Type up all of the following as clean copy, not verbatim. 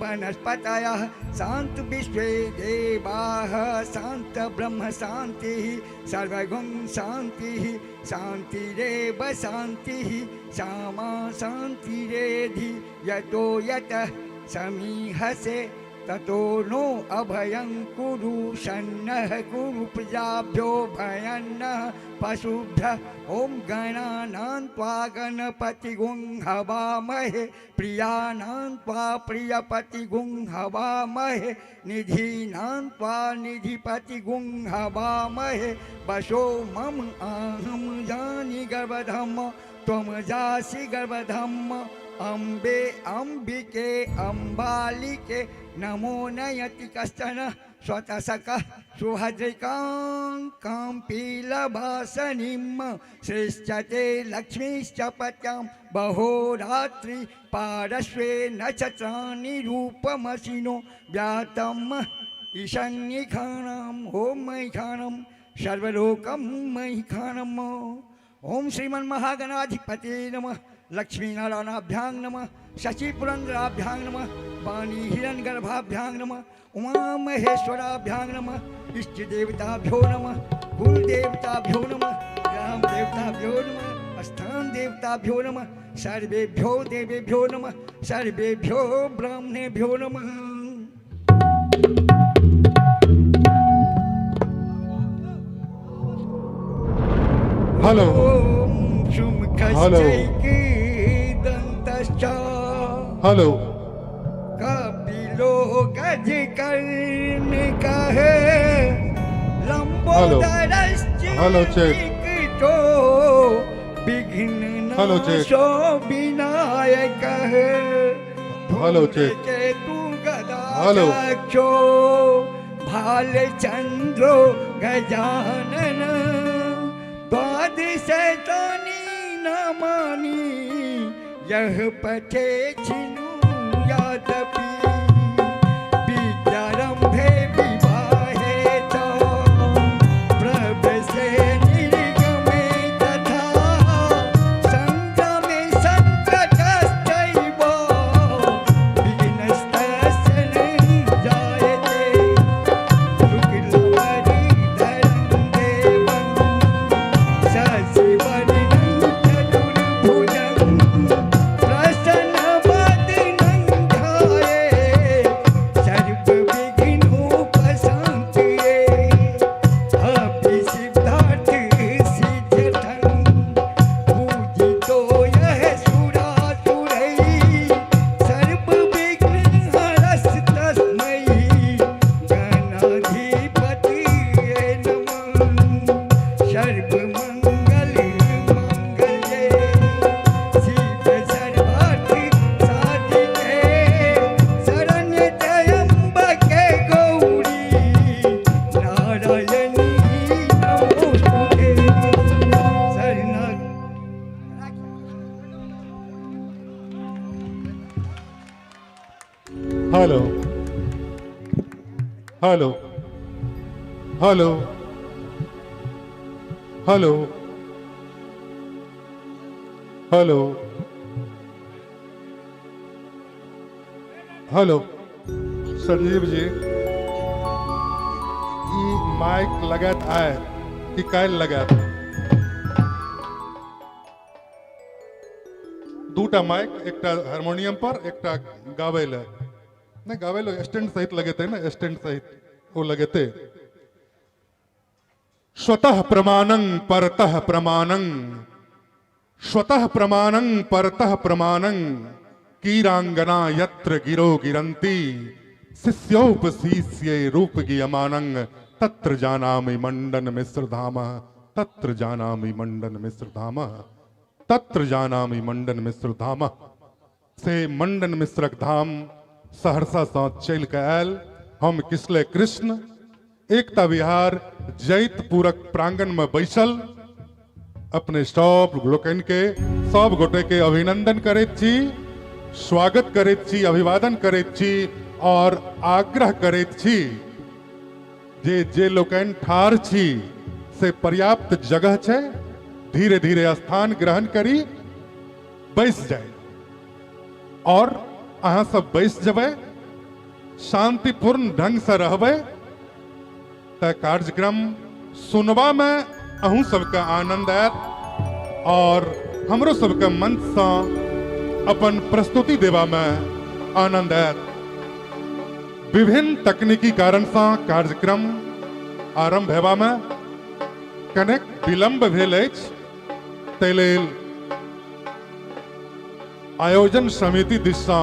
वनस्पतयः शान्त विश्वे देवाः शान्त ब्रह्म शान्तिः सर्वगुं शान्तिः शान्तिरेव शान्तिः श्यामा शान्तिरेधि यतो यतः समीहसे ततो नो अभयं कुरु शन्नः कुरु प्रजाभ्यो भयन्नः पशुभ्यः। ॐ गणानां त्वा गणपतिगुं हवामहे प्रियाणां त्वा प्रियपतिगुं हवामहे निधीनां त्वा निधिपतिगुं हवामहे। वशो मम आहं जानि गर्भधम त्वं जासि गर्भधम अम्बे अम्बिके अम्बालिके नमो नयति कश्चन स्वतसकः सुभद्रिकां काम्पीलभासनीं श्रेष्ठते लक्ष्मीश्च पत्यां बहोरात्रि पारश्वे नक्षत्राणि रूपमसिनो व्यातम् ईशन्यखानां ॐ मयिखानं सर्वलोकं मयिखानम्। ओम श्रीमन महागणाधिपते नमः, लक्ष्मीनारायणाभ्यां नमः, शशिपुरंदराभ्यां नमः, वाणी हिरण्यगर्भाभ्यां नमः, उमा महेश्वराभ्यां नमः, इष्ट देवताभ्यो नमः, कुल देवताभ्यो नमः, ग्राम देवताभ्यो नमः, स्थान देवताभ्यो नमः, सर्वेभ्यो देवेभ्यो नमः, सर्वेभ्यो ब्राह्मणेभ्यो नमः। हेलो। हेलो। हेलो। कपिलो गज कर्ण कहे हेलो। Hello, cheque. लंबोदरश्च विघ्न हेलो, चेक। नाशो विनायक है। Hello, cheque. केतु गदा हेलो। चक्षो भाल चंद्रो गजानन द्वादशतानी नमानि यह पठे छिनु यादपि विद्यारंभे विवाहे च प्रवेशे निर्गमे तथा संगमे संकटश्चैव विघ्नस्तस्य न जायते। शुक्लवरधरं देवं शशिवर्णं चतुर्भुजं प्रसन्नवदनं ध्याये सर्वविघ्नोपशान्तये अभिसिद्धार्थ सिद्ध्यर्थं पूजितो यः सुरासुरैः सर्वविघ्नहरस्तस्मै गणाधिपतये नमः। सर्वमंगल मांगल्ये शिव सर्वार्थ साधिके शरण्ये त्र्यंबके गौरी नारायणी नमोस्तुते। शरणा hello, hello, hello, hello, hello, hello. Sanjeev ji, ई माइक लगत आए कि काल्हि लगायत? दूटा माइक, एकटा हारमोनियम पर, एकटा गाबै लए। नहि, गाबै लए स्टैंड सहित लगेतै ने, स्टैंड सहित ओ लगेतै। स्वतः प्रमाणं परतः प्रमाणं, स्वतः प्रमाणं परतः प्रमाणं, कीरांगना यत्र गिरो गिरंती, शिष्योपशिष्ये रूप गीयमानं, तत्र जानामि मंडन मिश्र धाम, तत्र जानामि मंडन मिश्र धाम, तत्र जानामि मंडन मिश्र धाम। से मंडन मिश्रक धाम सहरसा सँ चलि कऽ आयल हम किसले कृष्ण एकता विहार जैतपुरक प्रांगण में बैसल अपने सब लोकनि के, सब गोटे के अभिनंदन करैत छी, स्वागत करैत छी, अभिवादन करैत छी और आग्रह करैत छी जे जे लोकनि ठाढ़ छी से पर्याप्त जगह छै, धीरे धीरे स्थान ग्रहण करी, बैस जाय। और अहाँ सब बैस जेबै शांतिपूर्ण ढंगसँ रहबै तऽ कार्यक्रम सुनबामे अहूँ सबके आनंद आयत और हमरो सबके मंचसँ अपन प्रस्तुति देबामे आनंद आयत। विभिन्न तकनीकी कारणसँ कार्यक्रम आरंभ हेबामे कनेक विलम्ब भेल अछि, ताहि लेल आयोजन समिति दिससँ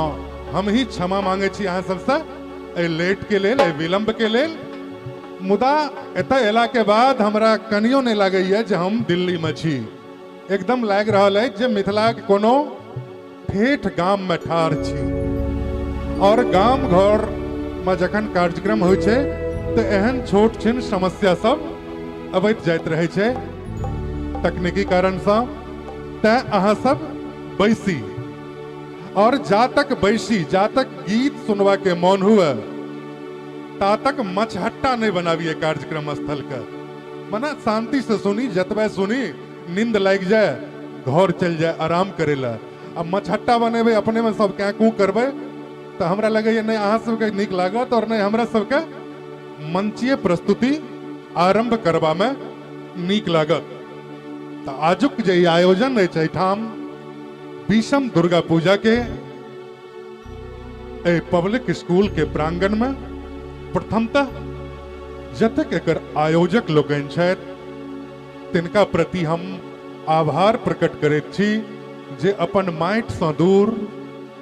हम ही क्षमा मांगे छी अहाँ सबसँ एहि लेट के लेल, एहि विलम्ब के लेल। मुदा एतऽ अयला के बाद हमरा कनियो नहि लागैए जे हम दिल्ली में छी, एकदम लागि रहल अछि जे मिथिलाक कोनो ठेठ गाम में ठाढ़ छी। और गाम घर में जखन कार्यक्रम होइ छै तऽ एहन छोट छिन समस्या सब अबैत जाइत रहै छै तकनीकी कारणसँ। तैं अहाँ सब बैसी और जा तक बैसी, जा तक गीत सुनवा के मन हुए ता तक मछहट्टा नहीं बनाबिए कार्यक्रम स्थल के। मना शांति से सुनी, जतबे सुनी नींद लागि जाए घर चल जाए आराम करे ला। आ मछहट्टा बनेबे अपने में सब क्या कू करबे तो हमरा लगैए नहीं अहाँ सबके नीक लागत और नहीं हमरा सबके मंचीय प्रस्तुति आरंभ करबा में नीक लागत। तो आजुक जे आयोजन अछि एहिठाम बीसम दुर्गा पूजा के एहि पब्लिक स्कूल के प्रांगण में प्रथमतः जतेक एकर आयोजक लोकनि छथि तिनका प्रति हम आभार प्रकट करैत छी जे अपन माटिसँ दूर,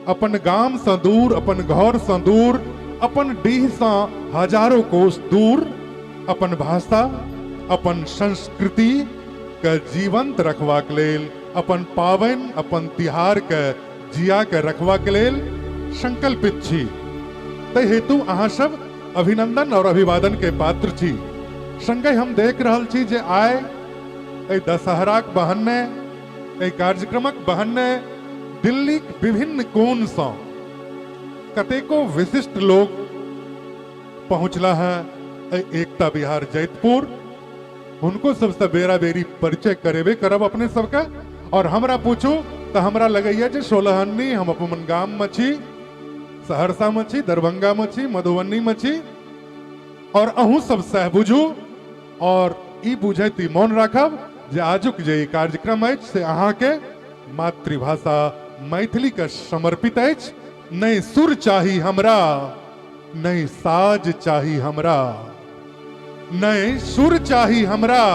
अपन गामसँ दूर, अपन घरसँ दूर, अपन डीहसँ हजारों कोस दूर अपन भाषा, अपन संस्कृति के जीवंत रखबाक लेल, अपन पाबनि, अपन तिहार के जिया के रखबाक लेल संकल्पित छी। ताहि हेतु अहाँ सब अभिनंदन और अभिवादन के पात्र छी। संगहि हम देख रहल छी जे आइ एहि दशहराक बहन्ने, एहि कार्यक्रमक बहन्ने दिल्लीक विभिन्न कोणसँ कतेको विशिष्ट लोक पहुँचला हैं एहि एकता विहार जैतपुर। हुनको सबसँ बेरा बेरी परिचय करेबे करब अपने सबके। और हमरा पूछू तो हमरा लगैया जे सोलहन्नी हम अपन गाम में छी, सहरसा में छी, दरभंगा में छी, मधुबनी में छी, और अहूँ सब सह बुझू और ई बुझैत ई मोन राखब जे आजुक जे ई कार्यक्रम अछि से अहाँके मातृभाषा मैथिली के समर्पित अछि। नहि सुर चाही हमरा, नहि साज चाही हमरा, नहि सुर चाही हमरा,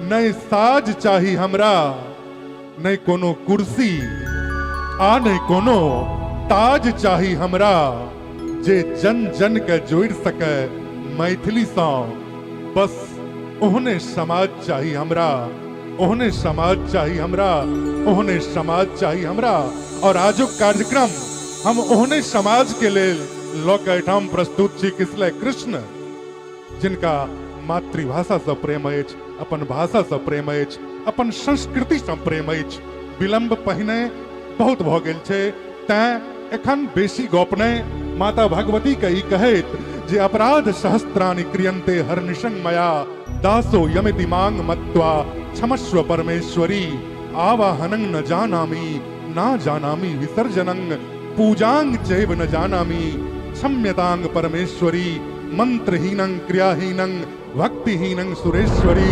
नहि साज चाही हमरा, नहि कोनो कुर्सी आ नहि कोनो ताज चाही हमरा, जे जन जन के जोड़ि सके मैथिली सँ, बस ओहने समाज चाही हमरा, ओहने समाज चाही हमरा, ओहने समाज चाही हमरा। और आजुक कार्यक्रम हम ओहने समाज के लेल लऽ के एहिठाम प्रस्तुत छी। किसलय कृष्ण, जिनका मातृभाषा सँ प्रेम अछि, अपन भाषा सँ प्रेम अछि, अपन संस्कृति सँ प्रेम अछि। विलम्ब पहिने बहुत भऽ गेल छै, तैं एखन बेसी गप नहि। माता भगवती के ई कहैत जे अपराध सहस्त्राणि क्रियन्ते हर्निशं मया, दासो यमिति मांग मत्वा क्षमस्व परमेश्वरी, आवाहनं न जानामि ना जानामि विसर्जनं, पूजांग चैव न जानामि क्षम्यतांग परमेश्वरी, मंत्रहीनं क्रियाहीनं भक्तिहीनं सुरेश्वरी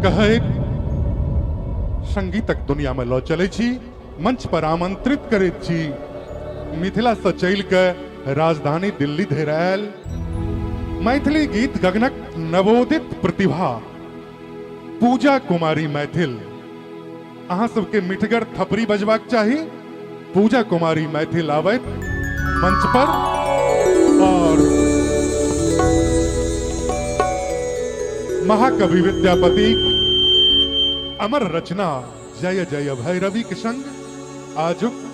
कहैत संगीतक दुनिया में लऽ चलै छी, मंच पर आमंत्रित करैत छी। मिथिला से चलि के राजधानी दिल्ली धरि आयल मैथिली गीत गगनक नवोदित प्रतिभा पूजा कुमारी मैथिल। अहाँ सबके मिठगर थपड़ी बजबाक चाही। पूजा कुमारी मैथिल आबैत मंच पर और महाकवि विद्यापति अमर रचना जय जय भैरवी के संग आजुक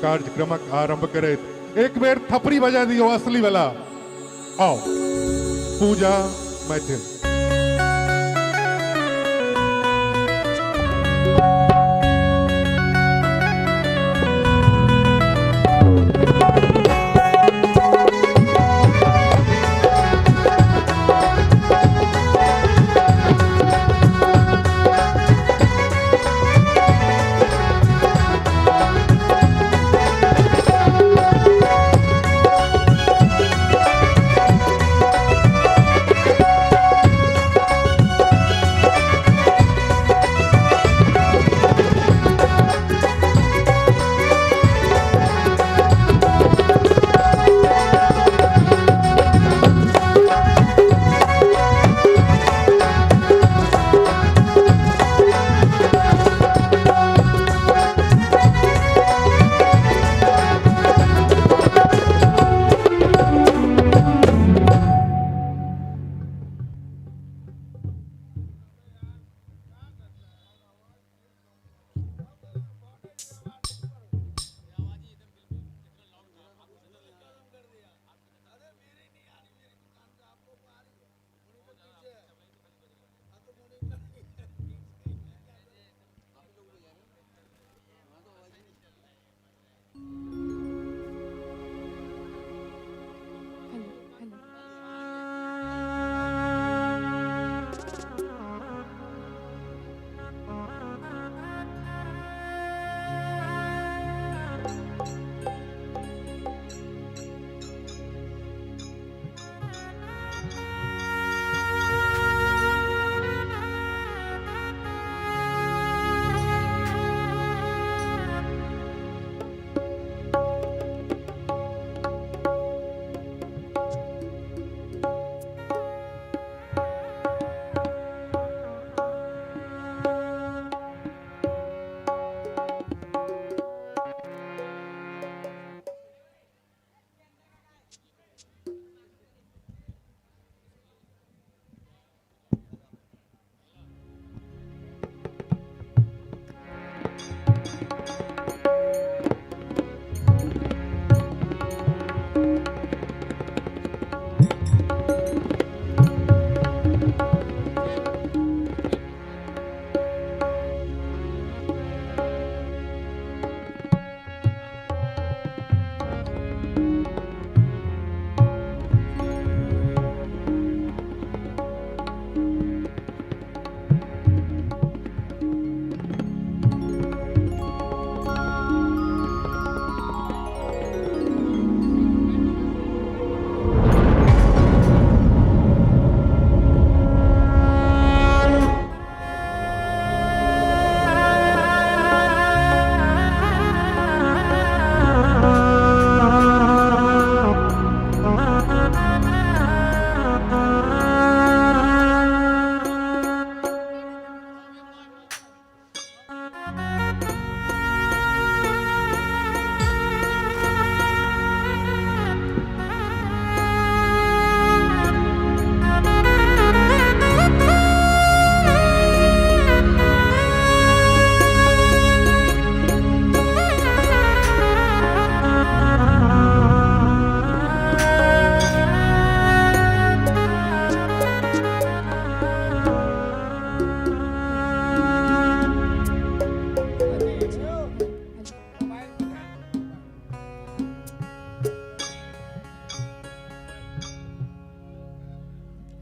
कार्यक्रमक आरंभ करैत एक बेर थपड़ी बजा दियो असली वाला। आओ पूजा Maithil.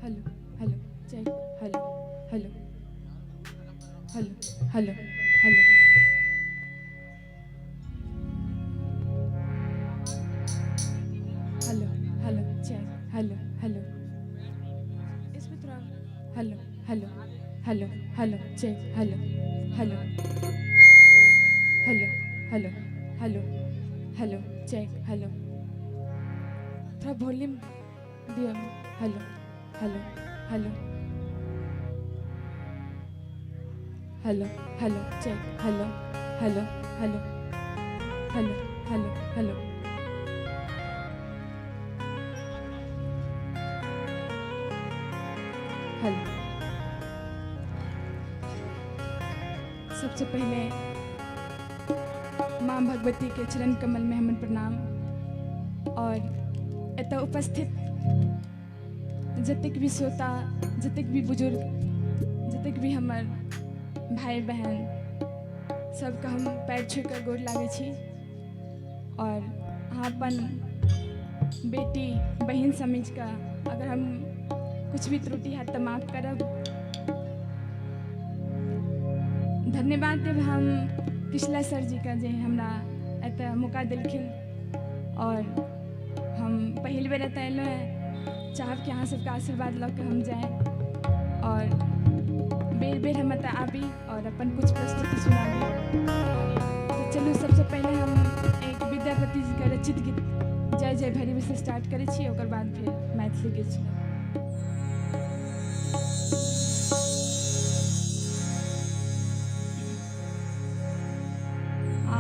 Hello hello check hello hello hello hello hello. Hello hello check hello hello. इसमें थोड़ा hello hello hello hello check hello hello hello hello hello hello check hello. थोड़ा वॉल्यूम दियो। Hello hello hello hello hello check hello hello hello hello hello hello. Hello. सबसे पहले माँ भगवती के चरण कमल में हमन प्रणाम और एतऽ उपस्थित जतेक भी श्रोता, जतेक भी बुजुर्ग, जतेक भी हमर भाई बहन सबके हम पैर छू कऽ गोर लागै छी और अहाँ अपन बेटी बहिन समझि कऽ अगर हम कुछ भी त्रुटि हैत तऽ माफ करब। धन्यवाद देब हम किशला सर जी के जे हमरा एतऽ मौका देलखिन और हम पहिल बेर एतऽ एलहुँ हेँ। चाहब कि अहाँ सबके आशीर्वाद लऽ के हम जाय और बेर बेर हम एतऽ आबी और अपन कुछ प्रस्तुति सुनाबी। तऽ चलू सबसँ पहिले हम एक विद्यापति जी के रचित गीत जय जय भैरवी से स्टार्ट करै छी, ओकर बाद फिर मैथिली गीत सुनाब। आ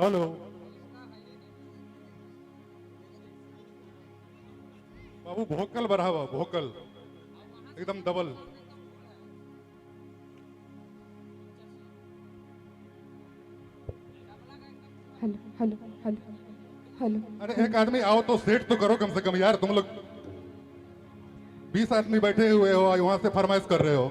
हेलो बाबू, भोकल बढ़ावा, भोकल एकदम double. Hello hello hello hello. अरे एक आदमी आओ तो सेट तो करो कम से कम यार। तुम लोग 20 आदमी बैठे हुए हो, वहां से फरमाइश कर रहे हो।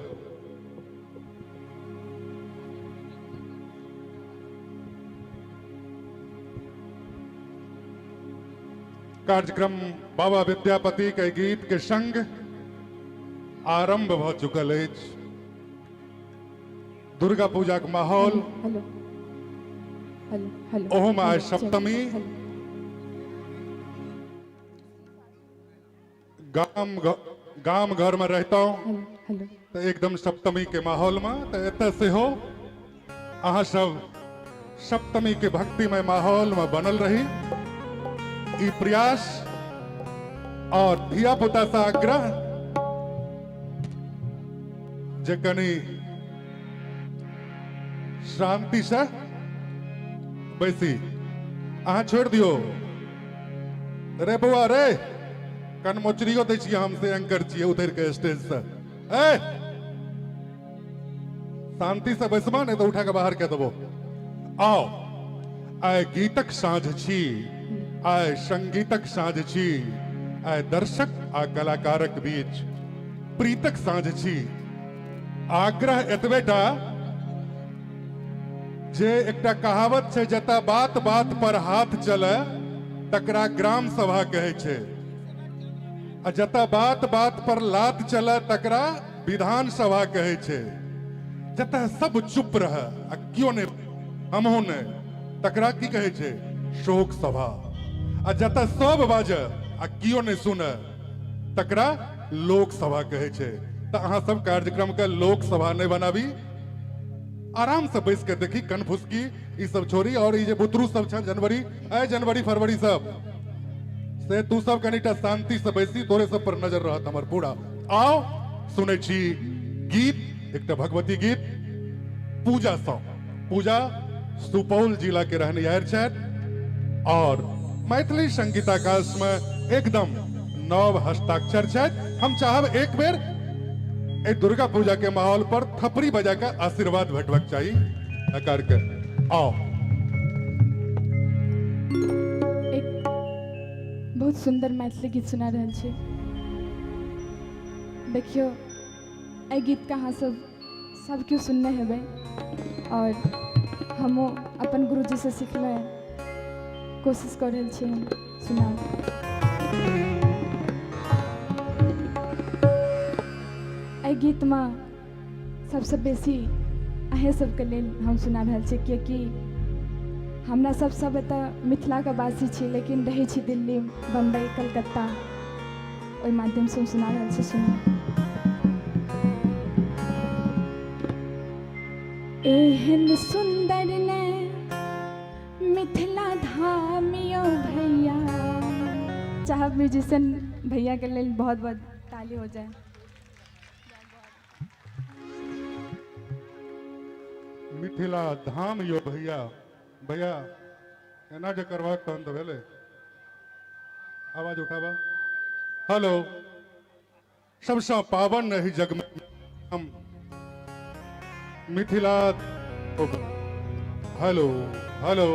कार्यक्रम बाबा विद्यापति के गीत के संग आरंभ भ चुकल अछि। दुर्गा पूजा के माहौल, हेलो हेलो हेलो। ओहोमे आइ हेलो, सप्तमी। हेलो। गाम घर में रहता हूं हेलो हेलो। तऽ एकदम सप्तमी के माहौल में, तऽ एतऽ सेहो अहाँ सब सप्तमी के भक्तिमय माहौल में बनल रही, ई प्रयास। और धिया पुता से आग्रह जे कनी शांति से बैसी। अहाँ छोड़ि दियौ रे बौआ रे, कनमोचरियो दै छियै हम से एंकर छियै, उतरि के स्टेज से। ए शांति से बैसबा, नहीं तो उठा के बाहर कऽ देबो। आओ, आइ गीतक साँझ छी, आइ संगीतक साँझ छी, आइ दर्शक आ कलाकारक बीच प्रीतक साँझ छी। आग्रह एतबे टा जे एकटा कहावत छै, जतऽ बात बात पर हाथ चले तकरा ग्राम सभा कहै छै, आ जतऽ बात बात पर लात चले तकरा विधान सभा कहै छै। जतऽ सब चुप रहे आ केओ नहि, हमहूँ नहि, तकरा की कहै छै? शोक सभा। आ जतऽ सब बाजै आ केओ नहि सुने तकरा लोक सभा कहै छै। तऽ अहाँ सब कार्यक्रम के लोक सभा नहि बनाबी, आराम से बैस के देखी, कनफुसकी ई सब छोड़ी। और ई जे बुतरू सब छै, जनवरी ऐ जनवरी फरवरी सब से, तू सब कनिटा शांति से बैसी, तोरे सब पर नजर रहत हमर पूरा। आओ सुनै छी गीत, एकटा भगवती गीत पूजा सँ। पूजा सुपौल जिला के रहनिहार छथि और मैथिली संगीताकाश में एकदम नव हस्ताक्षर छथि। हम चाहब एक बेर एहि दुर्गा पूजा के माहौल पर थपड़ी बजा के आशीर्वाद भेटबाक चाही आकार के। आओ। एक बहुत सुंदर मैथिली गीत सुना रहल छी। देखियौ, एहि गीतके अहाँ सब सब केओ सुनने हेबै और हमहूँ अपन गुरुजीसँ सिखलहुँ, कोशिश कऽ रहल छी हम सुनाउ। एहि गीतमे सबसँ बेसी अहेँ सबके लेल हम सुना रहल छी, किएकि हमरा सब सब एतऽ मिथिलाके वासी छी, लेकिन रहै छी दिल्ली, बम्बई, कलकत्ता। ओहि माध्यमसँ हम सुना रहल छी, सुनू। एहन सुन्दर ने मिथिला धाम यौ भैया। चाहब म्यूजिशियन भैया के लेल बहुत बहुत ताली हो जाए। मिथिला धाम यो भैया, भैया एना जे करबाक तहन तऽ भेलै। आवाज उठाबा। हेलो। सबसँ पावन एहि जग में हम मिथिला। Hello hello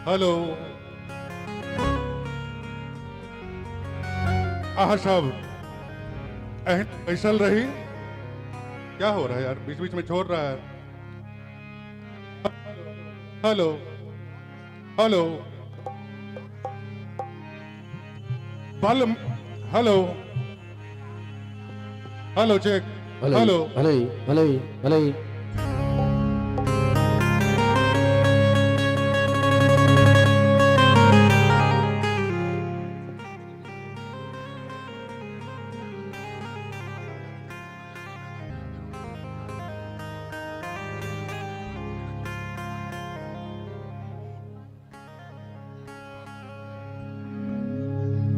hello. अहाँ सब एहन बैसल रही। क्या हो रहा है यार, बीच बीच में छोड़ रहा है। हेलो हेलो बल हेलो हेलो चेक। भले। हेलो। भले भले भले।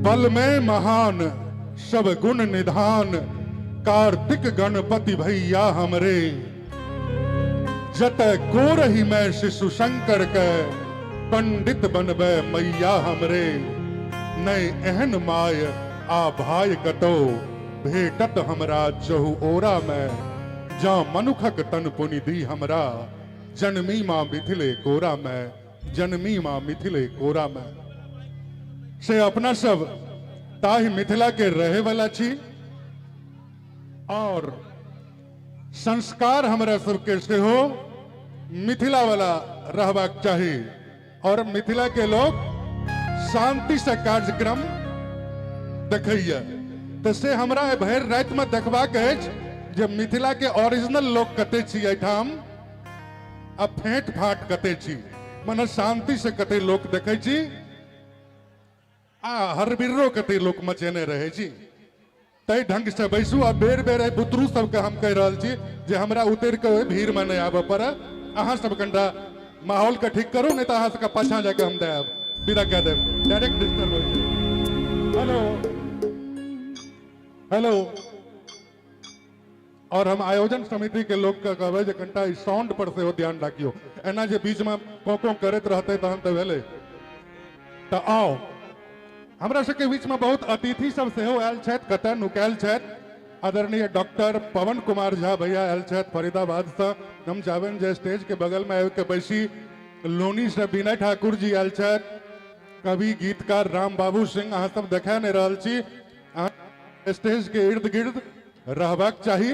बल में महान सब गुण निधान कार्तिक गणपति भैया हमरे, जतय गोरही में शिशु शंकर के पंडित बनबै मैया हमरे। नहि एहन माय आ भाय कतौ भेटत हमरा चहु ओरा में, जँ मनुखक तन पुनि दी हमरा, जनमी माँ मिथिले कोरा में, जनमी माँ मिथिले कोरा में। से अपना सब ताहि मिथिला के रहे वाला छी और संस्कार हमरा सबके सेहो मिथिला वाला रहबाक चाही और मिथिला के लोग शांति से कार्यक्रम देखैया। तो से हमरा भरि राति में देखबाक अछि जे मिथिला के ओरिजिनल लोग कते छी एहिठाम आ फेंट फाट कते छी, मने शांति से कते लोग देखै छी आ हरबिर्रो कते लोक मचेने रहै छी। ताहि ढंग से बैसू आ बेर बेर एहि बुतरू सबके हम कहि रहल छी जे हमरा उतरि कऽ ओहि भीड़मे नहि आबऽ पड़े। अहाँ सब कनिटा माहौलके ठीक करू, नहि तऽ अहाँ सबके पाछाँ जाके हम दए आयब, विदा कए देब, डायरेक्ट डिस्टर्ब होइ छै। हेलो हेलो, और हम आयोजन समिति के लोग के कहबै जे कनिटा ई साउंड पर सेहो ध्यान राखियौ, एना जे बीच में कों कों करैत रहतै तहन तऽ भेलै। तऽ आउ, हमरा सबके बीच में बहुत अतिथि सब सेहो आयल छथि, कतऽ नुकायल छथि। आदरणीय डॉक्टर पवन कुमार झा भैया आयल छथि फरीदाबाद से, हम चाहबनि जे स्टेज के बगल में आबि के बैसी। लोनी से विनय ठाकुर जी आयल छथि, कवि गीतकार राम बाबू सिंह, अहाँ सब देखा नहि रहल छी, अहाँ स्टेज के इर्द गिर्द रहबाक चाही,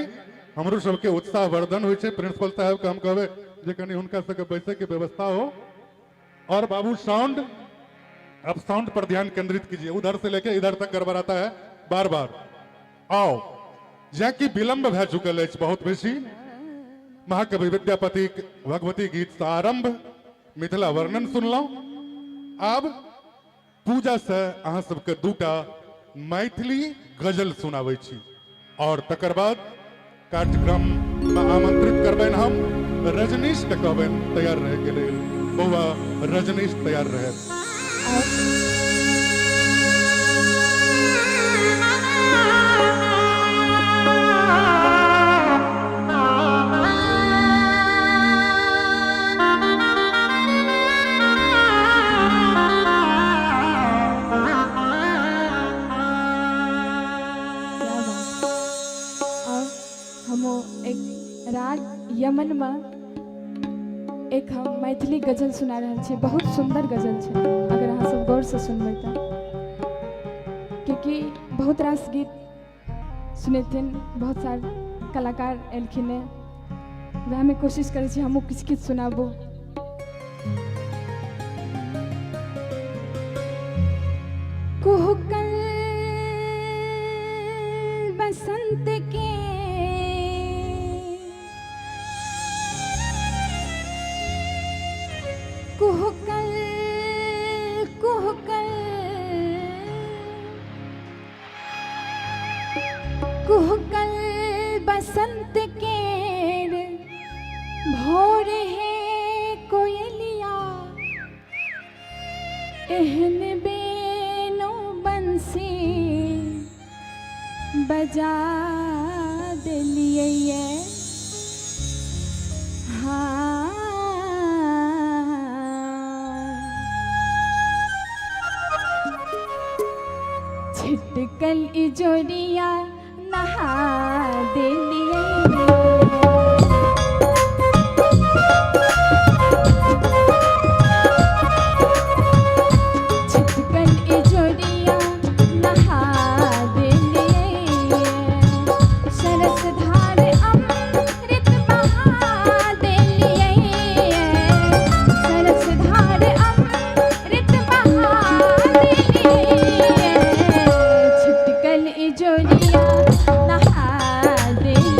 हमरो सबके उत्साह वर्धन होइ छै। प्रिंसिपल साहब के हम कहबै जे कनि हुनका सबके बैसै के व्यवस्था हो। और बाबू साउंड, अब साउंड पर ध्यान केंद्रित कीजिए, उधर से लेके इधर तक गड़बड़ाता है बार बार। आओ, जैकि विलंब भए चुकल अछि बहुत बेसी, महाकवि विद्यापति भगवती गीत से आरंभ मिथिला वर्णन सुनलहुं। आब पूजा से अहाँ सबके दूटा मैथिली गजल सुनाबै छी और तकर बाद कार्यक्रम में आमंत्रित करबनि हम रजनीश के, कहबनि तैयार रहे के लेल। बौआ रजनीश तैयार रहे। क्या बात। और हम एक राग यमन में एक हम मैथिली गजल सुना रहल छी, बहुत सुंदर गजल छै, अगर अहाँ सब गौर से सुनबै तऽ, क्योंकि बहुत रास गीत सुनेथिन, बहुत सारा कलाकार एलखिन हेँ, वएहमे कोशिश करै छी हमहूँ किछु किछु सुनाबू। कुहकल बसंत के कुहकल कुहकल कुहकल बसंत केर भोर है कोयलिया, एहन बेनो बंसी बजा देलियै। हाँ, छिटकल इजोरिया नहा देलियै। छिटकल इजोरिया नहा देलियै, सरस धार अमृत बहा देलियै, सरस धार अमृत बहा देलियै, छिटकल इजोरिया नहा देलियै।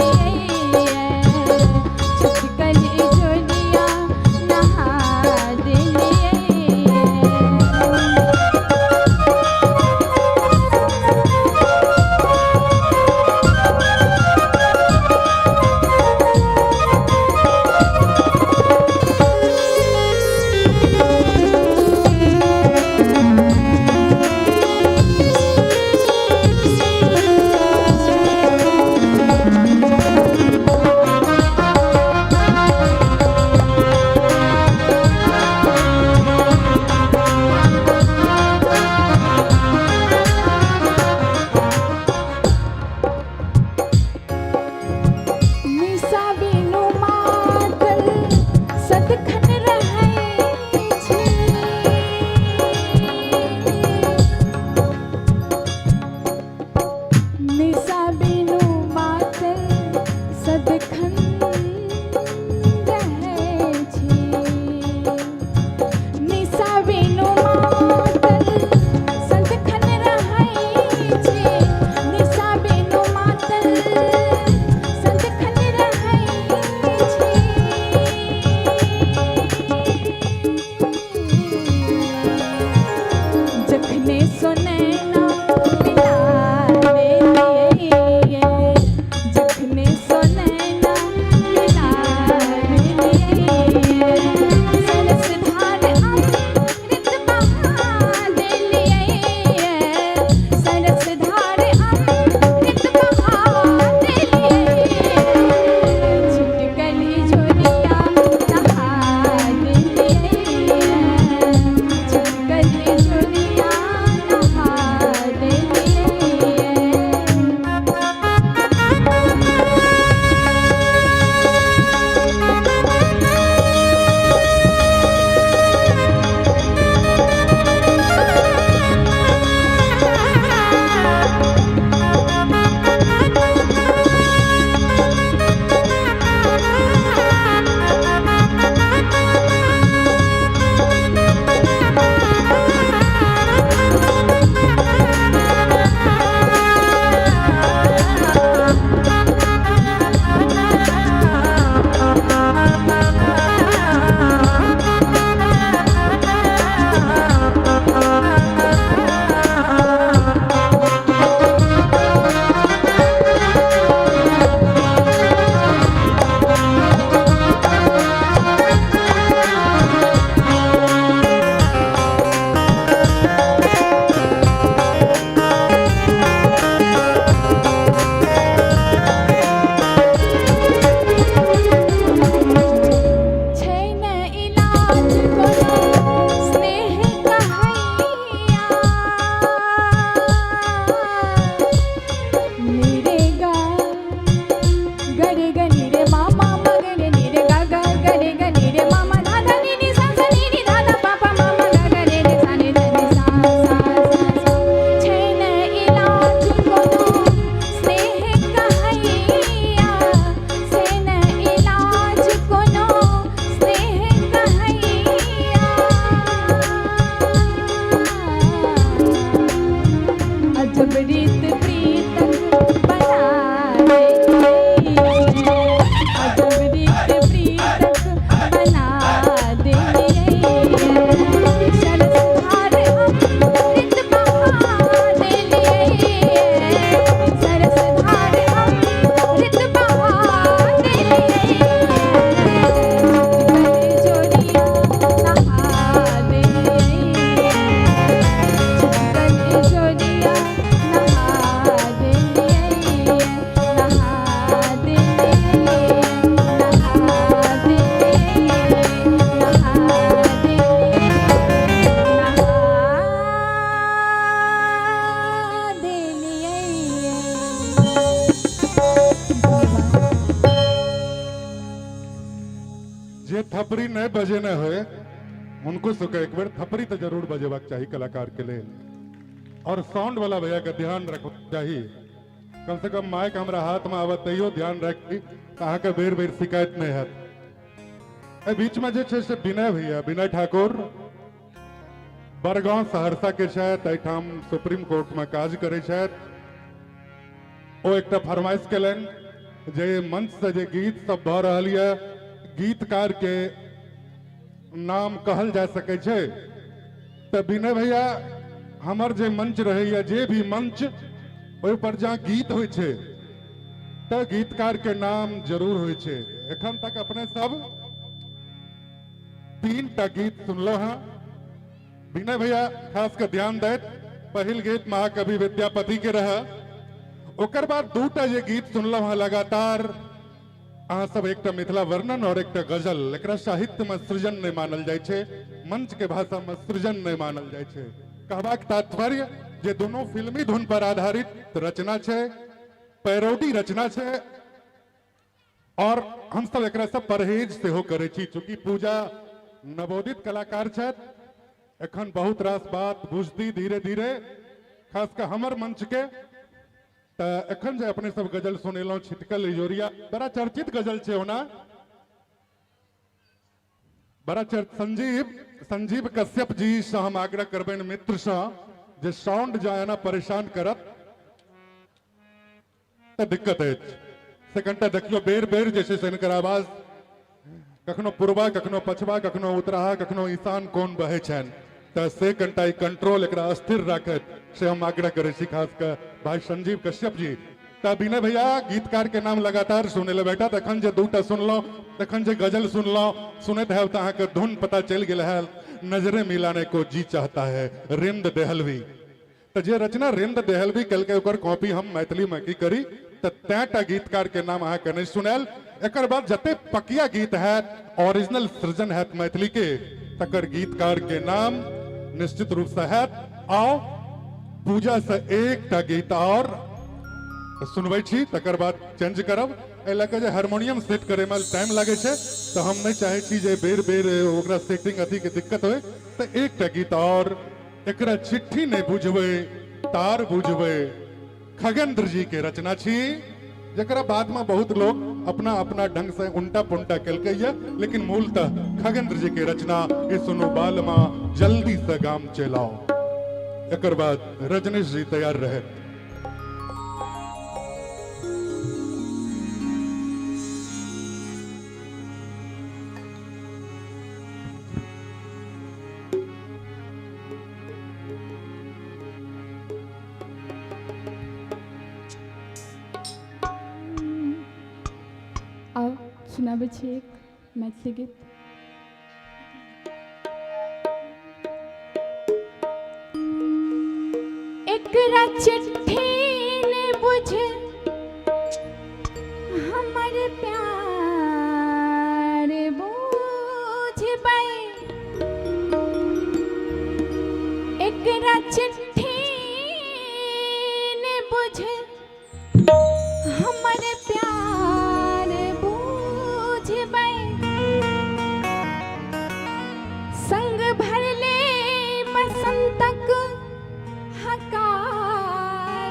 रीत प्रीतक बना देलियै, अजब रीत प्रीतक बना देलियै। सरस धार अमृत बहा देलियै, सरस धार अमृत बहा देलियै। छिटकल जोड़िया नहा देलियै, छिटकल जोड़िया नहा देलियै, नहा देलियै, नहा देलियै, नहा देलियै, नहा देलियै। धन्यवाद। जे थपड़ी नहि बजेने होय हुनको सबके एक बेर थपड़ी तऽ जरूर बजेबाक चाही कलाकार के लेल। और साउंड वाला भैया के ध्यान रखबाक चाही, कम से कम माइक हमरा हाथ में आबत तैयो ध्यान रखी तऽ अहाँके बेर बेर शिकायत नहि हैत। एहि बीच में जे छै से विनय भैया, विनय ठाकुर बड़गांव सहरसा के छथि, एहिठाम सुप्रीम कोर्ट में काज करै छथि। ओ एकटा फरमाइश केलनि जे मंच से जे गीत सब भऽ रहल यऽ गीतकार के नाम कहल जा सकै छै। तऽ विनय भैया, हमर जे मंच रहैया, जे भी मंच, ओहि पर जहाँ गीत होइ छै तऽ गीतकार के नाम जरूर होइ छै। एखन तक अपने सब 3टा गीत सुनलहुँ हँ। विनय भैया खास कऽ ध्यान दैत, पहिल गीत महाकवि विद्यापति के रहे, ओकर बाद 2टा जे गीत सुनलहुँ हँ लगातार अहाँ सब, एकटा मिथिला वर्णन और एकटा गजल। एकरा साहित्य में सृजन नहीं मानल जाइ छै, मंच के भाषा में सृजन नहीं मानल जाइ छै। कहबाक तात्पर्य जे दोनों फिल्मी धुन पर आधारित रचना छै, पैरोडी रचना छै, और हम सब एकरा सब परहेज सेहो करै छी। चूंकि पूजा नवोदित कलाकार छथि, एखन बहुत रास बात बुझती धीरे धीरे, खास कऽ हमर मंच के। तऽ एखन जे अपने सब गजल सुनेलहुँ छिटकल इजोरिया, बड़ा चर्चित गजल छै ओना, बड़ा चर्चित। संजीव कश्यप जी से हम आग्रह करबनि मित्र से जे साउंड जाय ना परेशान करत तऽ दिक्कत अछि, से कनिटा देखियौ। बेर बेर जे छै से हिनकर आवाज कखनो पूर्वा, कखनो पछवा, कखनो उत्तराहा, कखनो ईशान कोण बहै छनि, तऽ से कनिटा ई कंट्रोल एकरा स्थिर राखत, से हम आग्रह करै छी खास कऽ भाई संजीव कश्यप जी। तऽ विनय भैया गीतकार के नाम लगातार सुनै लए भेटत। एखन जे 2टा सुनलहुँ, एखन जे गजल सुनलहुँ, सुनैत हैब तऽ अहाँके धुन पता चलि गेल हैत, नजरे मिलाने को जी चाहता है रिंद देहलवी। तऽ जे रचना रिंद देहलवी केलकै ओकर कॉपी हम मैथिली में की करी, तऽ तैटा गीतकार के नाम अहाँके नहि सुनायल। एकर बाद जते पकिया गीत हैत, ओरिजिनल सृजन हैत मैथिली के, तकर गीतकार के नाम निश्चित रूप से हैत। आओ पूजा से एकटा गीत और सुनबै छी, तकर बाद चेंज करब। एहि लऽ कऽ जे हारमोनियम सेट करैमे टाइम लागै छै, तऽ हम नहि चाहै छी जे बेर बेर ओकरा सेटिंग अथी के दिक्कत होइ। तऽ एकटा गीत और, एकरा चिट्ठी नहि बुझबै तार बुझबै, खगेंद्र जी के रचना छी, जकरा बाद में बहुत लोग अपना अपना ढंग से उल्टा पुनटा केलकै ये, लेकिन मूलतः खगेंद्र जी के रचना ये सुनो बालमा जल्दी से गाम चलाओ। एकर बाद रजनीश जी तैयार रहे। आउ सुनाबै छी एक मैथिली गीत। एकरा चिट्ठी ने बुझ हमर प्यार बुझबै, एकरा चिट्ठी ने बुझ हमर प्यार बुझबै, संग भरले बसंतक हकार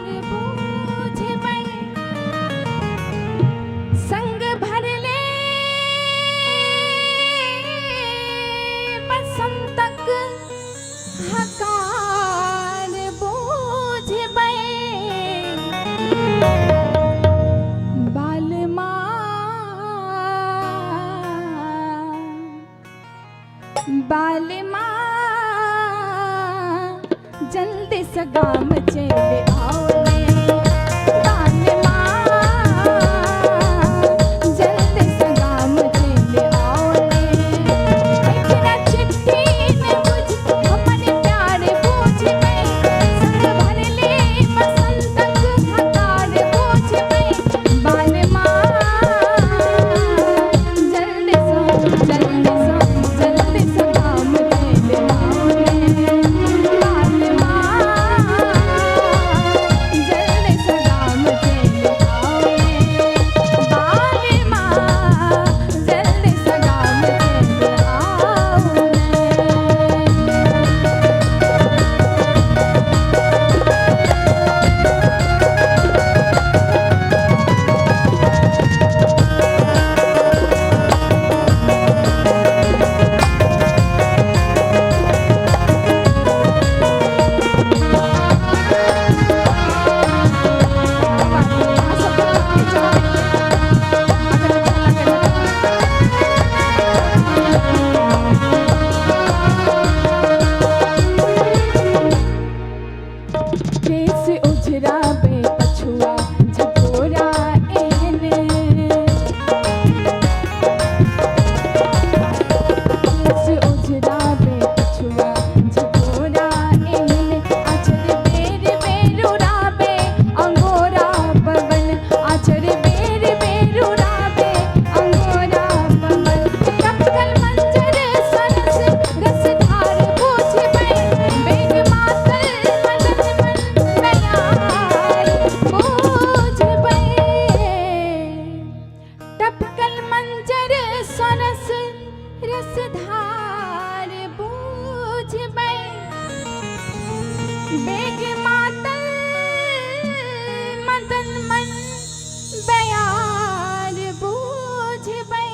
बयार बुझबै।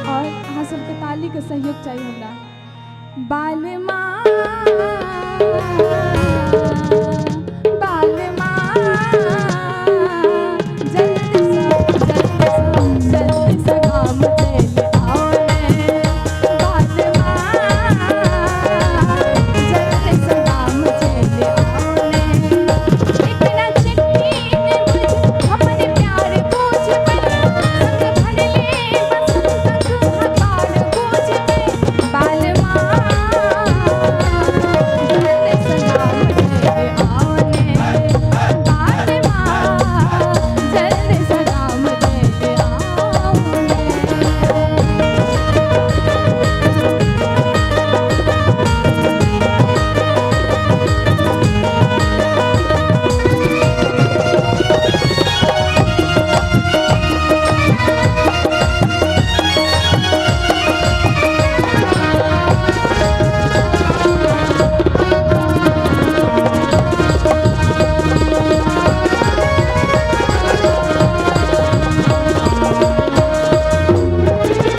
और अहाँ सबके तालीके सहयोग चाही हमरा। बालमा बालमा जल्दी सँ जल्दी सँ जल्दी सँ गाम चलि आउ ने। बालमा जल्दी सँ गाम चलि आउ ने। एकरा चिट्ठी ने बुझ हमर प्यार बुझबै, संग भरले बसंतक हकार बुझबै। बालमा जल्दी सँ गाम चलि आउ ने। बालमा जल्दी सँ गाम चलि आउ ने।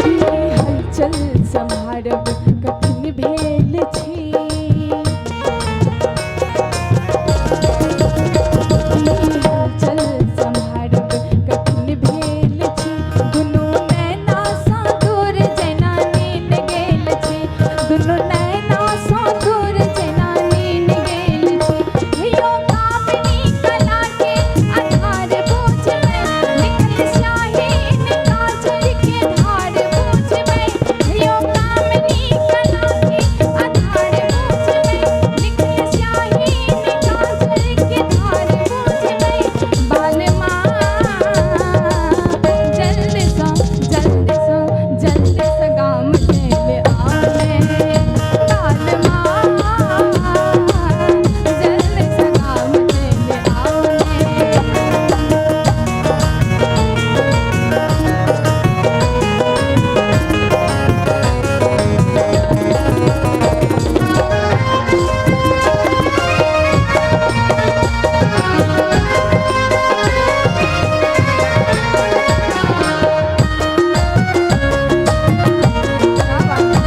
ई हलचल सम्हारब कठिन भेल छी। ई हलचल सम्हारब कठिन भेल छी। दुनू नैना सँ दूर जेना नीन गेल छी। दुनू नैना सँ दूर जेना नीन गेल छी। हेयो कामिनी कला के आधार बुझबै, लिखल स्याही ने काजर के धार बुझबै। हेयो कामिनी कला के आधार बुझबै, लिखल स्याही ने काजर के धार बुझबै। बालमा जल्दी सँ जल्दी सँ जल्दी सँ गाम चलि आउ ने। बालमा जल्दी सँ गाम चलि आउ ने। क्या बात है।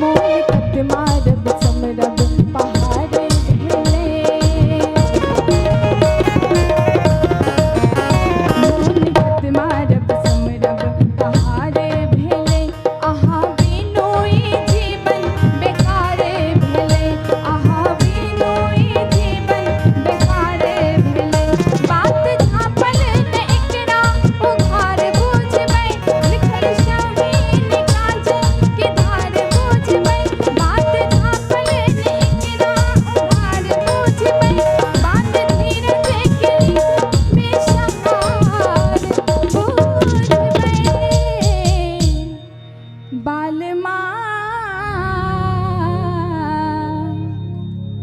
मोन कत मारब समरब पहाड़ भेले। मोन कत मारब समरब पहाड़ भेले। अहाँ बिनु ई जीवन बेकार भेले। अहाँ बिनु ई जीवन बेकार भेले। बात झाँपल ने एकरा उघार बुझबै, लिखल स्याही ने काजर के धार बुझबै। बात झाँपल ने एकरा उघार बुझबै, बात धीरज के बेसहार बुझबै। बालमा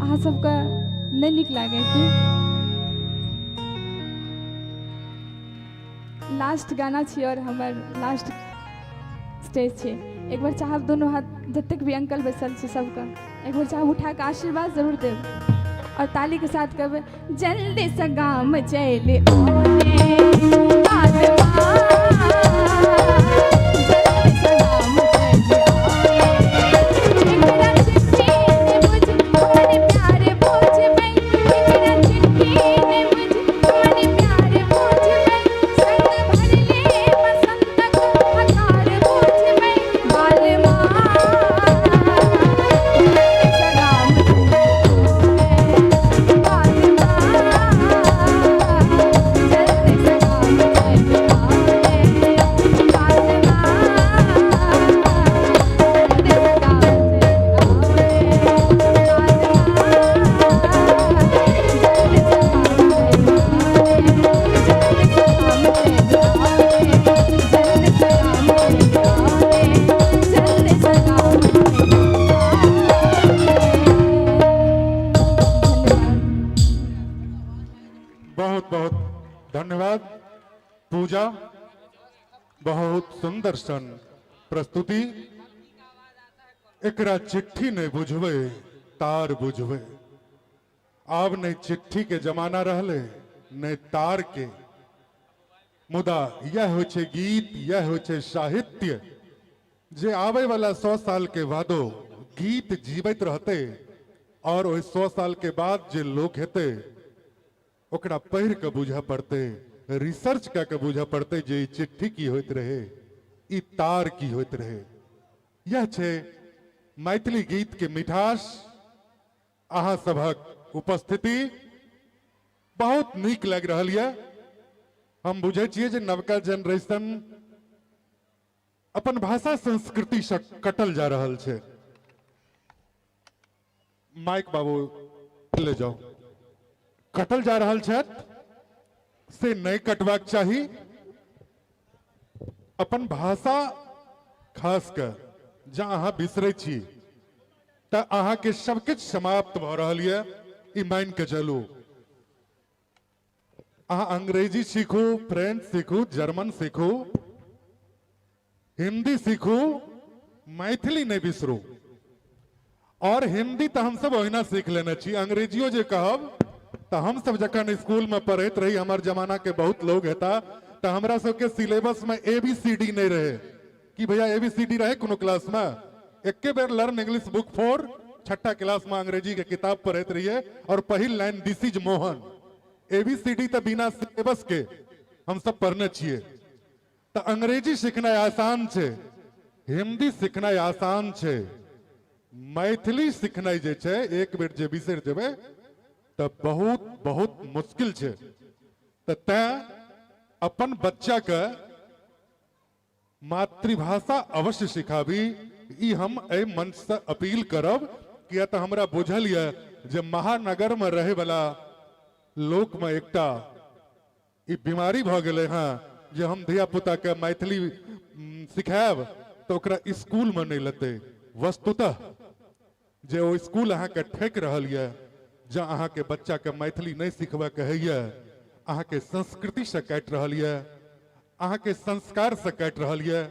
अहाँ सबके नहि नीक लागै की? लास्ट गाना छी और हमर लास्ट स्टेज छै। एक बार चाहब दोनों हाथ जतेक भी अंकल बैसल छै सबके एक बार चाहब उठा कऽ आशीर्वाद जरूर देब और ताली के साथ कहबै जल्दी से गाम चलि आउ ने। बालमा जल्दी से गाम चलि आउ ने। एकरा चिट्ठी ने बुझ हमर प्यार बुझबै, एकरा चिट्ठी ने बुझ हमर प्यार बुझबै, संग भरले बसंतक हकार बुझबै। बालमा जल्दी से गाम चलि आउ ने। बालमा जल्दी से गाम चलि आउ ने। बालमा जल्दी से गाम चलि आउ ने। बालमा जल्दी से गाम चलि आउ ने। जल्दी से गाम चलि आउ ने। जल्दी से गाम चलि आउ ने। जल्दी से गाम चलि आउ ने। धन्यवाद। बहुत बहुत धन्यवाद पूजा, बहुत सुंदर सन प्रस्तुति। एकरा चिट्ठी नहि बुझबै, तार बुझबै। आब नहि चिट्ठी के जमाना रहलै, नहि तार के। मुदा यह होइ छै गीत, यह होइ छै साहित्य, जे आबै वाला 100 साल के बादो गीत जीवैत रहतै और ओहि 100 साल के बाद जे लोक हेतै ओकरा पढ़ि कऽ बुझऽ पड़तै, रिसर्च कऽ के बुझऽ पड़तै जे ई चिट्ठी की होइत रहै, ई तार की होइत रहै। यह छै मैथिली गीत के मिठास। अहाँ सभक उपस्थिति बहुत नीक लागि रहल यऽ। हम बुझै छियै जे नवका जनरेशन अपन भाषा संस्कृति से कटल जा रहल छै। माइक बाबू ले जाओ। कटल जा रहल छथि से नहि कटबाक चाही। अपन भाषा खास कऽ जँ अहाँ बिसरै छी तऽ अहाँके सबकिछु समाप्त भऽ रहल यऽ, ई मानि कऽ चलू। अहाँ अंग्रेजी सीखू, फ्रेंच सीखू, जर्मन सीखू, हिंदी सीखू, मैथिली नहि बिसरू। और हिंदी तऽ हमसब ओहिना सीख लेने छी, अंग्रेजियो जे कहब तऽ हमसब जखन स्कूलमे पढ़ैत रही, हमर जमानाके बहुत लोग हेता, तऽ हमरा सबके सिलेबसमे ए बी सी डी नहि रहै। कि भैया ए बी सी डी रहे कोनो क्लासमे? एके बेर लर्न इंग्लिश बुक 4, छठा क्लासमे अंग्रेजी के किताब पढ़ैत रहिए और पहिल line this is Mohan. A B C D तऽ बिना सिलेबस के हमसब पढ़ने छियै। तऽ अंग्रेजी सीखनाइ आसान छै, हिंदी सीखनाइ आसान छै, मैथिली सीखनाइ जे छै एक बेर जे बिसरि जेबै तऽ बहुत बहुत मुश्किल छै। तऽ तैं अपन बच्चाके मातृभाषा अवश्य सिखाबी, ई हम एहि मंचसँ अपील करब। किया तऽ हमरा बुझल यऽ जे महानगरमे रहैवला लोकमे एकटा ई बीमारी भऽ गेलै हँ जे हम धियापुताके मैथिली सिखायब तऽ ओकरा स्कूलमे नहि लेतै। वस्तुतः जे ओ स्कूल अहाँके ठकि रहल यऽ, जँ अहाँके बच्चाके मैथिली नहि सिखबयके होइए, अहाँके संस्कृतिसँ काटि रहल यऽ, अहाँके संस्कारसँ काटि रहल यऽ।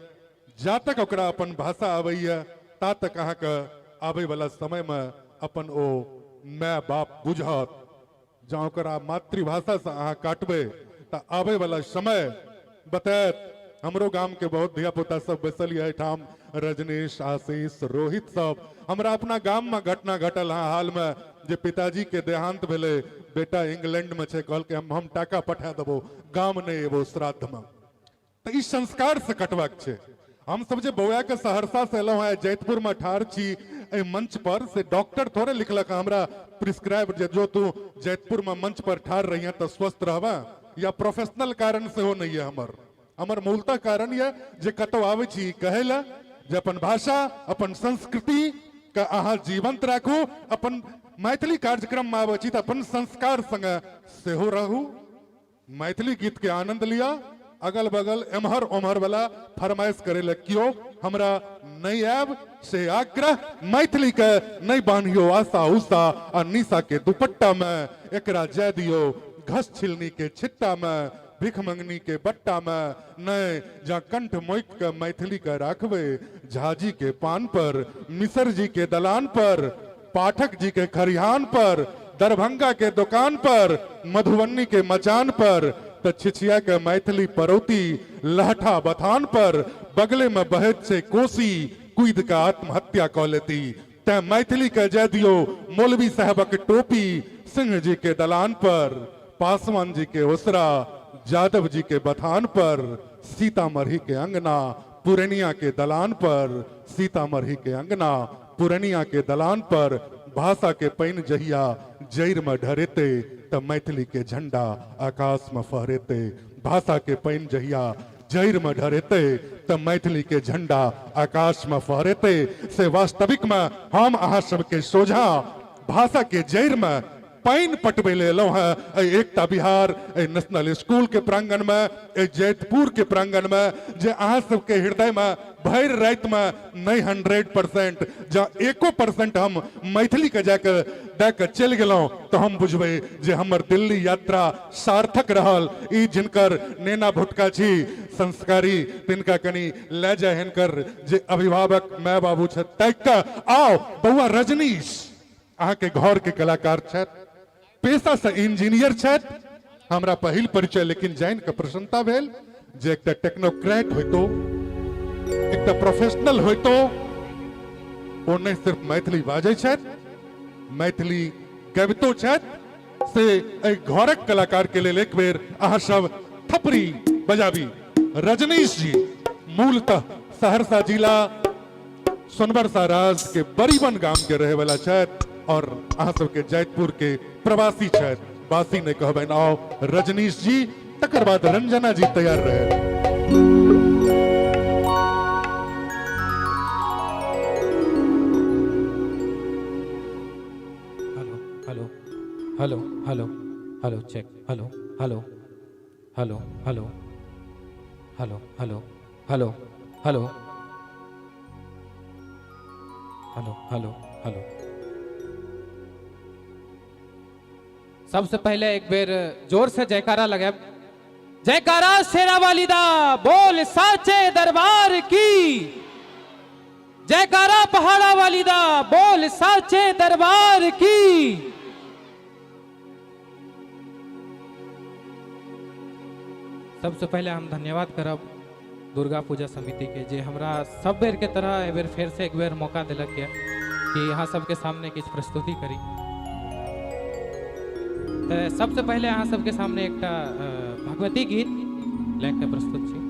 जा तक ओकरा अपन भाषा आबैए ता तक अहाँके आबैवला समयमे अपन ओ माय बाप बुझत। जँ ओकरा मातृभाषासँ अहाँ काटबै तऽ आबैवला समय बतायत। हमरो गामके बहुत धियापुता सब बैसल यऽ एहिठाम, रजनीश, आशीष, रोहित सब। हमरा अपना गाममे घटना घटल हँ हालमे जे पिताजीके देहांत भेलै, बेटा इंग्लैंडमे छै, कहलकै हम टाका पठा देबो, गाम नहि एबो श्राद्धमे। तऽ ई संस्कार से कटबाक छै। हम सब जे बौआ के सहरसा से एलहुँ हैं, जैतपुर में ठाढ़ छी एहि मंच पर, से डॉक्टर थोड़े लिखलक हमरा प्रिस्क्राइब जे जो तू जैतपुर में मंच पर ठाढ़ रहिए तऽ स्वस्थ रहबा, या प्रोफेशनल कारण सेहो नहीं है हमर। हमर मूलतः कारण यऽ जे कतौ आबै छी कहै लए जे अपन भाषा अपन संस्कृति के अहाँ जीवंत राखू। अपन मैथिली कार्यक्रम में आबै छी तऽ अपन संस्कार संगे सेहो रहू, मैथिली गीत के आनंद लिया। अगल बगल एम्हर ओम्हर वाला फरमाइश करे ले क्यों हमरा नहीं आयब से आग्रह। मैथिली के नहीं बान्हियो आशा उषा आ निशा के दुपट्टा में, एकरा जय दियो घस छिलनी के छिट्टा में, भिख मंगनी के बट्टा में नहीं। जा कंठ मोइक के मैथिली के राखबे झाजी के पान पर, मिसर जी के दलान पर, पाठक जी के खरिहान पर, दरभंगा के दुकान पर, मधुबनी के मचान पर, त छिछिया के मैथिली पड़ौती लहठा बथान पर, बगले में बहैत छै कोसी कूद के आत्महत्या कऽ लेती। तैं मैथिली के जय दियो मौलवी साहबक टोपी सिंह जी के दलान पर, पासवान जी के ओसरा, जादव जी के बथान पर, सीतामढ़ी के अंगना पुरनिया के दलान पर, सीतामढ़ी के अंगना पुरनिया के दलान पर। भाषा के पानि जहिया जड़ि में ढरेते त मैथिली के झंडा आकाश में फहरेते। भाषा के पानि जहिया जड़ि में ढरेते त मैथिली के झंडा आकाश में फहरेते। से वास्तविक में हम अहाँ सबके सोझा भाषा के जड़ि में पानि पटबै लए एलहुँ हेँ एहि एकता बिहार, एहि नेशनल स्कूल के प्रांगण में, एहि जैतपुर के प्रांगण में, जे अहाँ सबके हृदय में भरि रातिमे नहि 100% जँ 1% हम मैथिलीके जाके दऽ कऽ चलि गेलहुँ तऽ हम बुझबै जे हमर दिल्ली यात्रा सार्थक रहल। ई जिनकर नेना भुटका छी संस्कारी तिनका कनि लए जाय हिनकर जे अभिभावक माय बाबू छथि ताकि कऽ आउ। बौआ रजनीश अहाँके घर के कलाकार छथि, पेशा से इंजीनियर छथि। हमरा पहिल परिचय लेकिन जानि कऽ प्रसन्नता भेल जे एकटा टेक्नोक्रेट होइतो, एकटा प्रोफेशनल होइतो ओ नहि सिर्फ मैथिली बाजै छथि, मैथिली गबितो छथि। से एहि घरक कलाकार के लेल एक बेर अहाँ सब थपड़ी बजाबी। रजनीश जी मूलतः सहरसा जिला सोनबरसा राज के बरीबन गाम के रहे वाला छथि और अहाँ सबके जैतपुर के प्रवासी छथि, बासी नहीं कहबनि। आओ रजनीश जी, तकर बाद रंजना जी तैयार रहे। Hello hello hello hello hello check hello hello hello hello hello hello hello hello hello hello hello. सबसे पहले एक बेर जोर से जयकारा लगाए। जयकारा शेरा वालिदा बोल साचे दरबार की, जयकारा पहाड़ा वालिदा बोल साचे दरबार की। सबसे पहले हम धन्यवाद करब दुर्गा पूजा समिति के जे हमरा सब बेर के तरह एक बेर फेर से एक बेर मौका दिलक ये कि यहाँ सबके सामने किछु प्रस्तुति करी। तो सबसे पहले अहाँ सबके सामने एकटा भगवती गीत लए के प्रस्तुत छी।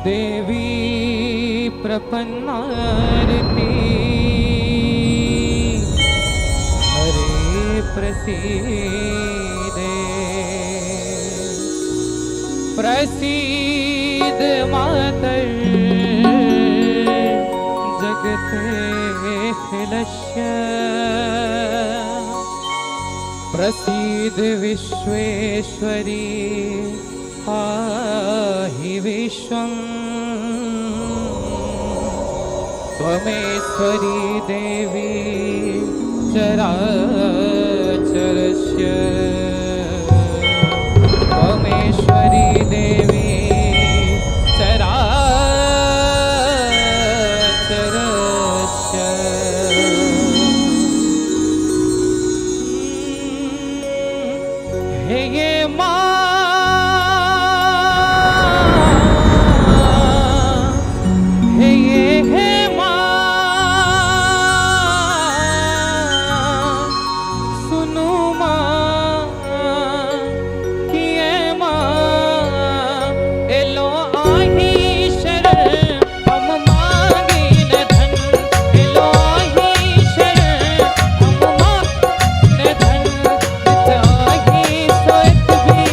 देवी प्रपन्नारती हरे प्रसीदे प्रसीद मातर जगते खिलस्य प्रसीद विश्वेश्वरी पाहि विश्वं त्वमेश्वरी देवी चराचरस्य त्वमेश्वरी देवी चराचरस्य। हे ये माँ हे ये हे माँ सुनू माँ किए माँ एलो आही शरण हम मांगी न धन एलो आही शरण हम मांगी न धन आही सोत भी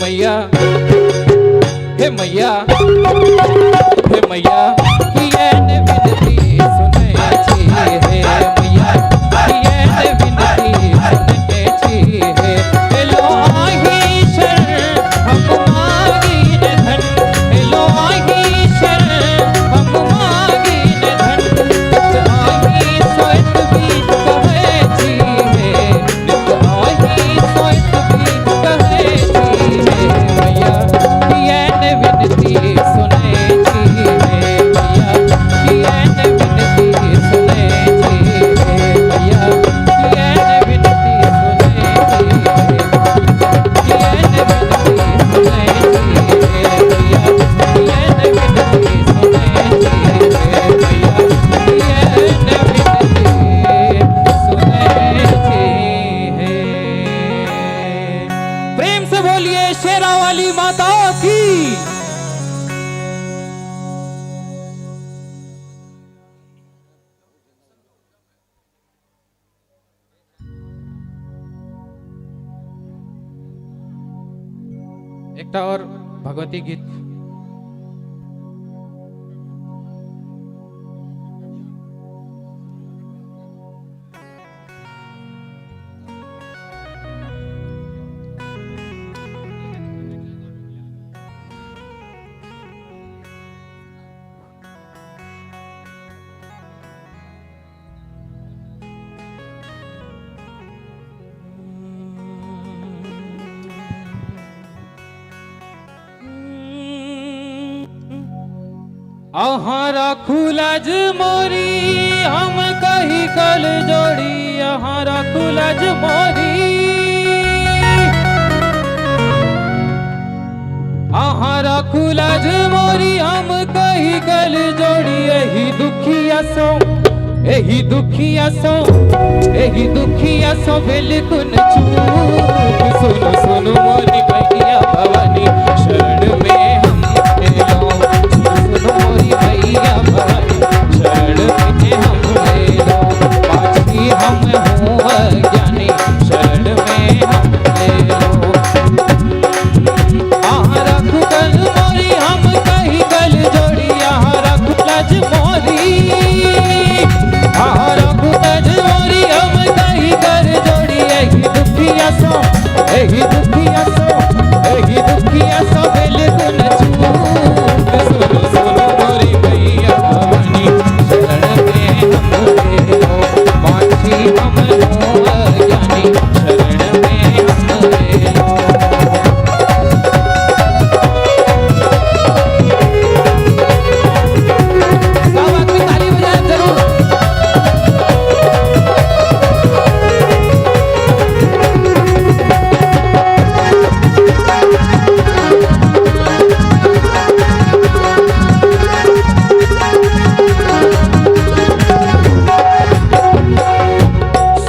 मैया, हे मैया, हे मैया, किए ने विनती सुनै छी हे मैया, किए ने विनती सुनै छी हे। हेलो आही शरण हम मांगी धन, हेलो आही शरण हम मांगी धन, आही सोत भी कहै छी हे, नित आही सोत भी कहै छी हे मैया, किए ने विनती सुनै छी हे मैया, किए ने विनती सुनै छी हे मैया, किए ने विनती सुनै छी हे, किए ने विनती सुनै छी हे मैया, किए ने विनती सुनै छी हे मैया, किए ने विनती सुनै छी हे। प्रेम से बोलिए शेरा वाली माता की। एकटा और भगवती गीत। अहाँ राखू लाज मोरी, हम कही कल जोड़ी, अहाँ राखू लाज मोरी, अहाँ राखू लाज मोरी, हम कही कल जोड़ी, एही दुखिया सो, एही दुखिया सो, एही दुखिया सो बिल्कुल चूक। सुनो सुनो मोरी मैया भवानी, शरण में हम एलो। सुनो सुनो मोरी मैया भवानी, शरण में हम एलो। पाछी हम हूँ अज्ञानी, शरण में हम एलो। आहाँ राखू कल मोरी, हम कही कल जोड़ी, आहाँ राखू लज मोरी, आहाँ राखू लज मोरी, हम कही कर जोड़ी, एही दुखिया सो, एही दुखिया सो, एही दुखिया सो बिल्कुल चूक। सुनो सुनो मोरी मैया भवानी, शरण में हम एलो। पाछी हम हूँ अज्ञानी, शरण में हम एलो। सब आदमी ताली बजाएं जरूर।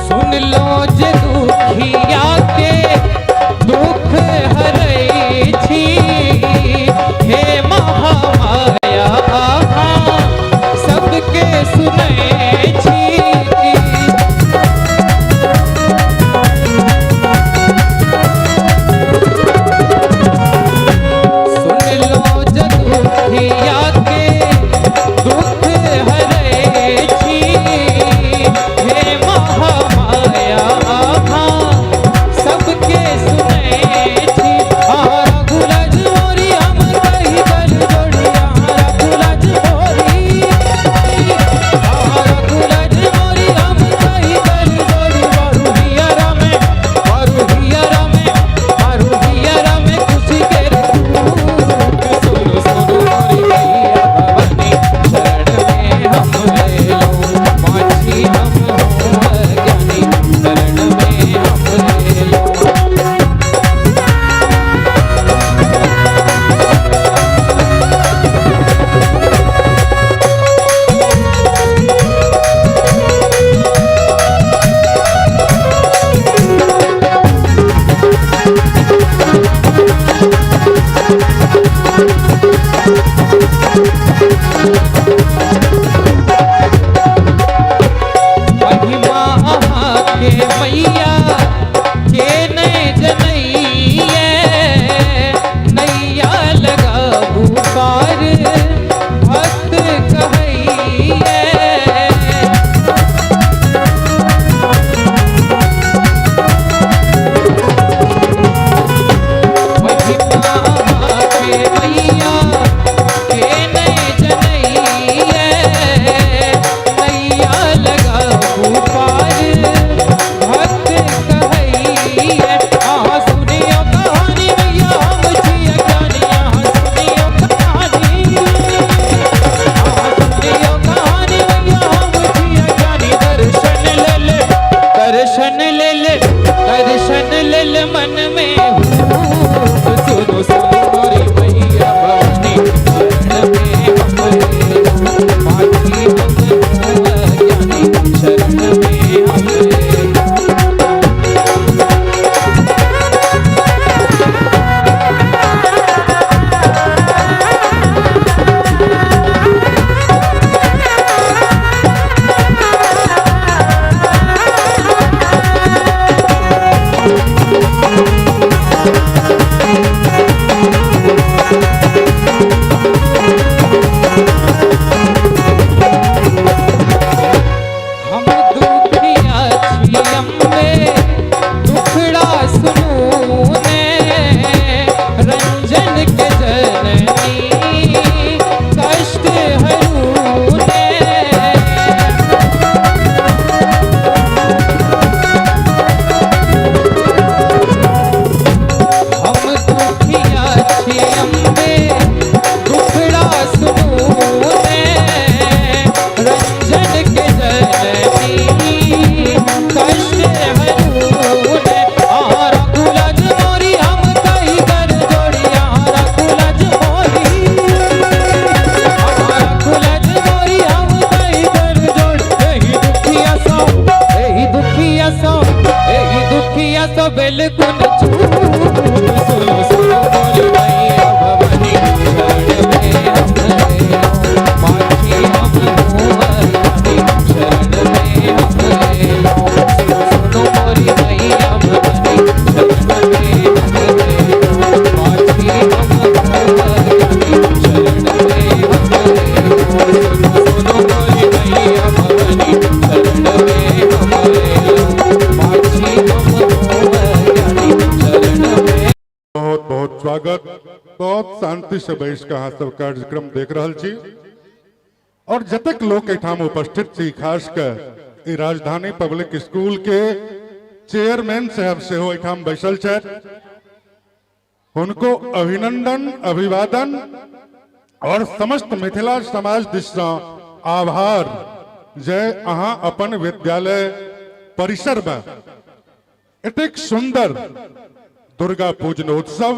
सुन लो जे दुखिया के दुख हरै छी, हे महामाया अहाँ सबके सुनै छी। सुन लो जे दुखिया के दुख हरै छी, हे महामाया अहाँ सबके सुनै छी। अहाँ रघुराज मोरी, हम कही कल जोड़ी, अहाँ रघुराज मोरी, अहाँ रघुराज मोरी, हम कही कल जोड़ी, बारू में, बारू में, बारू में खुशी के रूप। सुनो सुनो मोरी मैया भवानी, शरण में हम एलो। पाछी हम हूँ अज्ञानी, शरण में हम एलो। महिमा अहाँ के मैया के नहि जनैये, लेल, दर्शन लेल मन में हूप। सुनो सुनो मोरी मैया भवानी, शरण में हम एलौं। माछी हम हूँ अज्ञानी, शरण में हम एलौं। हम दुखिया छी अम्बे, दुखड़ा सुनू ने। रंजन के जननी, कष्ट हरू ने। हम दुखिया छी अम्बे, दुखड़ा सुनू ने। रंजन के जननी, कष्ट हरू ने। आ राखू लाज मोरी, हम कही कर जोड़ी। आ राखू लाज मोरी, आ राखू लाज मोरी, हम कही कर जोड़ी। एही दुखिया सो, एही दुखिया सो, एही दुखिया सो बिल्कुल चूप। सुनो सुनो मोरी मैया भवानी, शरण में हम एलौं। माछी हम हूँ अज्ञानी, शरण में हम एलौं। सुनो सुनो मोरी मैया भवानी, शरण में हम एलौं। माछी हम हूँ अज्ञानी, शरण में हम एलौं। सुनो सुनो मोरी मैया भवानी, शरण में हम एलौं। माछी हम हूँ अज्ञानी, शरण में। बहुत बहुत स्वागत। बहुत शांति से बैस के अहाँ सब कार्यक्रम देख रहल छी और जतेक लोक एहिठाम उपस्थित छी, खास के ई राजधानी पब्लिक स्कूल के चेयरमैन साहब सेहो एहिठाम बैसल छथि, हुनको अभिनंदन, अभिवादन और समस्त मिथिला समाज दिस सँ आभार जे अहाँ अपन विद्यालय परिसर में एतेक सुंदर दुर्गा पूजनोत्सव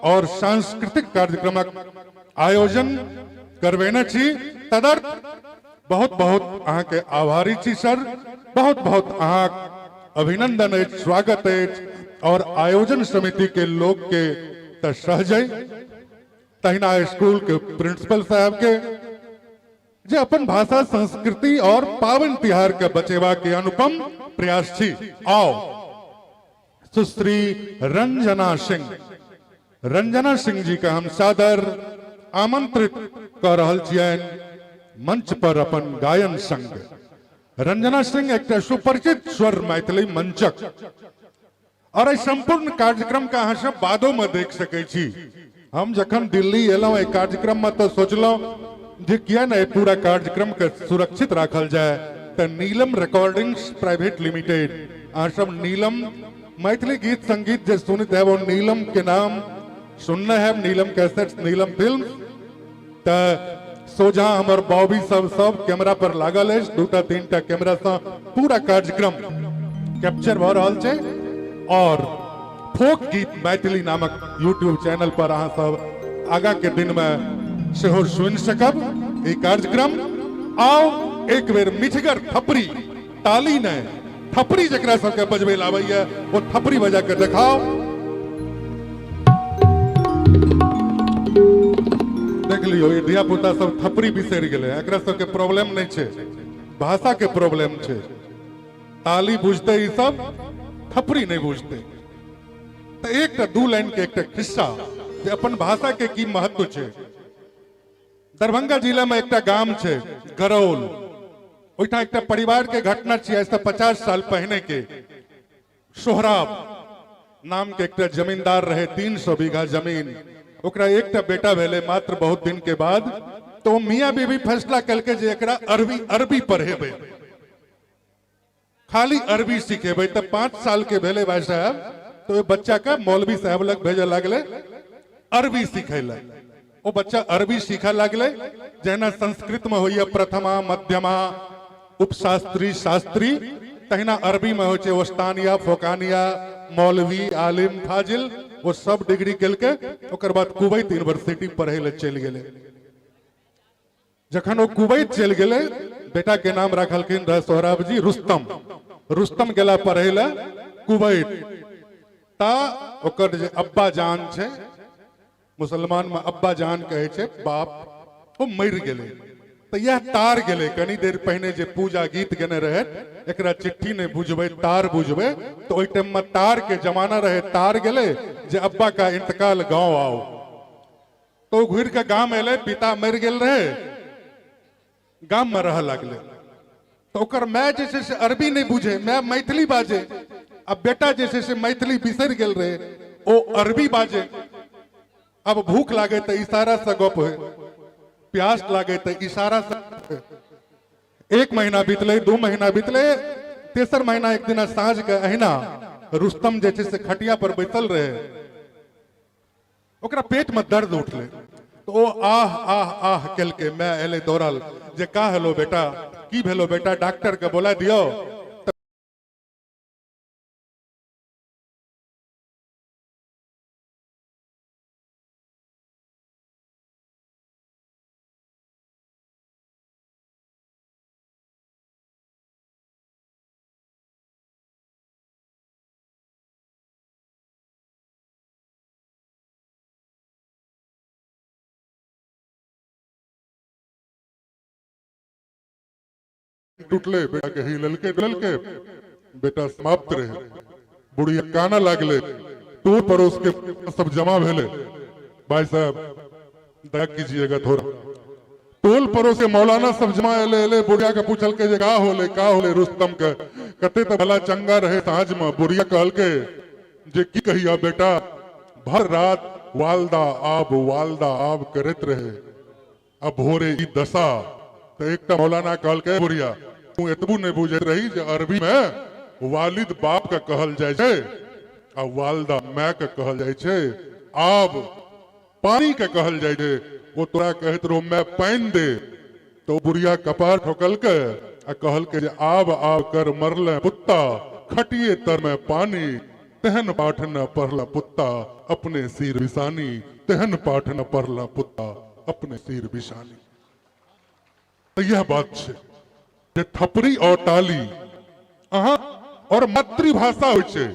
और सांस्कृतिक कार्यक्रमक आयोजन करवेने छी। तदर्थ बहुत बहुत अहाँके आभारी छी सर, बहुत बहुत अहाँ अभिनंदन अछि, स्वागत अछि और आयोजन समिति के लोग के तऽ सहजै, तहिना स्कूल के प्रिंसिपल साहब के जे अपन भाषा, संस्कृति और पावन तिहार के बचेबा के अनुपम प्रयास छी। आओ सुश्री रंजना सिंह, रंजना सिंह जी के हम सादर आमंत्रित कऽ रहल छियनि मंच पर अपन गायन संग। रंजना सिंह एकटा सुपरिचित स्वर मैथिली मंचक और एहि संपूर्ण कार्यक्रम के अहाँ सब बादो में देख सकै छी। हम जखन दिल्ली एलहुँ एहि कार्यक्रम में तऽ सोचलहुँ जे किया ने एहि पूरा कार्यक्रम के सुरक्षित राखल जाय, तऽ नीलम रिकॉर्डिंग्स प्राइवेट लिमिटेड, अहाँ सब नीलम मैथिली गीत संगीत जे सुनैत हैब ओ नीलम के नाम सुनने हैब, नीलम कैसेट्स, नीलम फिल्म। तऽ सोझा हमर बॉबी सब सब कैमरा पर लागल अछि, दूटा तीनटा कैमरा सँ पूरा कार्यक्रम कैप्चर भऽ रहल छै और फोक गीत मैथिली नामक यूट्यूब चैनल पर अहाँ सब आगा के दिन में सेहो सुनि सकब ई कार्यक्रम। आउ एक बेर मिठगर थपड़ी, ताली नहि, थपड़ी जकरा सबके बजबै लए आबैया ओ थपड़ी बजा के देखाओ। देख लियो, ई धिया पुता सब थपड़ी बिसरि गेलै। एकरा सबके प्रॉब्लम नहि छै, भाषा के प्रॉब्लम छै। ताली बुझते ई सब, थपड़ी नहि बुझते। तऽ एकटा दू लाइन के एकटा खिस्सा जे अपन भाषा के की महत्व छै। दरभंगा जिला में एकटा गाम छै गरौल, ओहिठाम एकटा परिवार के घटना छै आज से 50 साल पहिने के। सोहराब नाम के एकटा जमींदार रहे, 300 बीघा जमीन, ओकरा एकटा बेटा भेलै मात्र बहुत दिन के बाद। तो ओ मियाँ बीबी फैसला कलकै जे एकरा अरबी अरबी पढ़ेबै, खाली अरबी सिखेबै। तऽ 5 साल के भेलै भाई साहब तो ओहि बच्चा के मौलवी साहब लग भेजऽ लगलै अरबी सिखै लए। ओ बच्चा अरबी सीखऽ लगलै, जहिना संस्कृत में होइए प्रथमा, मध्यमा, उपशास्त्री, शास्त्री, तहिना अरबी में होइ छै ओस्तानिया, फोकानिया, मौलवी, आलिम, फाजिल, ओ सब डिग्री केलकै। ओकर बाद कुवैत यूनिवर्सिटी पढ़ै लए चलि गेलै। जखन ओ कुवैत चलि गेलै, बेटा के नाम रखलखिन रह सोहराब जी रुस्तम। रुस्तम गेला पढ़ै लए कुवैत, ता ओकर जे अब्बा जान छै, मुसलमान में अब्बा जान कहै छै बाप, ओ मरि गेलै। तऽ इएह तार गेलै। कनी देर पहिने जे पूजा गीत गेने रहे, एकरा चिट्ठी नहि बुझबै, तार बुझबै। तऽ ओहि टाइम में तार के जमाना रहे, तार गेलै जे अब्बा का इंतकाल, गाँव आओ। तो घुरि के गाम एलै, पिता मरि गेल रहे, गाम में रह लगलै। तऽ ओकर माय जे छै से अरबी नहि बुझे, माय मैथिली बाजे। आ बेटा जे छै से मैथिली बिसरि गेल रहे, ओ अरबी बाजे। अब भूख लागे तऽ इशारा से गप होय, प्यास लागे तऽ इशारा से। एक महीना बीतलै, 2 महीना बीतलै, तेसर महीना एक दिन साँझ के अहिना रुस्तम जे छै से खटिया पर बैसल रहे, ओकरा पेट में दर्द उठलै, तो ओ आह आह आह केलकै। मैं एलै दौड़ल जे का हेलो बेटा, की भेलो बेटा, डॉक्टर के बोला दियो। टूटले, बेटा के हिललके डुललके, बेटा समाप्त रहे। बुढ़िया काना लागले, टोल पड़ोस के सब जमा भेले। भाई साहब दया कीजिएगा थोड़ा। टोल पड़ोस के मौलाना सब जमा एले एले, बुढ़िया के पूछलके जे का होले, का होले रुस्तम के, कते त भला चंगा रहे साँझ में। बुढ़िया कहलके जे की कहिया बेटा, भर रात वालदा आब वालदा आब करैत रहे, अब भोरे ई दशा। तो एकटा मौलाना कहलकै, बुढ़िया तू एतबू नहीं बुझैत रही जे अरबी में वालिद बाप के कहल जाइ छै आ वालदा my के कहल जाइ छै, आब पानी के कहल जाइ छै। ओ तोरा कहैत रहो मैं पानि दे, तो बुढ़िया कपार ठोकलकै आ कहलकै जे आब आब कर मरले पुत्ता, खटिए तर में पानी, तेहन पाठ न पढ़ला पुत्ता अपने सिर बिसानी, तेहन पाठ न पढ़ला पुत्ता अपने सिर बिसानी। तो यह बात छै जे थपड़ी और ताली अहाँ और मातृभाषा होइ छै।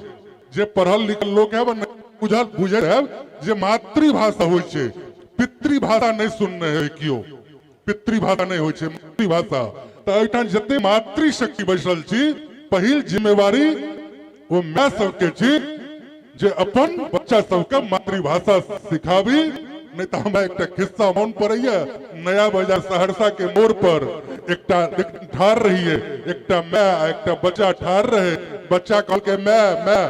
जे पढ़ल लिखल लोक है बुझल बुझल है जे मातृभाषा होइ छै, पितृभाषा नहीं सुनने है कियो, पितृभाषा नहीं होइ छै, मातृभाषा। तऽ एहिठाम जते मातृशक्ति बैसल छी, पहिल जिम्मेवारी ओ my सबके छी जे अपन बच्चा सबके मातृभाषा सिखाबी। नहीं तो हमरा एकटा खिस्सा मन पड़ैया, नया बाजार सहरसा के मोड़ पर एकटा ठार रहिए, एकटा my आ एकटा बच्चा ठार रहे। बच्चा कहलकै my my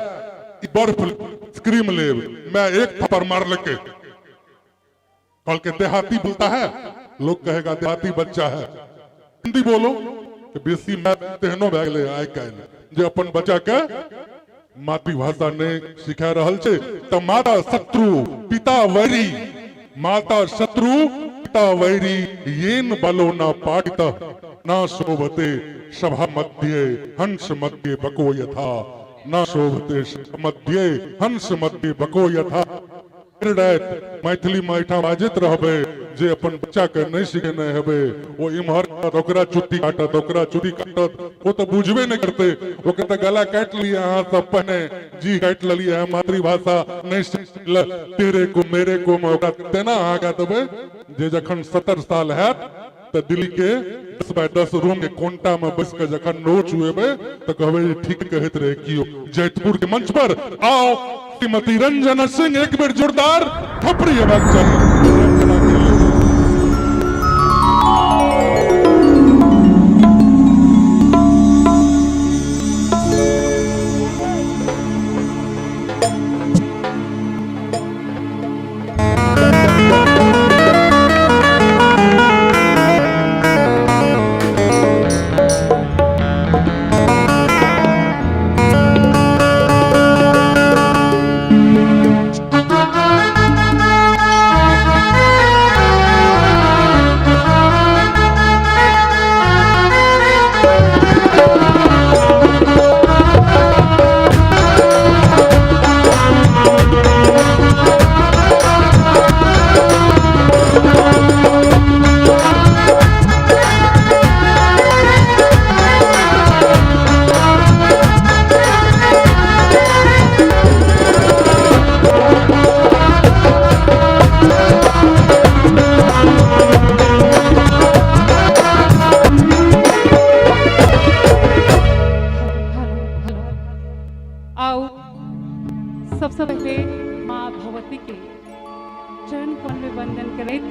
ई बर्फ आइसक्रीम लेब। मैं एक थप्पड़ मारलकै, कहलकै देहाती बोलता है, लोग कहेगा देहाती बच्चा है, हिंदी बोलो। तो बेसी मैं तेहनो भए गेलै आइ काल्हि जे अपन बच्चा के मातृभाषा नहि सिखा रहल छै। तऽ माता शत्रु पिता वैरी, माता शत्रु पिता वैरी, येन बलो न पाठित न शोभते सभा मध्ये हंस मध्ये बको यथा, न शोभते सभा मध्ये हंस मध्ये बको यथा। मैथिली में एहिठाम बाजैत रहबै, जे अपन बच्चा के नहि सिखेने हेबै ओ इम्हर ओकरा चुट्टी काटत, ओकरा चुट्टी काटत, ओ तऽ बुझबे नहि करतै। ओकर तऽ गला काटि लियै अहाँ सब पहिने, जी काटि लेलियै हँ, मातृभाषा नहि सिखल, तेरे को मेरे को में ओकरा तेना अहाँ कऽ देबै जे जखन 70 साल हैत तऽ दिल्ली के 10 बाय 10 रूम के कोनटा में बैस के जखन नोर चुएबै तऽ कहबै जे ठीक कहैत रहे कियो। जैतपुर के मंच पर आओ श्रीमती रंजना सिंह, एक बेर जोरदार थपड़ी हेबाक चाही रंजना के लेल। आउ सबसँ पहिले माँ भगवती के चरण कमल में वंदन करैत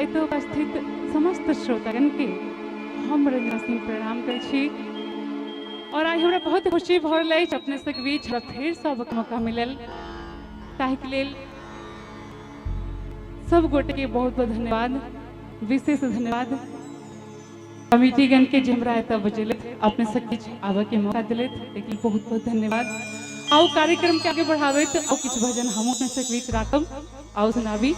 एतऽ उपस्थित समस्त श्रोतागण के हम रंजना सिंह प्रणाम करै छी। और आइ हमरा बहुत खुशी भऽ रहल अछि अपने सबके बीच हमरा फेरसँ आबयके मौका मिलल, ताहिके लेल सब गोटे के बहुत बहुत धन्यवाद, विशेष धन्यवाद कमिटीगण के जे हमरा एतऽ बजेलथि, अपने सबके बीच आबयके मौका देलथि, ताहिके लेल बहुत बहुत धन्यवाद। आउ कार्यक्रम के आगे बढ़ाबैत आउ किछु भजन हमहूँ अपने सबके बीच राखब, आउ सुनाबी।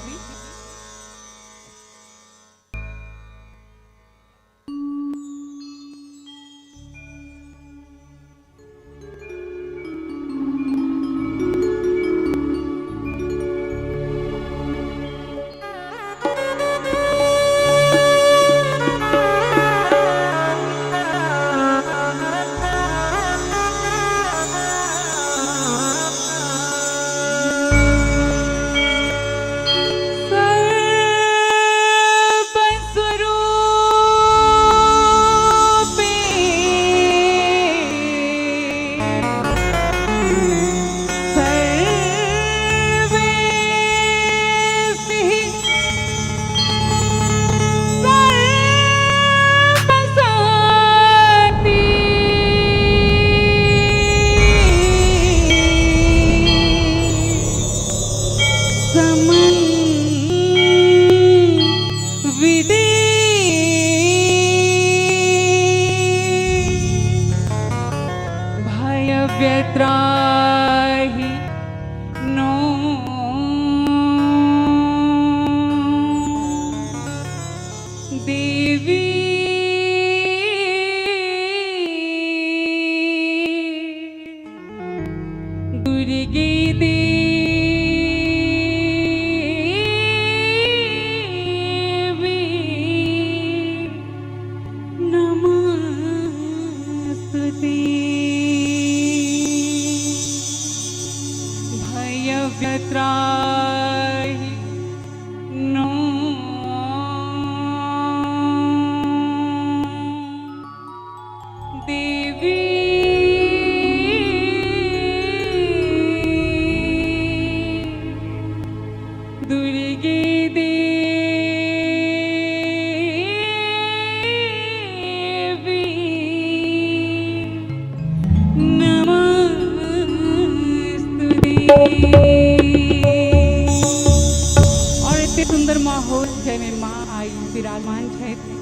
और एते सुंदर माहौल जाहिमे माँ आई विराजमान छथि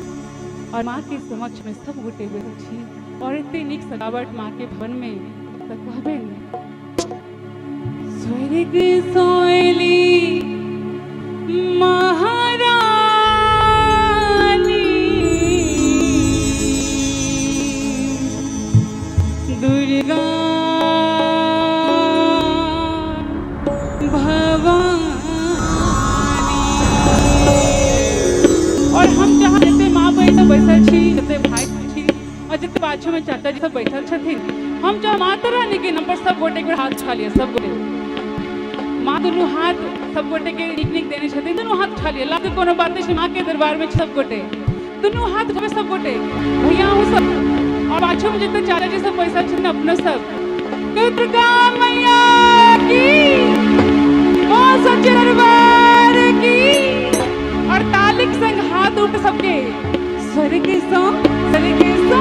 और माँ के समक्ष में सब गोटे बैसल छी और एते नीक सजावट माँ के भवन में तऽ कहबे नहि। स्वर्ग सोयली महारानी दुर्गा भवानी। और हम जहाँ जते माँ बहिन सब बैसल छी, जते भाई छी और जते पाछू में चाचा जी सब बैठल छथिन, हम जहाँ माता रानी के नाम पर सब गोटे के हाथ उठा लिअ। सब गोटे माँ दुनू हाथ सब गोटे के नीक नीक देने छथिन, दुनू हाथ उठा लिअ। लाज के कोनो बात नहीं छै, माँ के दरबार में सब गोटे दुनू हाथ उठेबै सब गोटे, भैया अहूँ सब और पाछू में जते चाचा जी सब बैसल छथिन अपनो सब। दुर्गा मैया की, बोल सच्चे दरबार की। और तालिक संग हाथ उठ सबके। स्वर्ग सो स्वर्ग सो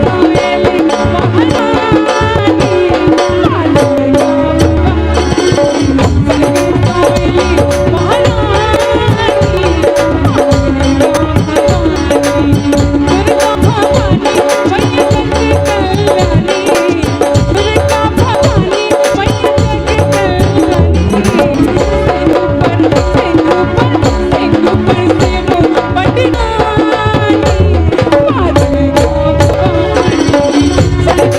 सोएली महारानी, स्वर्ग सोएली महारानी, दुर्गा भवानी मैया जग कल्याणी, दुर्गा भवानी मैया जग कल्याणी। सिंह पर सिंह पर सिंह पर सिंह पटनानी, माँ दुर्गा भवानी। स्वर्ग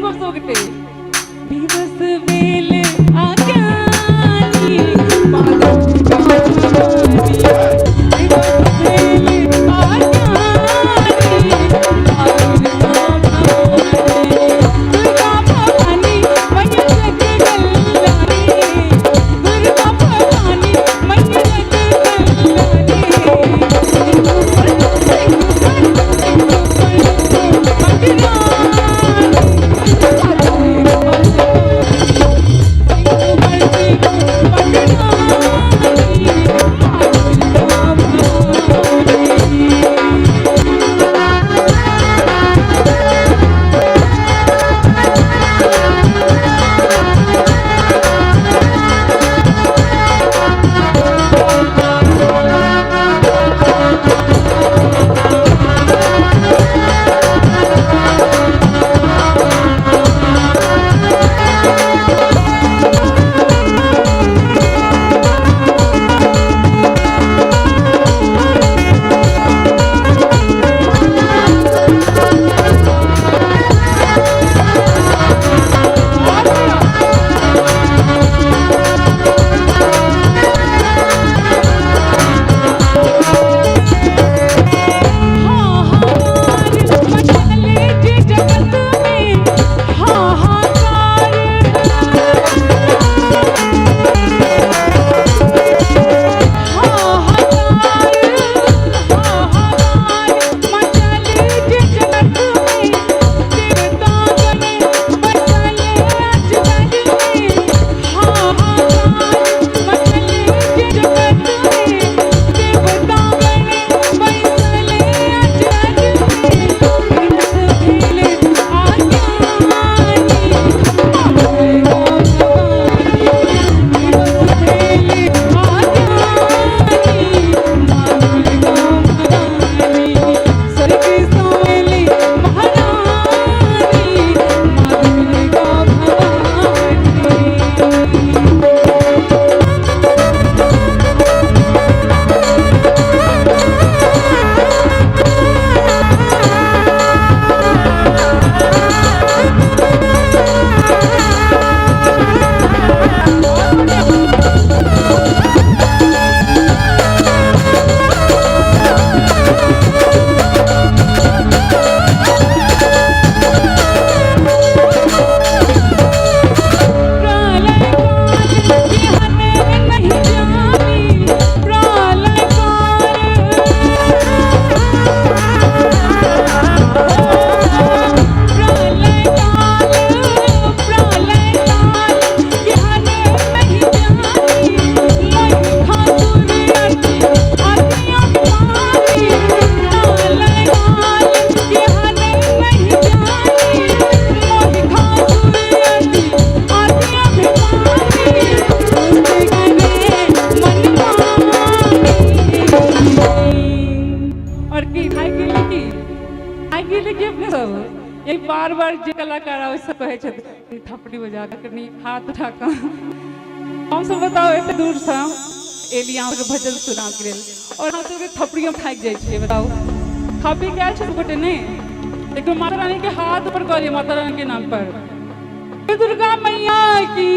संग सब गोटे। दिवस भेल अज्ञानी माँ दुर्गा भवानी, दिवस भेल अज्ञानी माँ दुर्गा भवानी, दुर्गा भवानी मैया जग कल्याणी, दुर्गा भवानी मैया जग कल्याणी। और की खाइ गेली की खाइ गेली की अपने सब यही बार बार जे कलाकार आबै सब कहै छथि थपड़ी बजा कऽ कनि हाथ उठा कऽ। हमसब बताउ एते दूरसँ एली अहाँके भजन सुनाबके लेल और अहाँ सबके थपड़ियो थाकि जाइ छियै। बताउ खा पी के आयल छी सब गोटे? नहि एक माता रानी के हाथ ऊपर कऽ लिअ माता रानी के नाम पर। दुर्गा मैया की,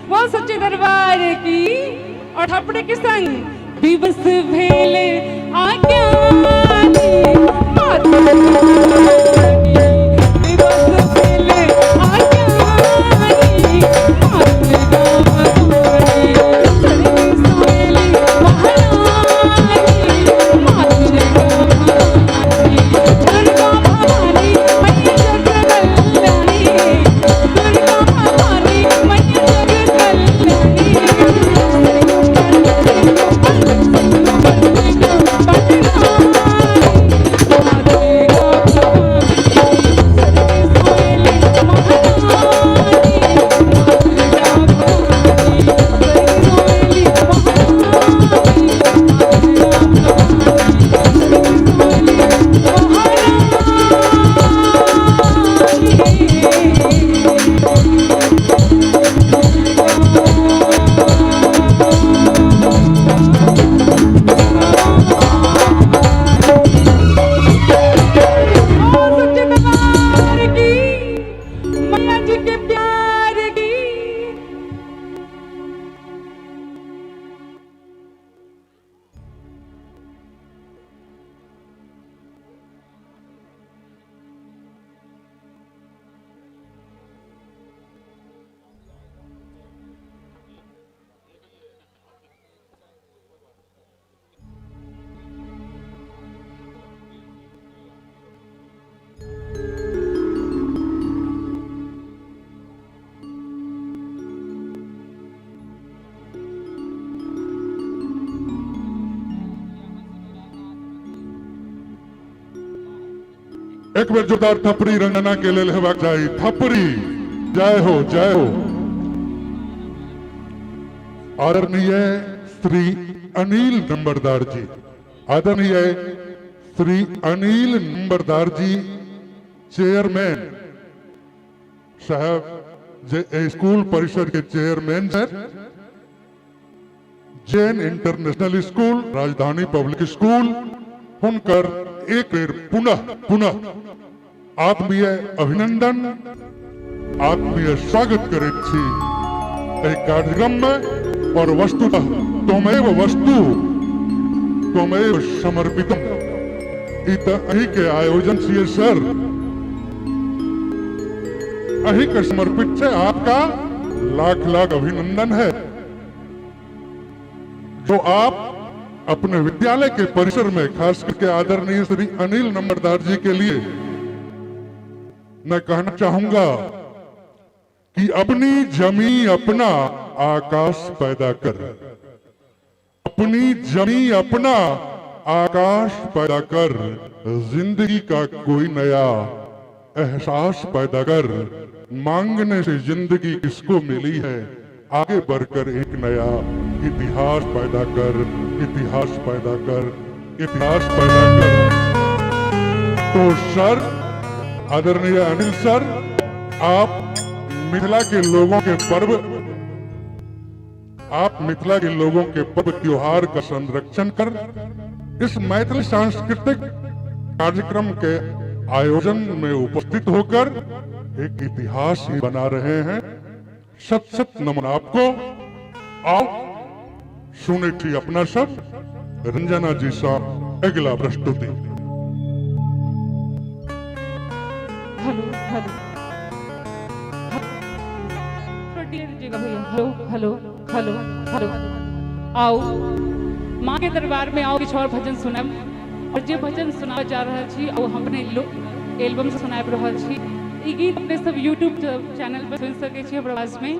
वो सच्चे दरबार की। और थपड़े के संग दिवस भेल आज्ञानी माता रानी, दिवस भेल आज्ञानी माता भवानी, स्वर्ग सोहेली महारानी माता भवानी, दुर्गा भवानी मैया जग कल्याणी, दुर्गा भवानी मैया जग कल्याणी। एक बेर जोरदार थपड़ी रंजना के लेल हेबाक चाही। थपड़ी, जय हो, जय हो। आदरणीय श्री अनिल नंबरदार जी, आदरणीय श्री अनिल नंबरदार जी चेयरमैन साहब, जे एहि स्कूल परिसर के चेयरमैन छथि, जैन इंटरनेशनल स्कूल, राजधानी पब्लिक स्कूल, हुनकर एक बेर पुनः पुनः आत्मीय अभिनंदन, आत्मीय स्वागत करैत छी एहि कार्यक्रम में। और वस्तुतः त्वमेव वस्तु त्वमेव समर्पितम, ई तऽ अही के आयोजन छियै सर, अही के समर्पित छै। आपका लाख लाख अभिनंदन है जो आप अपने विद्यालय के परिसर में, खास करके आदरणीय श्री अनिल नंबरदार जी के लिए मैं कहना चाहूंगा कि अपनी जमी अपना आकाश पैदा कर, अपनी जमी अपना आकाश पैदा कर, जिंदगी का कोई नया एहसास पैदा कर, मांगने से जिंदगी किसको मिली है, आगे बढ़कर एक नया इतिहास पैदा कर, इतिहास पैदा कर, इतिहास पैदा कर। तो सर, आदरणीय अनिल सर, आप मिथिला के लोगों के पर्व, आप मिथिला के लोगों के पर्व त्योहार का संरक्षण कर इस मैथिली सांस्कृतिक कार्यक्रम के आयोजन में उपस्थित होकर एक इतिहास ही बना रहे हैं। शत शत नमन आपको। आओ सुने थी अपना सब रंजना जी साहब अगला प्रस्तुति। हेलो हेलो, भैया, hello hello hello hello. आओ माँ के दरबार में आओ, किछु और भजन सुनब। और जे भजन सुनाबऽ जा रहल छी ओ हम अपने एल्बम से सुनाबि रहल छी। ई गीत अपने सब यूट्यूब चैनल पर सुनि सकै छी हमरा आवाज में,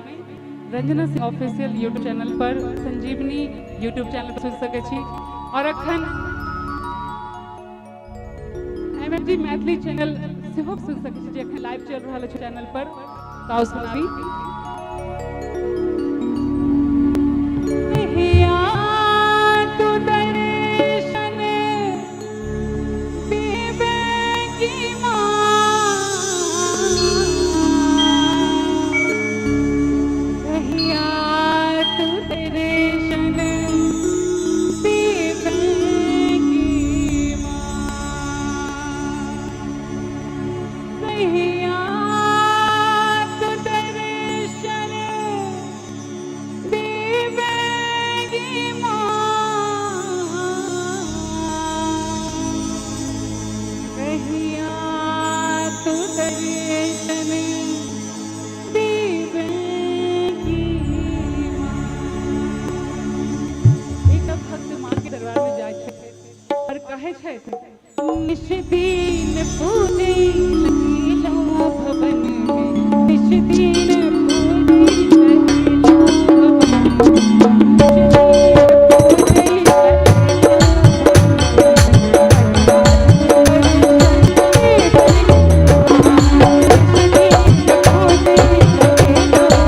Ranjana Singh official YouTube channel पर, संजीवनी यूट्यूब चैनल पर सुनि सकै छी। और अखन एमएमजी मैथिली चैनल सेहो सुनि सकै छी, जे अखन लाइव चलि रहल अछि चैनल पर। तऽ आउ सुनाबी। कहिया तू दर्शन देबेगी माँ, कहिया तू दर्शन देबेगी माँ, कहिया तू दर्शन देबेगी माँ, कहिया तू दर्शन देबेगी माँ। एक भक्त माँ के दरबार में जाइ छथि और कहै छथि, निश दिन पूजै सकेला भवन में, निश दिन पूजै सकेला भवन में, निश दिन पूजै सकेला भवन।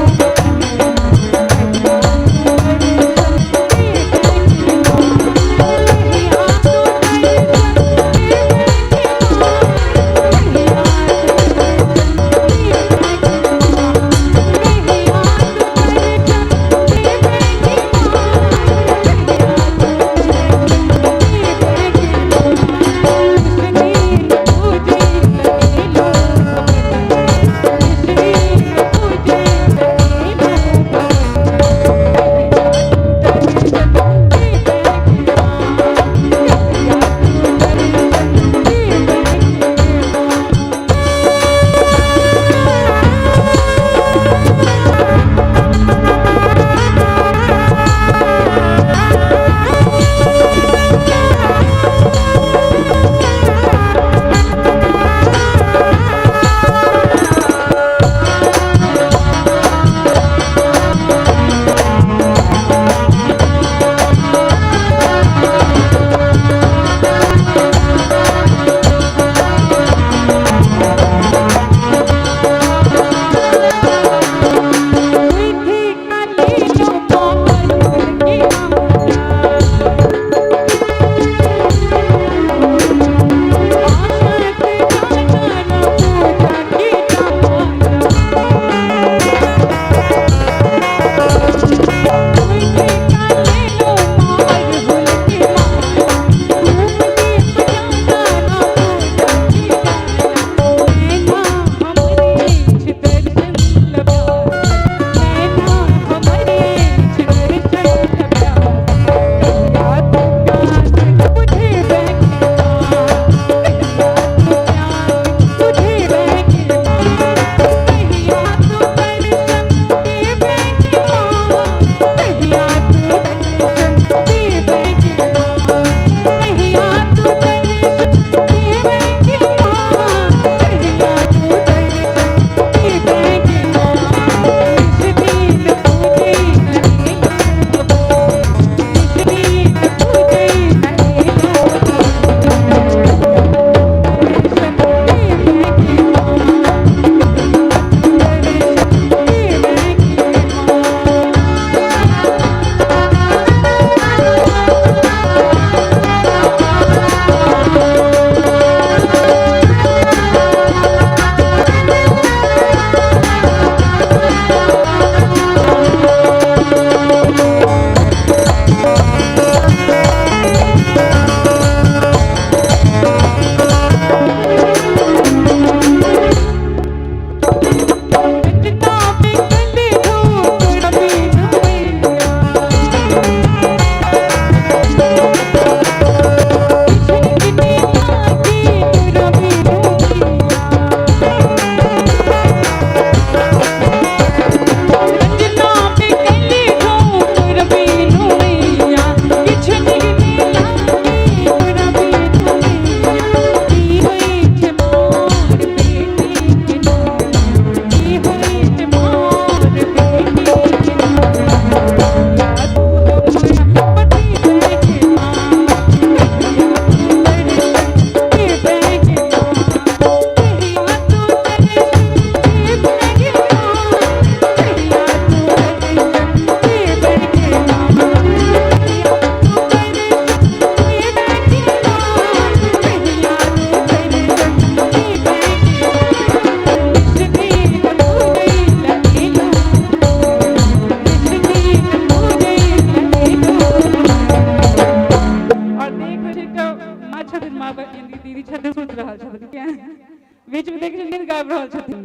बीच में देख नींद गाबि रहल छथिन,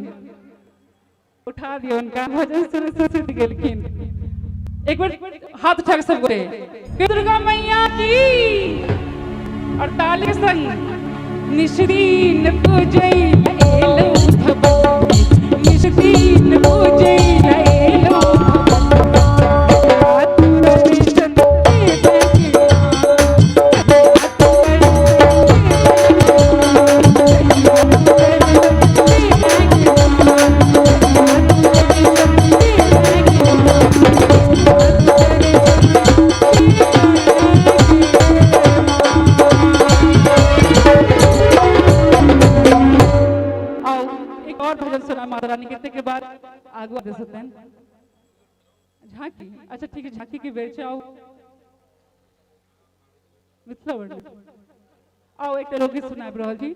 उठा दियौ हुनका, भजन सुन सुति गेलखिन। एक बार हाथ उठा के सब गोटे दुर्गा मैया की और ताली के संग। निशदीन पूजै एलो भगवती, निशदीन पूजै एलो आओ एक और भजन सुना माता रानी के के बाद आगू दे सकते हैं झांकी। अच्छा ठीक है, झांकी के बेर आओ मिथिला वर्ल्ड। आओ एक लोकगीत सुनाबि रहल छी।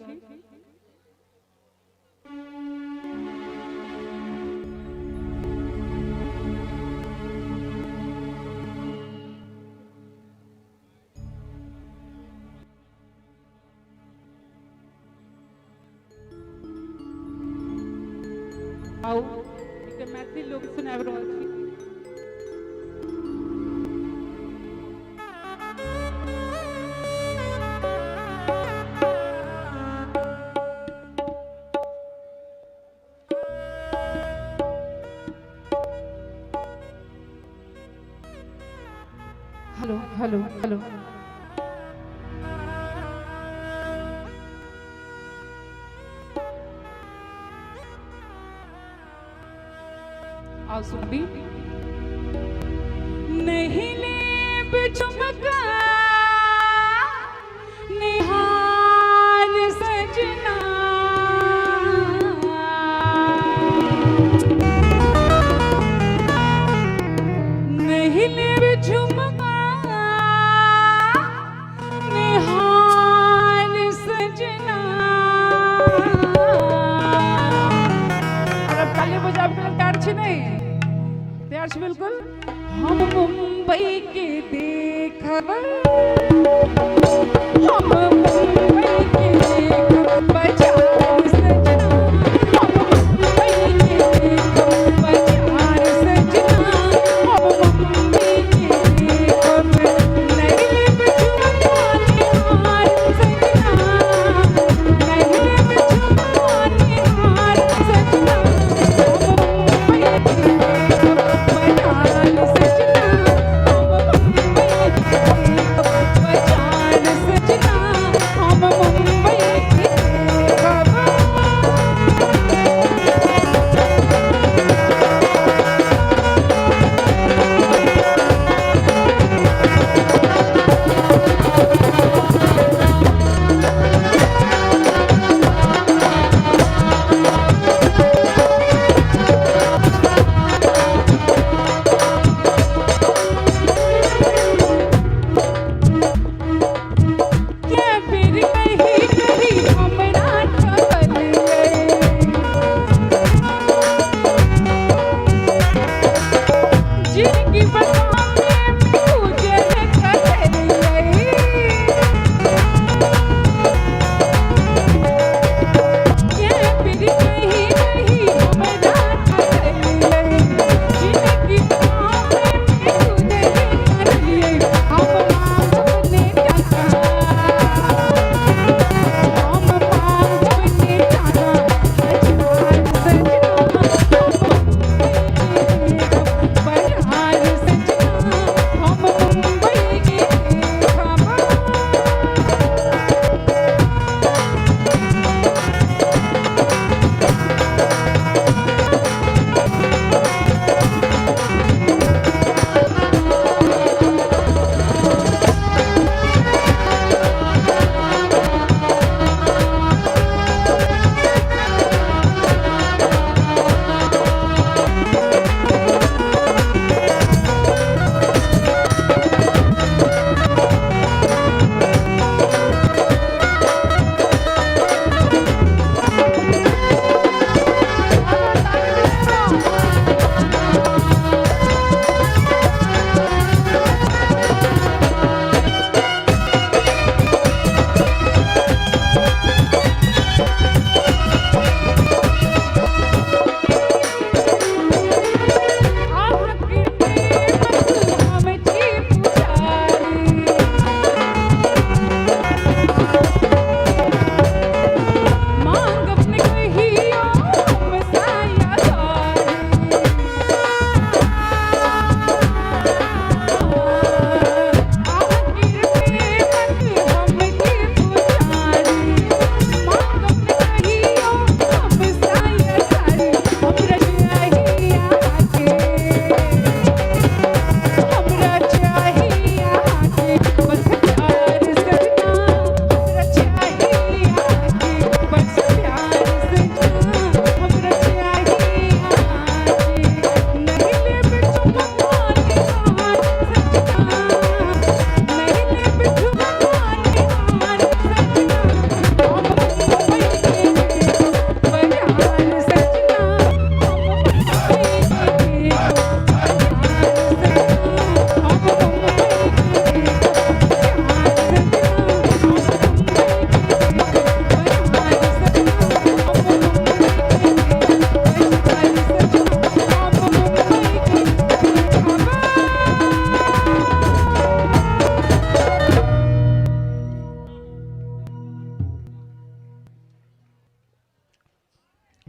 आओ एक मैथिली लोकगीत सुनाबि रहल छी। Hello hello hello. आओ सुनबी। नहीं लेब झुमका निहार सजना, नहीं लेब झुमका निहार सजना। और अब ताली बजाबे के लेल तैयार छी नहीं? तैयार छी बिल्कुल? हम मुंबई के देखब, हम मुंबई के देखब बाजार सजना, हम मुंबई के देखब बाजार सजना, हम मुंबई के देखब नहीं लेब झुमका निहार सजना, नहीं लेब झुमका निहार सजना, हम मुंबई के देखब बाजार सजना, हम मुंबई के देखब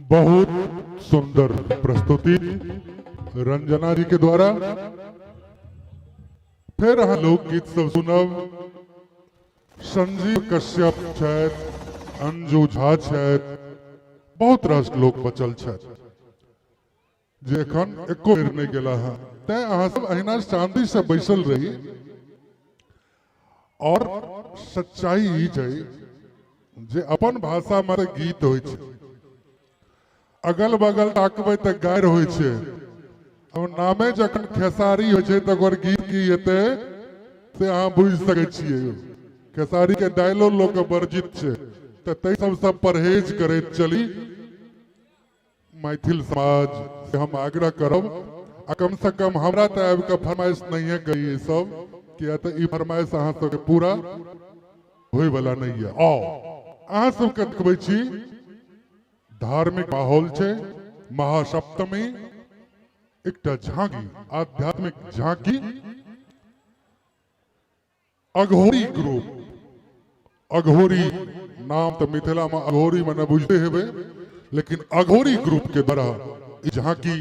बहुत सुंदर प्रस्तुति रंजना जी के द्वारा। फिर अहाँ लोकगीत सब सुनब। संजीव कश्यप छथि, अंजू झा छथि, बहुत रास लोक बचल छथि जे एखन एको बेर नहि गेला हँ। तैं अहाँ सब अहिना शांति से बैसल रही। और सच्चाई ई छै जे अपन भाषा में गीत होइ छै, अगल बगल ताकबै तऽ गारि होइ छै। अब नामे जखन खेसारी होइ छै तऽ ओकर गीत की हेतै से अहाँ बुझि सकै छियै। खेसारी के दाइलो लोक वर्जित छै, तऽ ताहि सबसँ परहेज करैत चली मैथिल समाज से हम आग्रह करब। आ कम से कम हमरा तऽ आबि कऽ फरमाइश नहिए करी ई सब, किया तऽ ई फरमाइश अहाँ सबके पूरा होइवला नहि यऽ। आउ अहाँ सबके देखबै छी, धार्मिक माहौल छै, महासप्तमी, एकटा झांकी, आध्यात्मिक झांकी, अघोरी ग्रुप। अघोरी नाम तऽ मिथिला में अघोरी मने बुझते हेबै, लेकिन अघोरी ग्रुप के द्वारा ई झांकी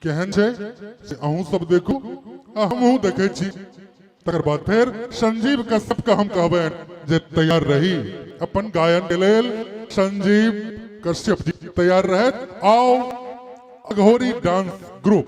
केहन छै से अहूँ सब देखू आ हमहूँ देखै छी। तकर बाद फेर संजीव कश्यप के हम कहबनि जे तैयार रही अपन गायन के लेल। संजीव कश्यप जी तैयार रहत। आओ अघोरी डांस ग्रुप।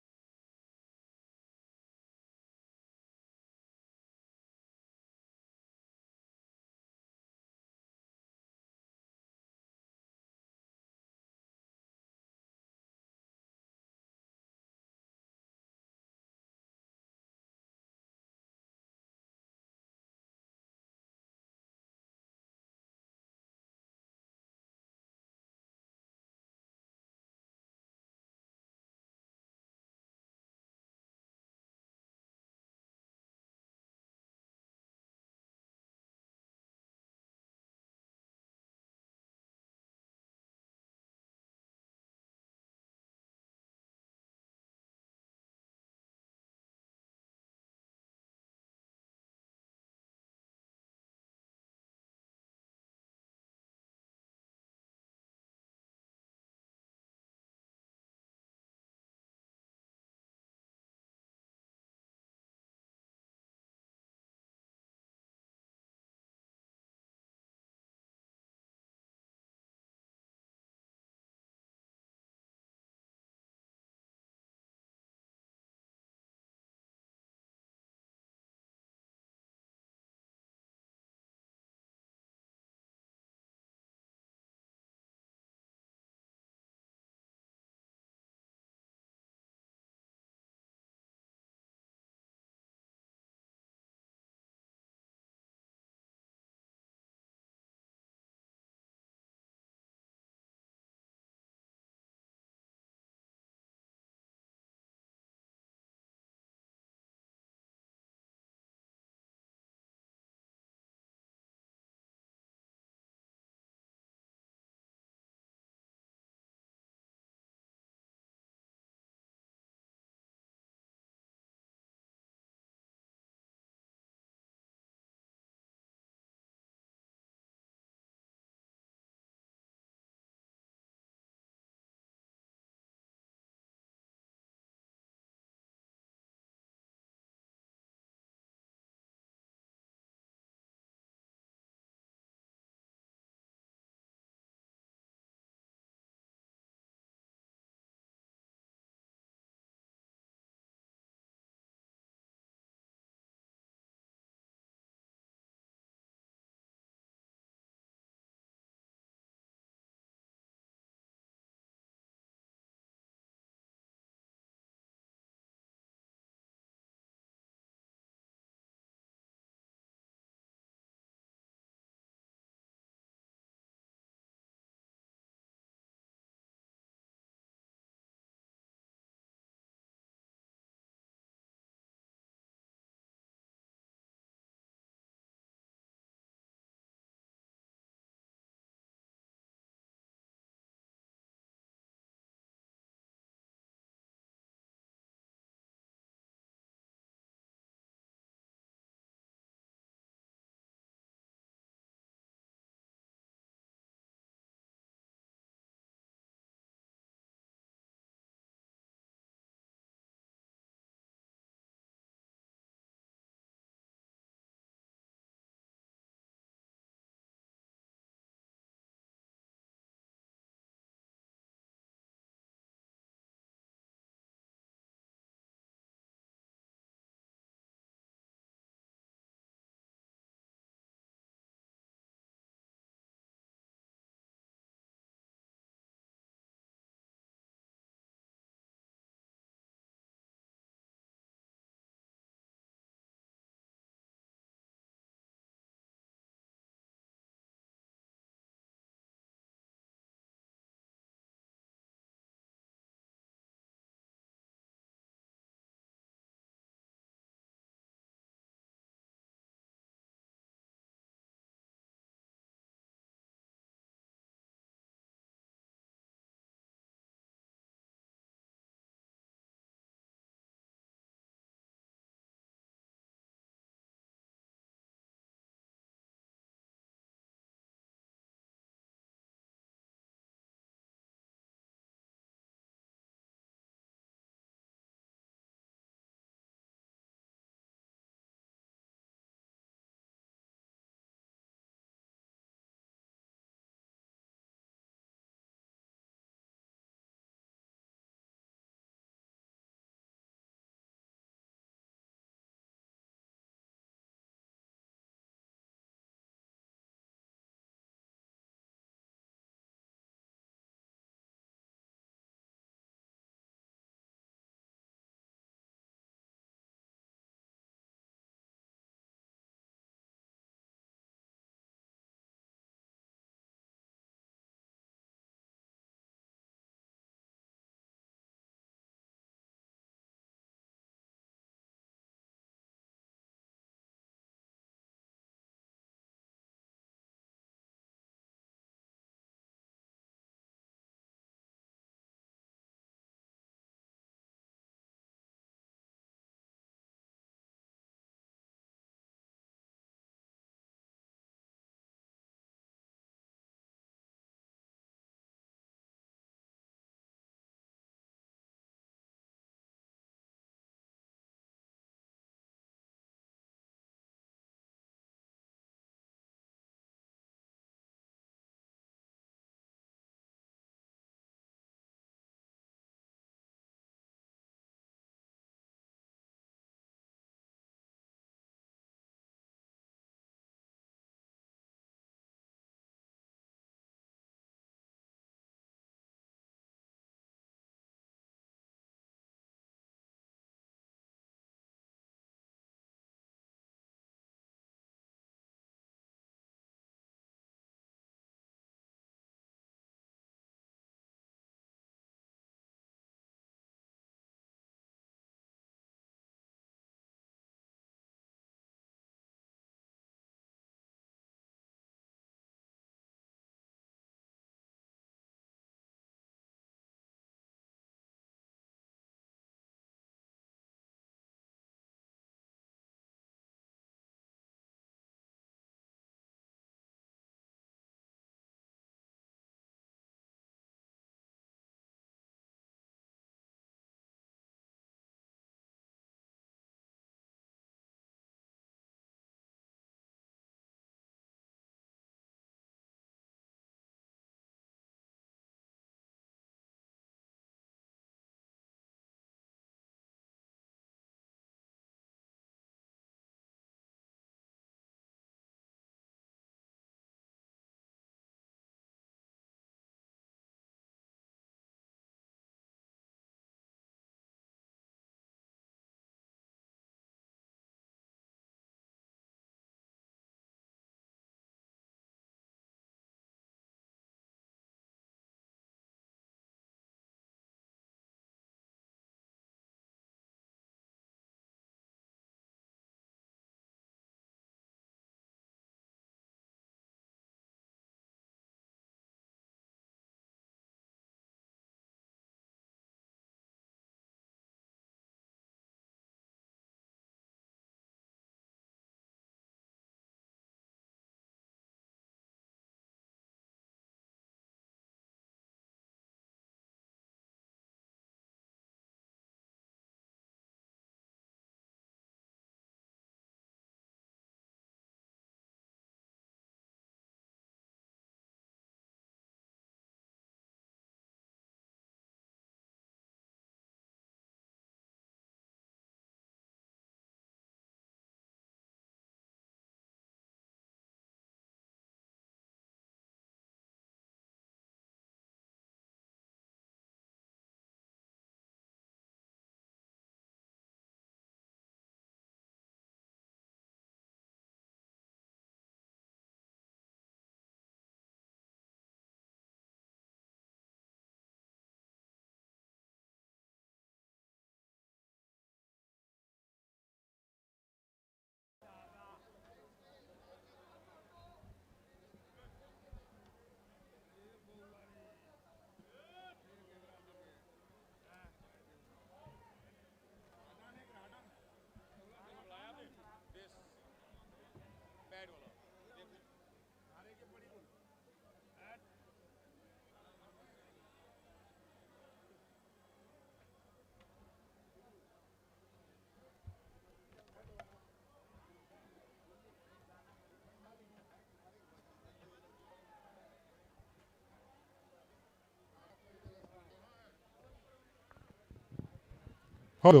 हेलो,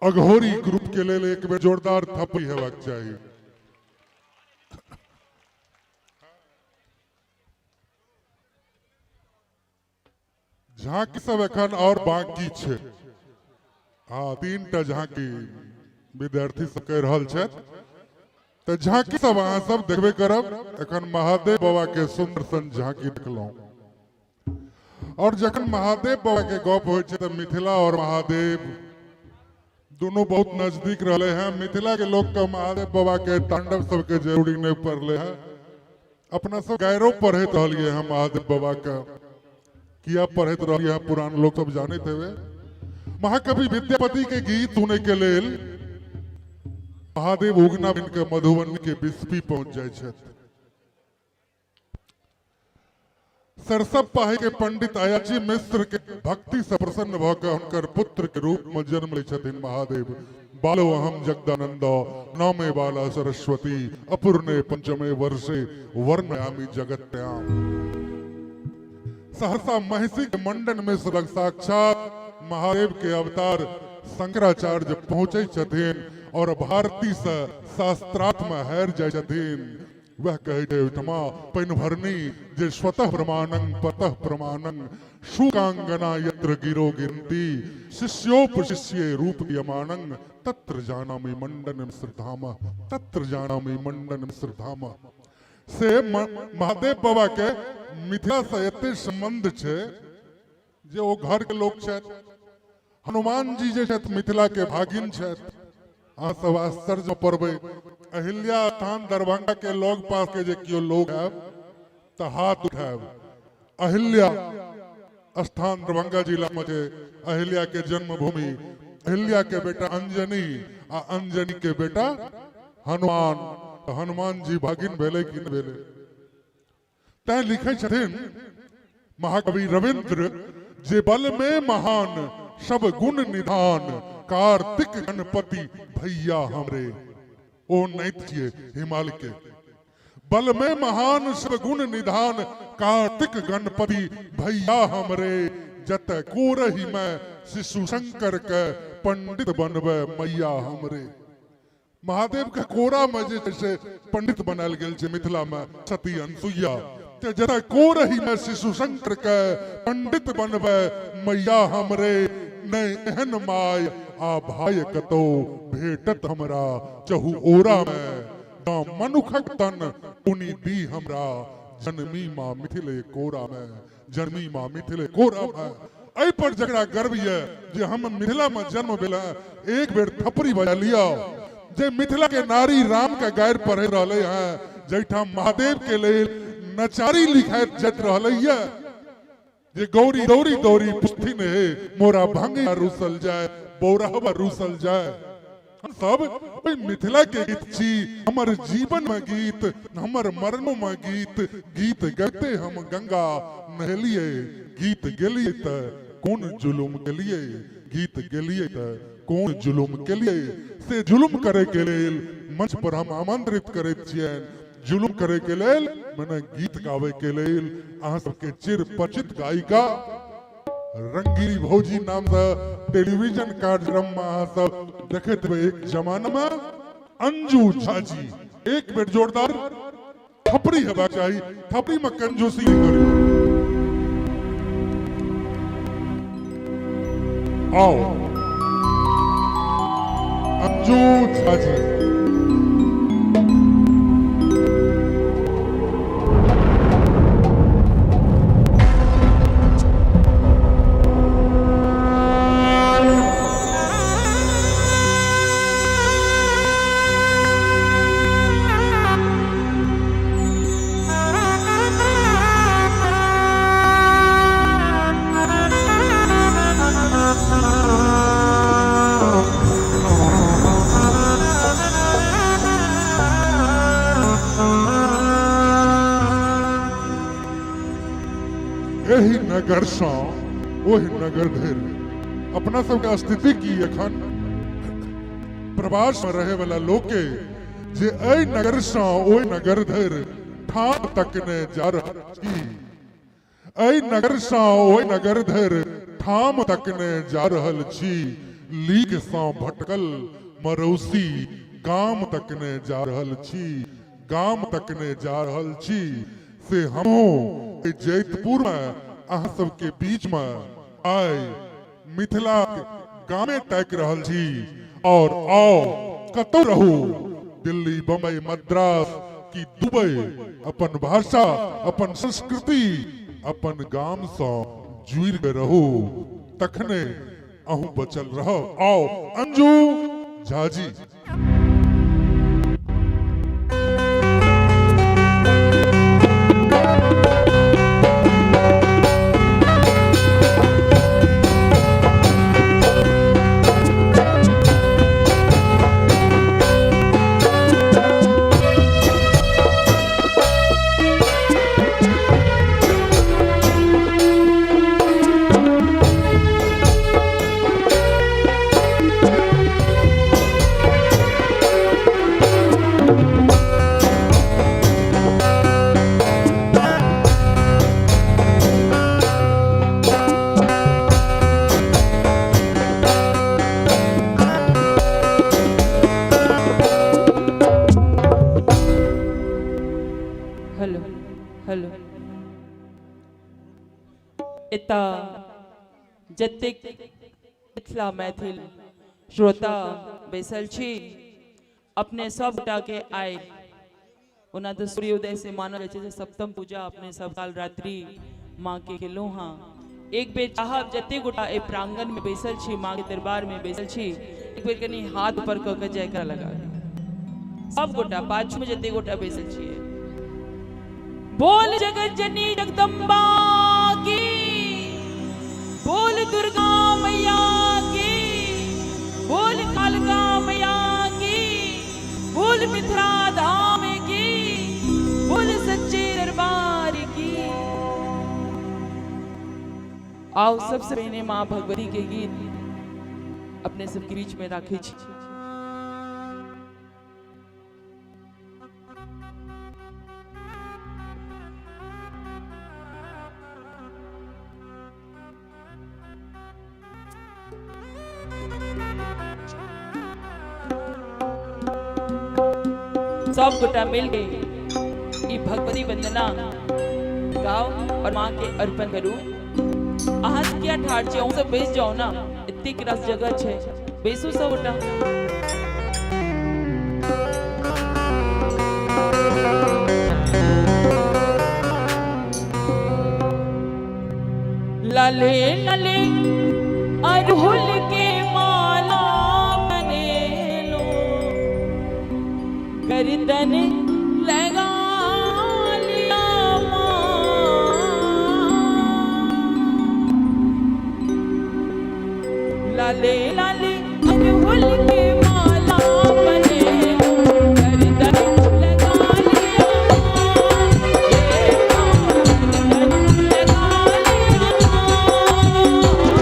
अघोरी ग्रुप के लेल एक बेर जोरदार थप्पी हेबाक चाही। झांकी सब एखन और बाकी छै। हाँ, 3टा झांकी विद्यार्थी सब कहि रहल छथि, तऽ झांकी सब अहाँ सब देखबे करब। एखन महादेव बाबा के सुंदर सन झांकी देखलहुँ। और जखन महादेव बाबा के गप होइ छै तऽ मिथिला और महादेव दोनों बहुत नजदीक रहले हैं। मिथिला के लोग के महादेव बाबा के तांडव सबके जरूरी नहीं पड़ले हैं। अपना सब गैरो पढ़ैत रहलिए हैं महादेव बाबा के, किया पढ़ैत रहलिए हैं पुरान लोग सब जानते हुए। महाकवि विद्यापति के गीत सुने के लेल महादेव उगना बन के मधुबनी के बिस्पी पहुंच जाए छथि। सरसब पाही के पंडित अयाची मिश्र के भक्ति से प्रसन्न भ के हुनकर पुत्र के रूप में जन्म लै छथिन महादेव। बालो अहम जगदानंद नौमे बाला सरस्वती अपूर्णे पंचमे वर्षे वर्णयामि जगत्याम। सहरसा महिषी के मंडन मिश्र लग साक्षात महादेव के अवतार शंकराचार्य पहुंचे छथिन और भारती से शास्त्रार्थ में हारि जाय छथिन। वह कहै छै ओहिठमा पानि भरनी जे स्वतः प्रमाणं पतः प्रमाणं शुकांगना यत्र गिरो गिरंती शिष्योपशिष्ये रूप यमानं तत्र जानामि मंडन मिश्र धाम तत्र जानामि मंडन मिश्र धाम। से महादेव बाबा के मिथिला से एते संबंध छै जे ओ घर के लोग छथि। हनुमान जी जे छथि मिथिला के भागिन छथि। अहाँ सब आश्चर्य पड़बै, अहिल्या स्थान दरभंगा के लग पास के जे केओ लोग आयब तऽ हाथ उठायब। अहिल्या स्थान दरभंगा जिला में छै, अहिल्या के जन्मभूमि। अहिल्या के बेटा अंजनी आ अंजनी के बेटा हनुमान। तऽ हनुमान जी भागिन भेलै कि नहि भेलै? तैं लिखै छथिन महाकवि रविन्द्र जे बल में महान सब गुण निधान कार्तिक गणपति भैया हमरे। ओ नैत छियै हिमालय के। बल में महान सब गुण निधान कार्तिक गणपति भैया हमरे। जत कोरही में शिशु शंकर के पंडित बनबे मैया हमरे। महादेव के कोरा में जे छै से पंडित बनायल गेल छै मिथिला में सती अनसुईया। ते जरा कोरही में शिशु शंकर के पंडित बनबे मैया हमरे। नहीं एहन my आ भाई कतौ भेटत हमरा चहु ओरा में। जँ मनुखक तन पुनि दी हमरा जनमी माँ मिथिले कोरा में, जनमी माँ मिथिले कोरा में। एहि पर जकरा गर्व ये जे हम मिथिला में जन्म भेल है, एक बेर थपड़ी बजा लिया। जे मिथिला के नारी राम के गारि पढ़ रहले हैं, जैठाम महादेव के लेल नचारी लिखाइत जाइत रहले ये, जे गौरी दौरी दौरी पुछथिन हे मोरा भंगिया रूसल जाय बौरहवा रूसल जाय। हम सब ओहि मिथिला के गीत छी। हमर जीवन में गीत, हमर मरणो में गीत, गीत गाते हम गंगा नहेलिए, गीत गेलिए त कोन जुलुम केलिए, गीत गेलिए त कोन जुलुम केलिए। से जुलुम करे के लेल मंच पर हम आमंत्रित करैत छियनि। जुलुम करे के लेल मने गीत गावे के लेल अहाँ सबके चिर परिचित गायिका रंगीली भौजी नाम से टेलीविजन कार्यक्रम में अहाँ सब देखैत हेबै एक जमाना में अंजू झा जी। एक बेर जोरदार थपड़ी हेबाक चाही, थपड़ी में कंजूसी नहीं करी। आओ अंजू झा जी। एहि नगर सँ ओहि नगर धरि अपना सबके स्थिति की एखन प्रवास में रहे वाला लोग के जे एहि नगर सँ ओहि नगर धरि ठाम तकने जा रहल छी। एहि नगरसँ ओहि नगर धरि ठाम तकने जा रहल छी, लीकसँ भटकल मरौसी गाम तकने जा रहल छी, गाम तकने जा रहल छी। से हमहूँ एहि जैतपुरमे अहाँ सबके बीचमे आइ मिथिलाक गामे ताकि रहल छी। और आओ कतौ रहू, दिल्ली, बम्बई, मद्रास की दुबई, अपन भाषा, अपन संस्कृति, अपन गाम सँ जुड़ि के रहू, तखने अहूँ बचल रहब। आओ अंजू झाजी। हेलो हेलो, एतऽ जतेक मिथिला मैथिल श्रोता बैसल छी, अपने सब गोटाके आइ ओना तऽ सूर्योदय से मानल जाइ छै जे सप्तम पूजा अपने सब काल रात्रि माँ के केलहुँ हँ। एक बेर चाहब जते गोटा एहि प्रांगण में बैसल छी, माँ के दरबार में बैसल छी, एक बेर कनि हाथ ऊपर कऽ के जयकारा लगा दियौ सब गोटा, पाछू में जते गोटा बैसल छियै। बोल जगत जननी जगदम्बा की, बोल दुर्गा मैया की, बोल कालका मैया की, बोल मिथिला धाम की, बोल सच्चे दरबार की। आओ सबसे पहले माँ भगवती के गीत अपने सबके बीच में राखी छी। सब गोटा मिल के ई भगवती वंदना गाओ और माँ के अर्पण करू। अहाँ सब किया ठाढ़ छी? अहूँ सब बैस जाओ ना, एतेक रास जगह छै, बैसू सब गोटा। लाले लाले अरहुल के माला बनेलो, गर्दन लगा लिया माँ। लाले लाले अरहुल के माला बनेलो, गर्दन लगा लिया माँ। ये माँ गर्दन लगा लिया माँ।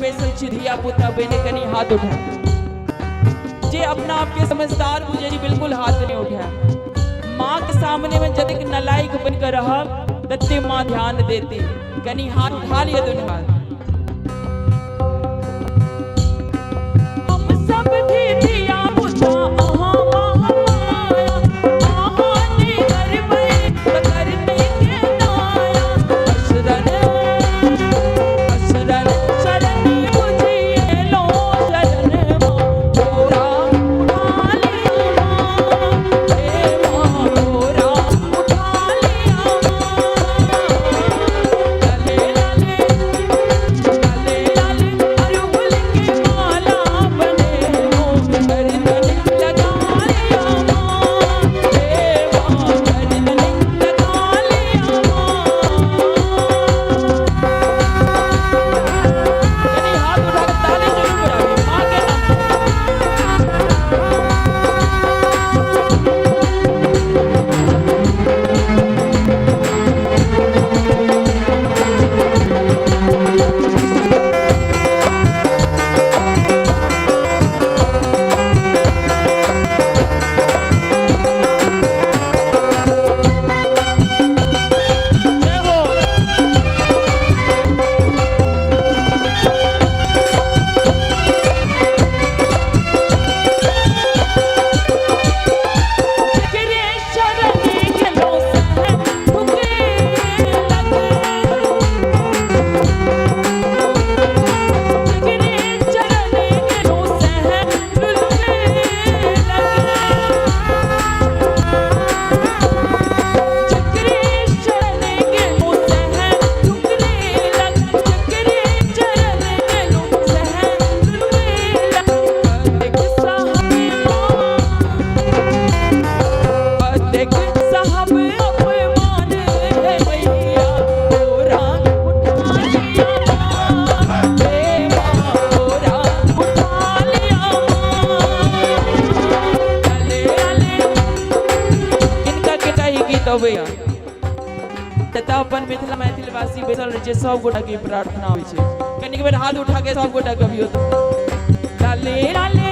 बैसल छी धिया पुता बनि कनी हाथ उठाए। जे अपना आपके समझदार बुझे छी बिल्कुल हाथ नहीं उठाए। माँ के सामने में जतेक नलायक बन के रहब तते माँ ध्यान देती। कनी हाथ उठा लिअ दुनू हाथ। हम सब धिया पुता अहाँ महामाया, अहाँ नहि करबै तऽ करतै के दाया। असरन असरन शरण बुझिएलो शरण माँ, तोरा उठा लिया माँ, हे माँ तोरा उठा लिया माँ। लाले लाले लाले लाले अरहुल के माला बनेलो, गर्दन लगा लिया माँ, हे माँ गर्दन लगा लिया माँ। कनी हाथ उठा के ताली जरूर बजाबी माँ के नाम पर। जय हो। जकरे शरण गेलो सह ठुकरे लग, जकरे चरण गेलो सह लुलुके लग, जकरे शरण गेलो सह ठुकरे लग, जकरे चरण गेलो सह लुलुके लग। देख साहब देख साहब अपमान है भैया, तोरा उठा लिया माँ, हे माँ तोरा उठा लिया माँ। लाले लाले किनका किनका ई गीत अबैया तथा अपन मिथिला मैथिल वासी बैसल रहै छै सब गोटा के प्रार्थना होइ छै। कनिक बेर हाथ उठा के सब गोटा गबियौ तऽ। लाले लाले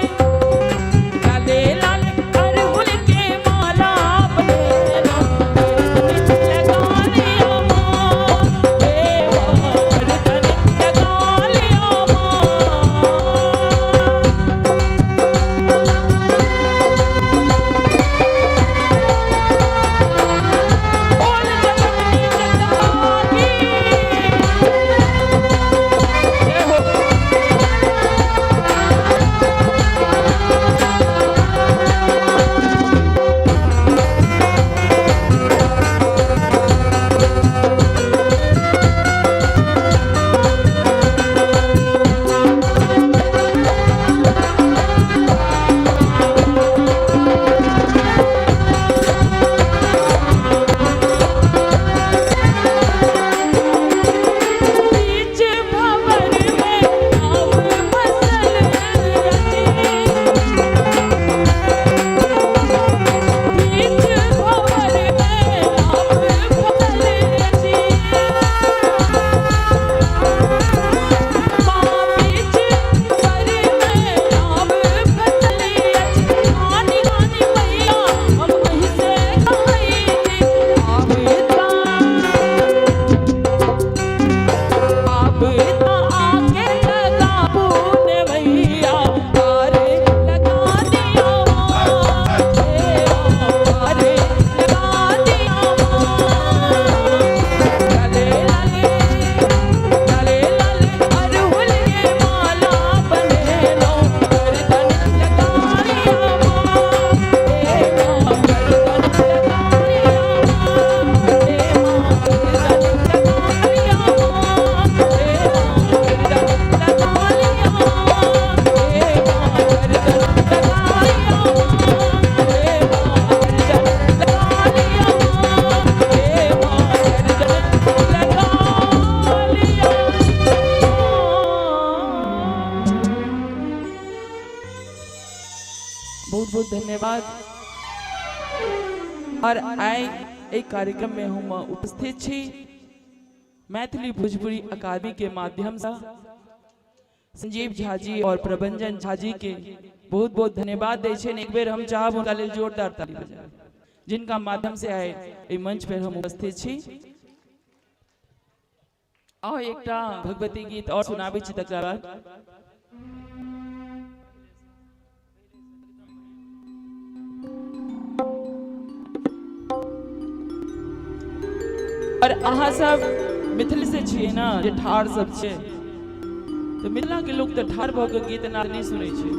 लाले लाले अरहुल के माला बनेलो, गर्दन लगा लिया माँ, हे माँ गर्दन लगा लिया माँ। बोल जगतनी जगदम्बा की जय हो। बीच भंवर में नाव फसल रची, बीच भंवर में नाव फसल रची, माँ बीच भंवर में नाव फसल रची। आनी आनी मैया हम कहीं से कहीं आवे आप आके लगा पुण्य भैया, पारे लगा दिया माँ, हे माँ पारे लगा दिया माँ। लाले लाले लाले लाले अरहुल के माला बनेलो, गर्दन लगा लिया माँ, हे माँ गर्दन लगा लिया माँ, हे माँ गर्दन लगा लिया माँ, हे माँ गर्दन लगा लिया माँ, हे माँ गर्दन लगा लिया माँ, हे माँ गर्दन लगा लिया माँ, हे माँ गर्दन लगा लिया माँ। बहुत बहुत धन्यवाद। और आइ एहि कार्यक्रम में हम उपस्थित छी मैथिली भोजपुरी अकादमी के माध्यम से। संजीव झा जी और प्रभंजन झा जी के बहुत बहुत धन्यवाद दै छियनि। एक बेर हम चाहब हुनका लेल जोरदार ताली बजाबी, जिनका माध्यम से आइ एहि मंच पर हम उपस्थित छी। आउ एकटा भगवती गीत और सुनाबै छी तकरा बाद। और अहाँ सब मिथिल से छियै ना, जे ठाढ़ सब छै, तऽ मिथिला के लोक तऽ ठाढ़ भऽ के गीत नाद नहि सुनै छै,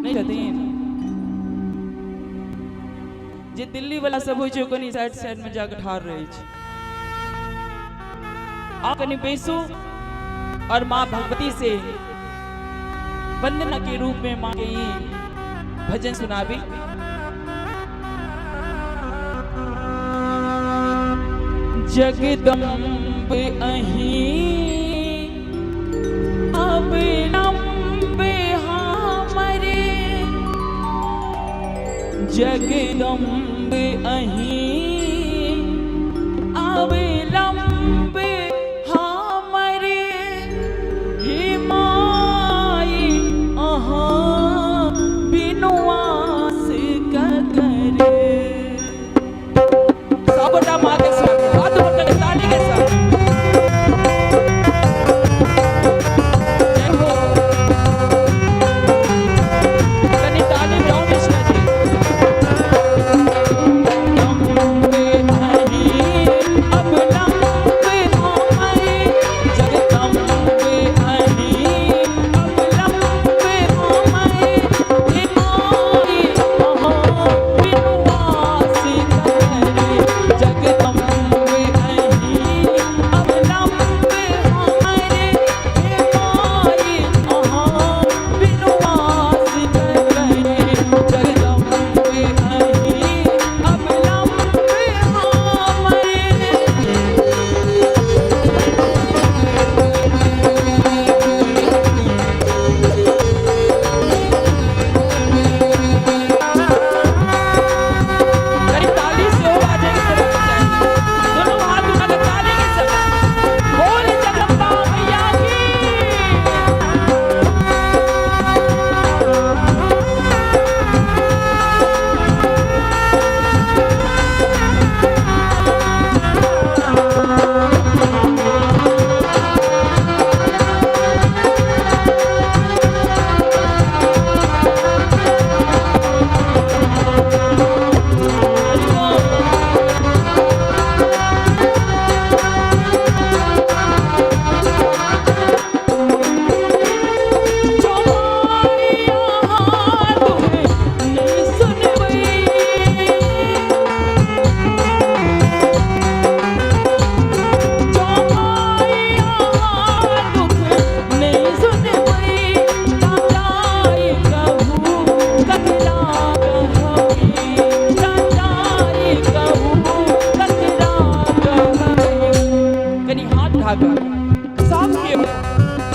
नहि छथिन? जे दिल्ली वाला सब होइ छै ओ कनि साइड साइड में जाके ठाढ़ रहै छै। आ कनि बैसू और माँ भगवती से वंदना के रूप में माँ के ई भजन सुनाबी। जगदम्ब अहीं अवलंब हमरे, जगदम्ब अहीं अवलंब हमरे, हे माई अहाँ बिनु आस ककरे। सबटा माँ के साथ हाथ उठा के ताली के साथ जय हो। कनि ताली बजाउ मिश्रा जी।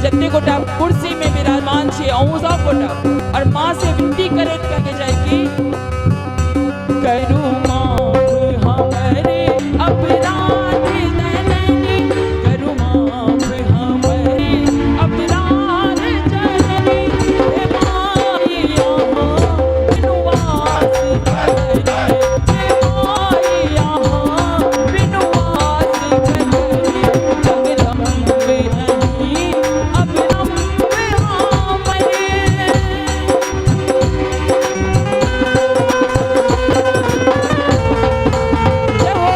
जते गोटा कुर्सी में विराजमान छे अहूँ सब गोटा और माँ से विनती करैत कहे जाय कि करू माफ हमरे अपराध जननी, करू माफ हमरे अपराध जननी, हे माई अहाँ बिनु आस करे, हे माई अहाँ बिनु आस करे, जगदम्बे अहीं अवलंब हमरे। जय हो।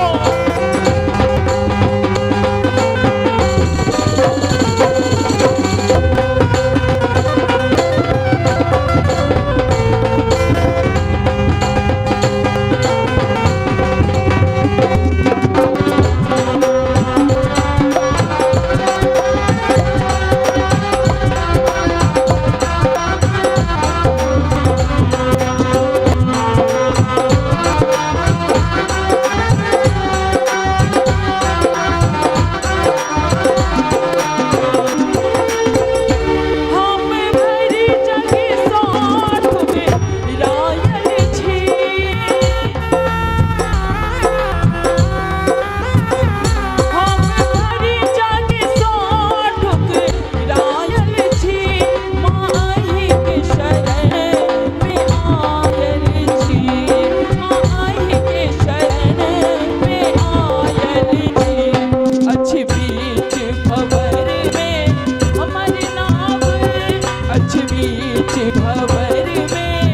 अच्छ बीच भवर में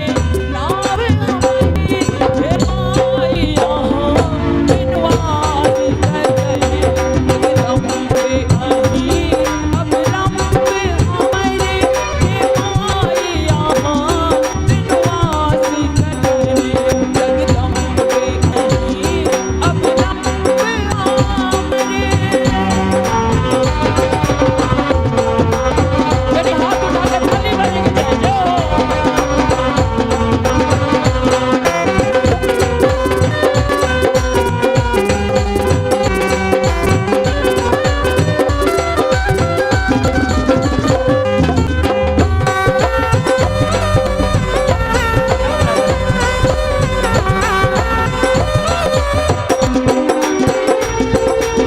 नाव हमारी, हे माई अहाँ बिनु आस करले जगदम्बे अहीं अवलंब हमारे, हे माई अहाँ बिनु आस करले जगदम्बे अहीं अवलंब हमारे। कनी हाथ उठा के ताली बजेगी जय जय हो।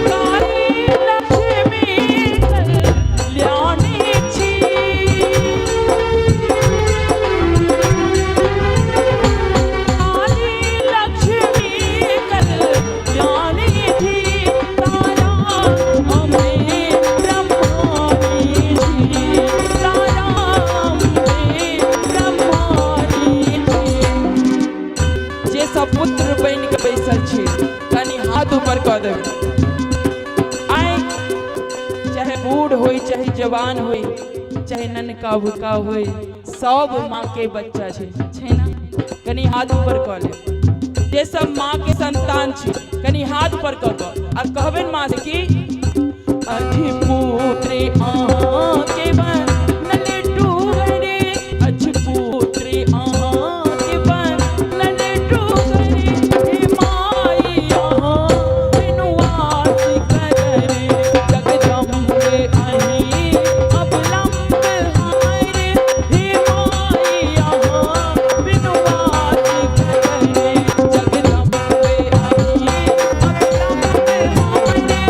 काली लक्ष्मी कल्याणी छी, काली लक्ष्मी कल्याणी छी, तारा अम्बे ब्रह्माणी छी, तारा अम्बे ब्रह्माणी छी। जे सब पुत्र बनि के बैसल छी कनी हाथ ऊपर कऽ देबै। आइ चाहे बूढ़ होई चाहे जवान होई चाहे ननका भुका होई, सब माँ के बच्चा छै, छै ना? कनी हाथ ऊपर कऽ ले। जे सब माँ के संतान छी कनी हाथ ऊपर कऽ कऽ आ कहबनि माँ से कि अधिपुत्र अहाँ के बनल टुगरे, अधिपुत्र अहाँ के बनल टुगरे, हे माई अहाँ बिनु आस कररे जगदम्बे अहीं अवलंब हमारे, हे माई अहाँ बिनु आस कररे जगदम्बे अहीं अवलंब हमारे,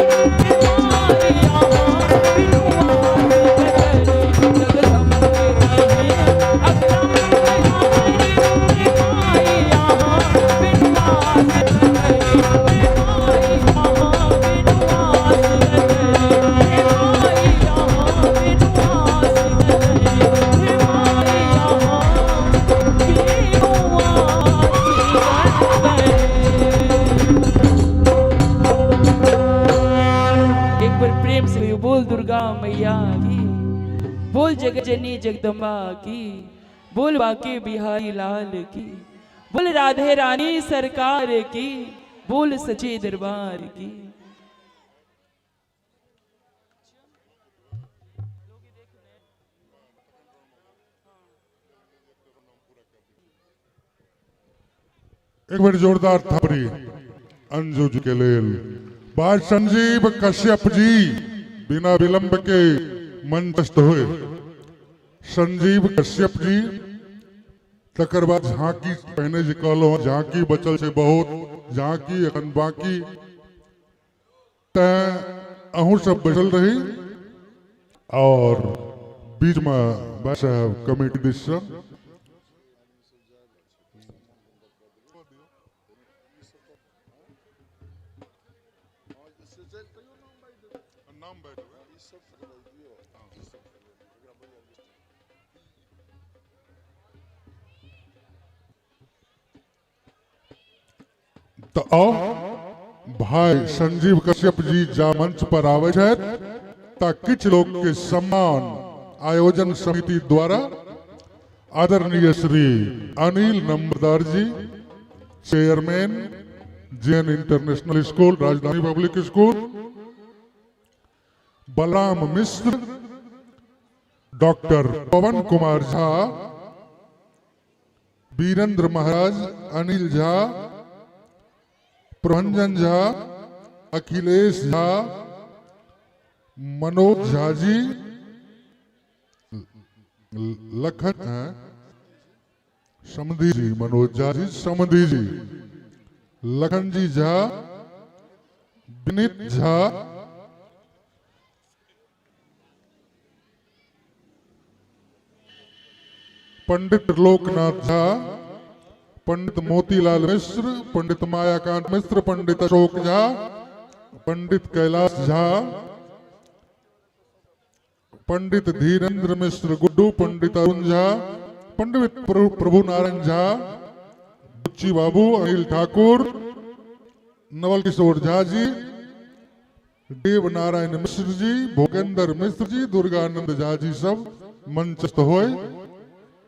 हे माई अहाँ बिनु आस कररे जगदम्बे अहीं अवलंब हमारे, हे माई अहाँ बिनु आस कररे, हे माई अहाँ बिनु आस कररे, हे माई अहाँ बिनु आस कररे, हे माई अहाँ बिनु आस कररे। एक बार प्रेम से कहियो, बोल दुर्गा मैया की, बोल जगत जननी जगदम्बा की, बोल बाके बिहारी लाल की, बोल राधे रानी सरकार की, बोल सचे दरबार की। एक बेर जोरदार थपड़ी अंजू जी के लेल। बात संजीव कश्यप जी बिना विलंब के मंचस्थ हुए। संजीव कश्यप जी, तकर बाद झांकी, पहिने जे कहलहुँ झांकी बचल छै बहुत, झांकी एखन बाकी, तैं अहूँ सब बैठल रही और बीच में भाई साहब कमेटी दिस से तो आओ भाई संजीव कश्यप जी जा मंच पर आवे छथि ता किछु लोग के सम्मान आयोजन समिति द्वारा आदरणीय Shri Anil Nambardar ji, chairman Jain international school Rajdhani public school, Balram Mishra, doctor Pawan Kumar Jha, Virendra Maharaj, Anil Jha, Prabhanjan Jha, Akhilesh Jha, Manoj Jha ji, Lakhan हैं, समधी जी, मनोज झा जी, समधी जी, लखन जी झा, विनीत झा, पंडित लोकनाथ झा, पंडित मोतीलाल मिश्र, पंडित मायाकांत मिश्र, पंडित अशोक झा, पंडित कैलाश झा, पंडित धीरेन्द्र मिश्र गुड्डू, पंडित अरुण झा, पंडित प्रभु नारायण झा, बुच्ची बाबू, अनिल ठाकुर, नवल किशोर झा जी, देव नारायण मिश्र जी, भोगेंद्र मिश्र जी, दुर्गानंद झा जी सब मंचस्थ होय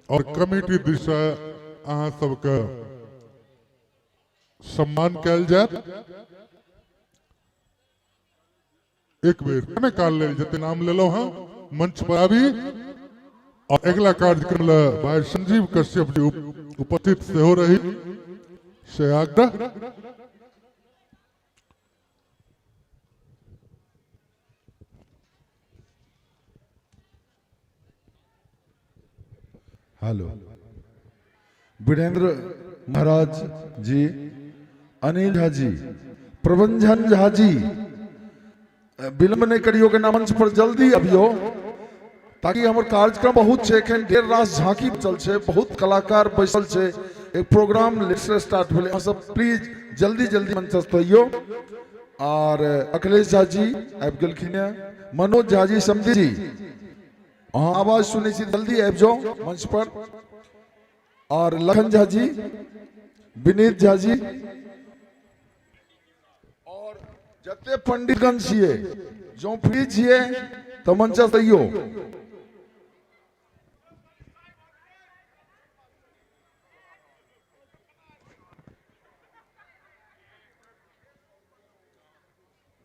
और कमेटी दिस अहाँ सबके सम्मान कयल जायत। एक बेर कने काल लेल जते नाम लेलहुँ हँ मंच पर आबी और अगला कार्यक्रम ल भाई संजीव कश्यप जी उपस्थित सेहो रही से आग्रह। हेलो वीरेंद्र महाराज जी, अनिल झा जी, प्रभंजन झा जी, विलंब नहीं करियो के मंच पर जल्दी अबियो ताकि हमर कार्यक्रम बहुत छै, एखन ढेर रास झांकी चल छै, बहुत कलाकार बैसल छै, एक प्रोग्राम लेट से स्टार्ट भेलै। अहाँ सब प्लीज जल्दी जल्दी मंचस्थ होइयो। और अखिलेश झा जी आबि गेलखिन हेँ, मनोज झा जी, समधी जी, अहाँ आवाज सुनै छी, जल्दी आबि जाउ मंच पर। और लखन झा जी, विनीत झा जी और जते पंडितगण छियै, जँ फ्री छियै तऽ मंचस्थ अइयो।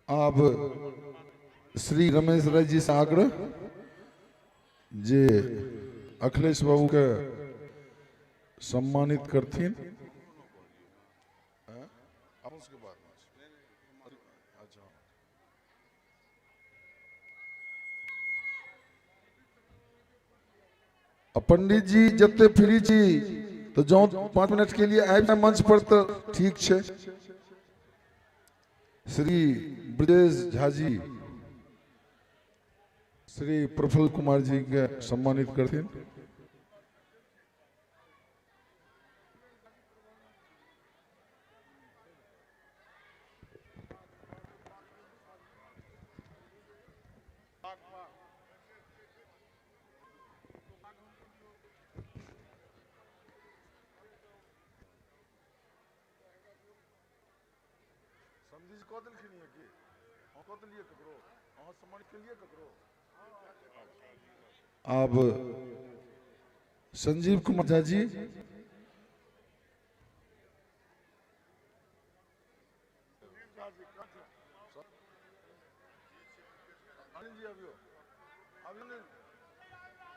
आब श्री रमेश राय जी से आग्रह जे अखिलेश बाबू के सम्मानित करथिन। पंडित जी जते फ्री छी तो जो 5 मिनट के लिए आबि जाए मंच पर तो ठीक छै। श्री ब्रजेश झा जी, श्री प्रफुल्ल कुमार जी के सम्मानित करथिन। अब संजीव कुमार झा जी,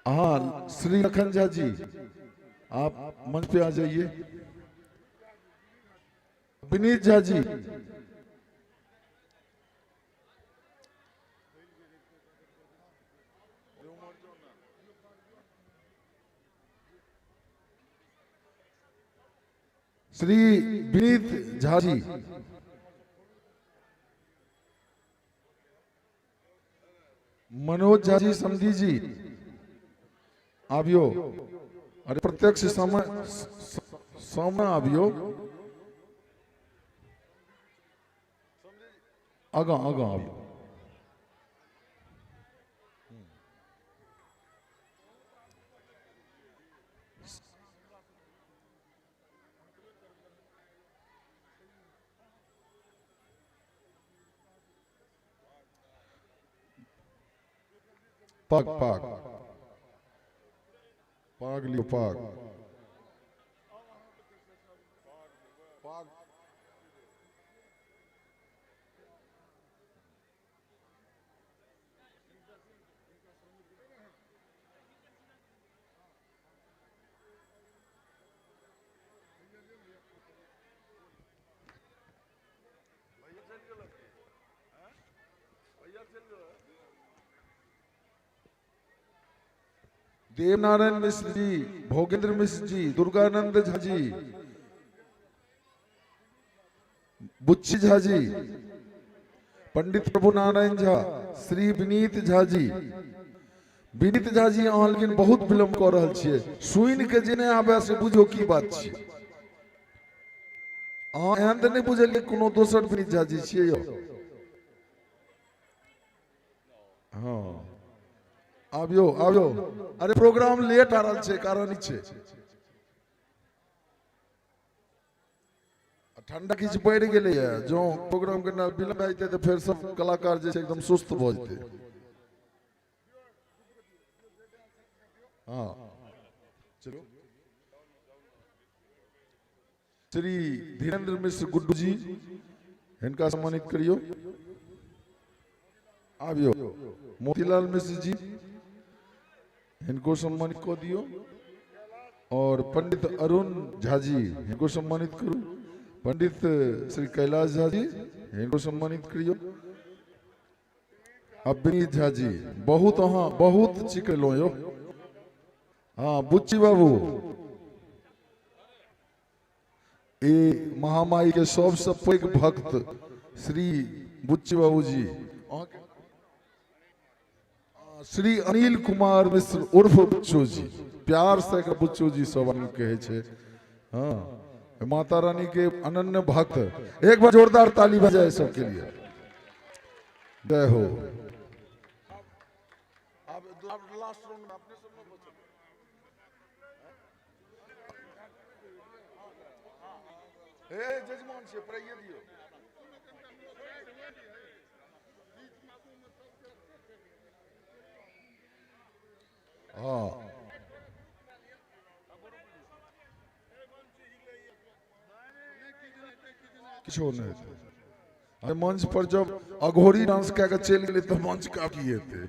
हाँ श्री लखन झा जी, आप मंच पे आ जाइए। विनीत झा जी, श्री विनीत झा जी, मनोज झा जी, समधी जी आबियो, अरे प्रत्यक्ष समय सामने आबियो, आगा आगा आबियो। पाग पाग पाग लियो पाग। देवनारायण मिश्र जी, भोगेंद्र मिश्र जी, दुर्गानंद झा जी, बुच्ची झा जी, पंडित प्रभु नारायण झा, श्री विनीत झा जी। विनीत झा जी अहाँ लेकिन बहुत विलम्ब कऽ रहल छियै, सुनि के जे नहि आबे से बुझियौ की बात छियै। अहाँ एहन तऽ नहि बुझलियै कोनो दोसर विनीत झा जी छियै यौ? हाँ। आबियो आबियो। अरे प्रोग्राम लेट आ रहल छै, कारण ई छै ठंडा किछु बढ़ि गेलैए। जँ प्रोग्राम के विलम्ब भए जेतै तऽ फेर सब कलाकार जे छै एकदम सुस्त भऽ जेतै। हँ चलू, श्री धीरेन्द्र मिश्र गुड्डू जी, हिनका सम्मानित करियौ। आबियो मोतीलाल मिश्र जी, हिनको सम्मानित कऽ दियौ। और पंडित अरुण झा जी, हिनको सम्मानित करू। पंडित श्री कैलाश झा जी, हिनको सम्मानित करियौ। आ विनीत झा जी, बहुत अहाँ बहुत चिकलहुँ यौ। हाँ बुच्ची बाबू, ई महामाई के सबसँ पैघ भक्त श्री बुच्ची बाबू जी, श्री अनिल कुमार मिश्र उर्फ बुच्चू जी, प्यार से एकरा बुच्चू जी सब आदमी कहै छै। हाँ, माता रानी के अनन्य भक्त। एक बार जोरदार ताली बजाए सबके लिए। जय हो। जजमान छियै, पढ़ाइए दियौ। हाँ, किछो नहि हेतै। अरे मंच पर जब अघोरी डांस कए कऽ चलि गेलै तऽ मंच का की हेतै?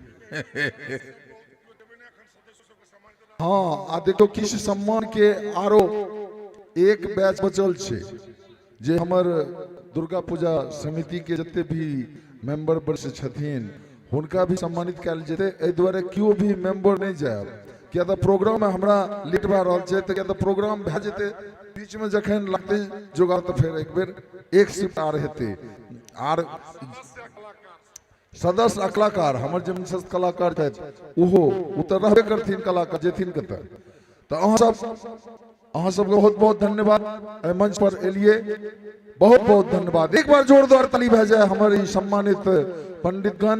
हाँ, आ देखो, किछु सम्मान के आरो एक बैच बचल छै, जे हमर दुर्गा पूजा समिति के जते भी मेंबर वरिष्ठ छथिन, हुनका भी सम्मानित कयल जेतै। एहि दुआरे केओ भी मेंबर नहि जायब, किया तऽ प्रोग्राम हमरा लेट भए रहल छै। तऽ किया तऽ प्रोग्राम भए जेतै, बीचमे जखन लगतै जोगाड़ तऽ फेर एक बेर एक शिफ्ट आर हेतै। आर सदस्य आ कलाकार, हमर जे मंचस्थ कलाकार छथि, ओहो ओ तऽ रहबे करथिन। कलाकार जेथिन कतऽ? तऽ अहाँ सबके बहुत बहुत धन्यवाद, एहि मंच पर एलिए, बहुत बहुत धन्यवाद। एक बार जोरदार ताली भए जाए हमर ई सम्मानित पंडितगण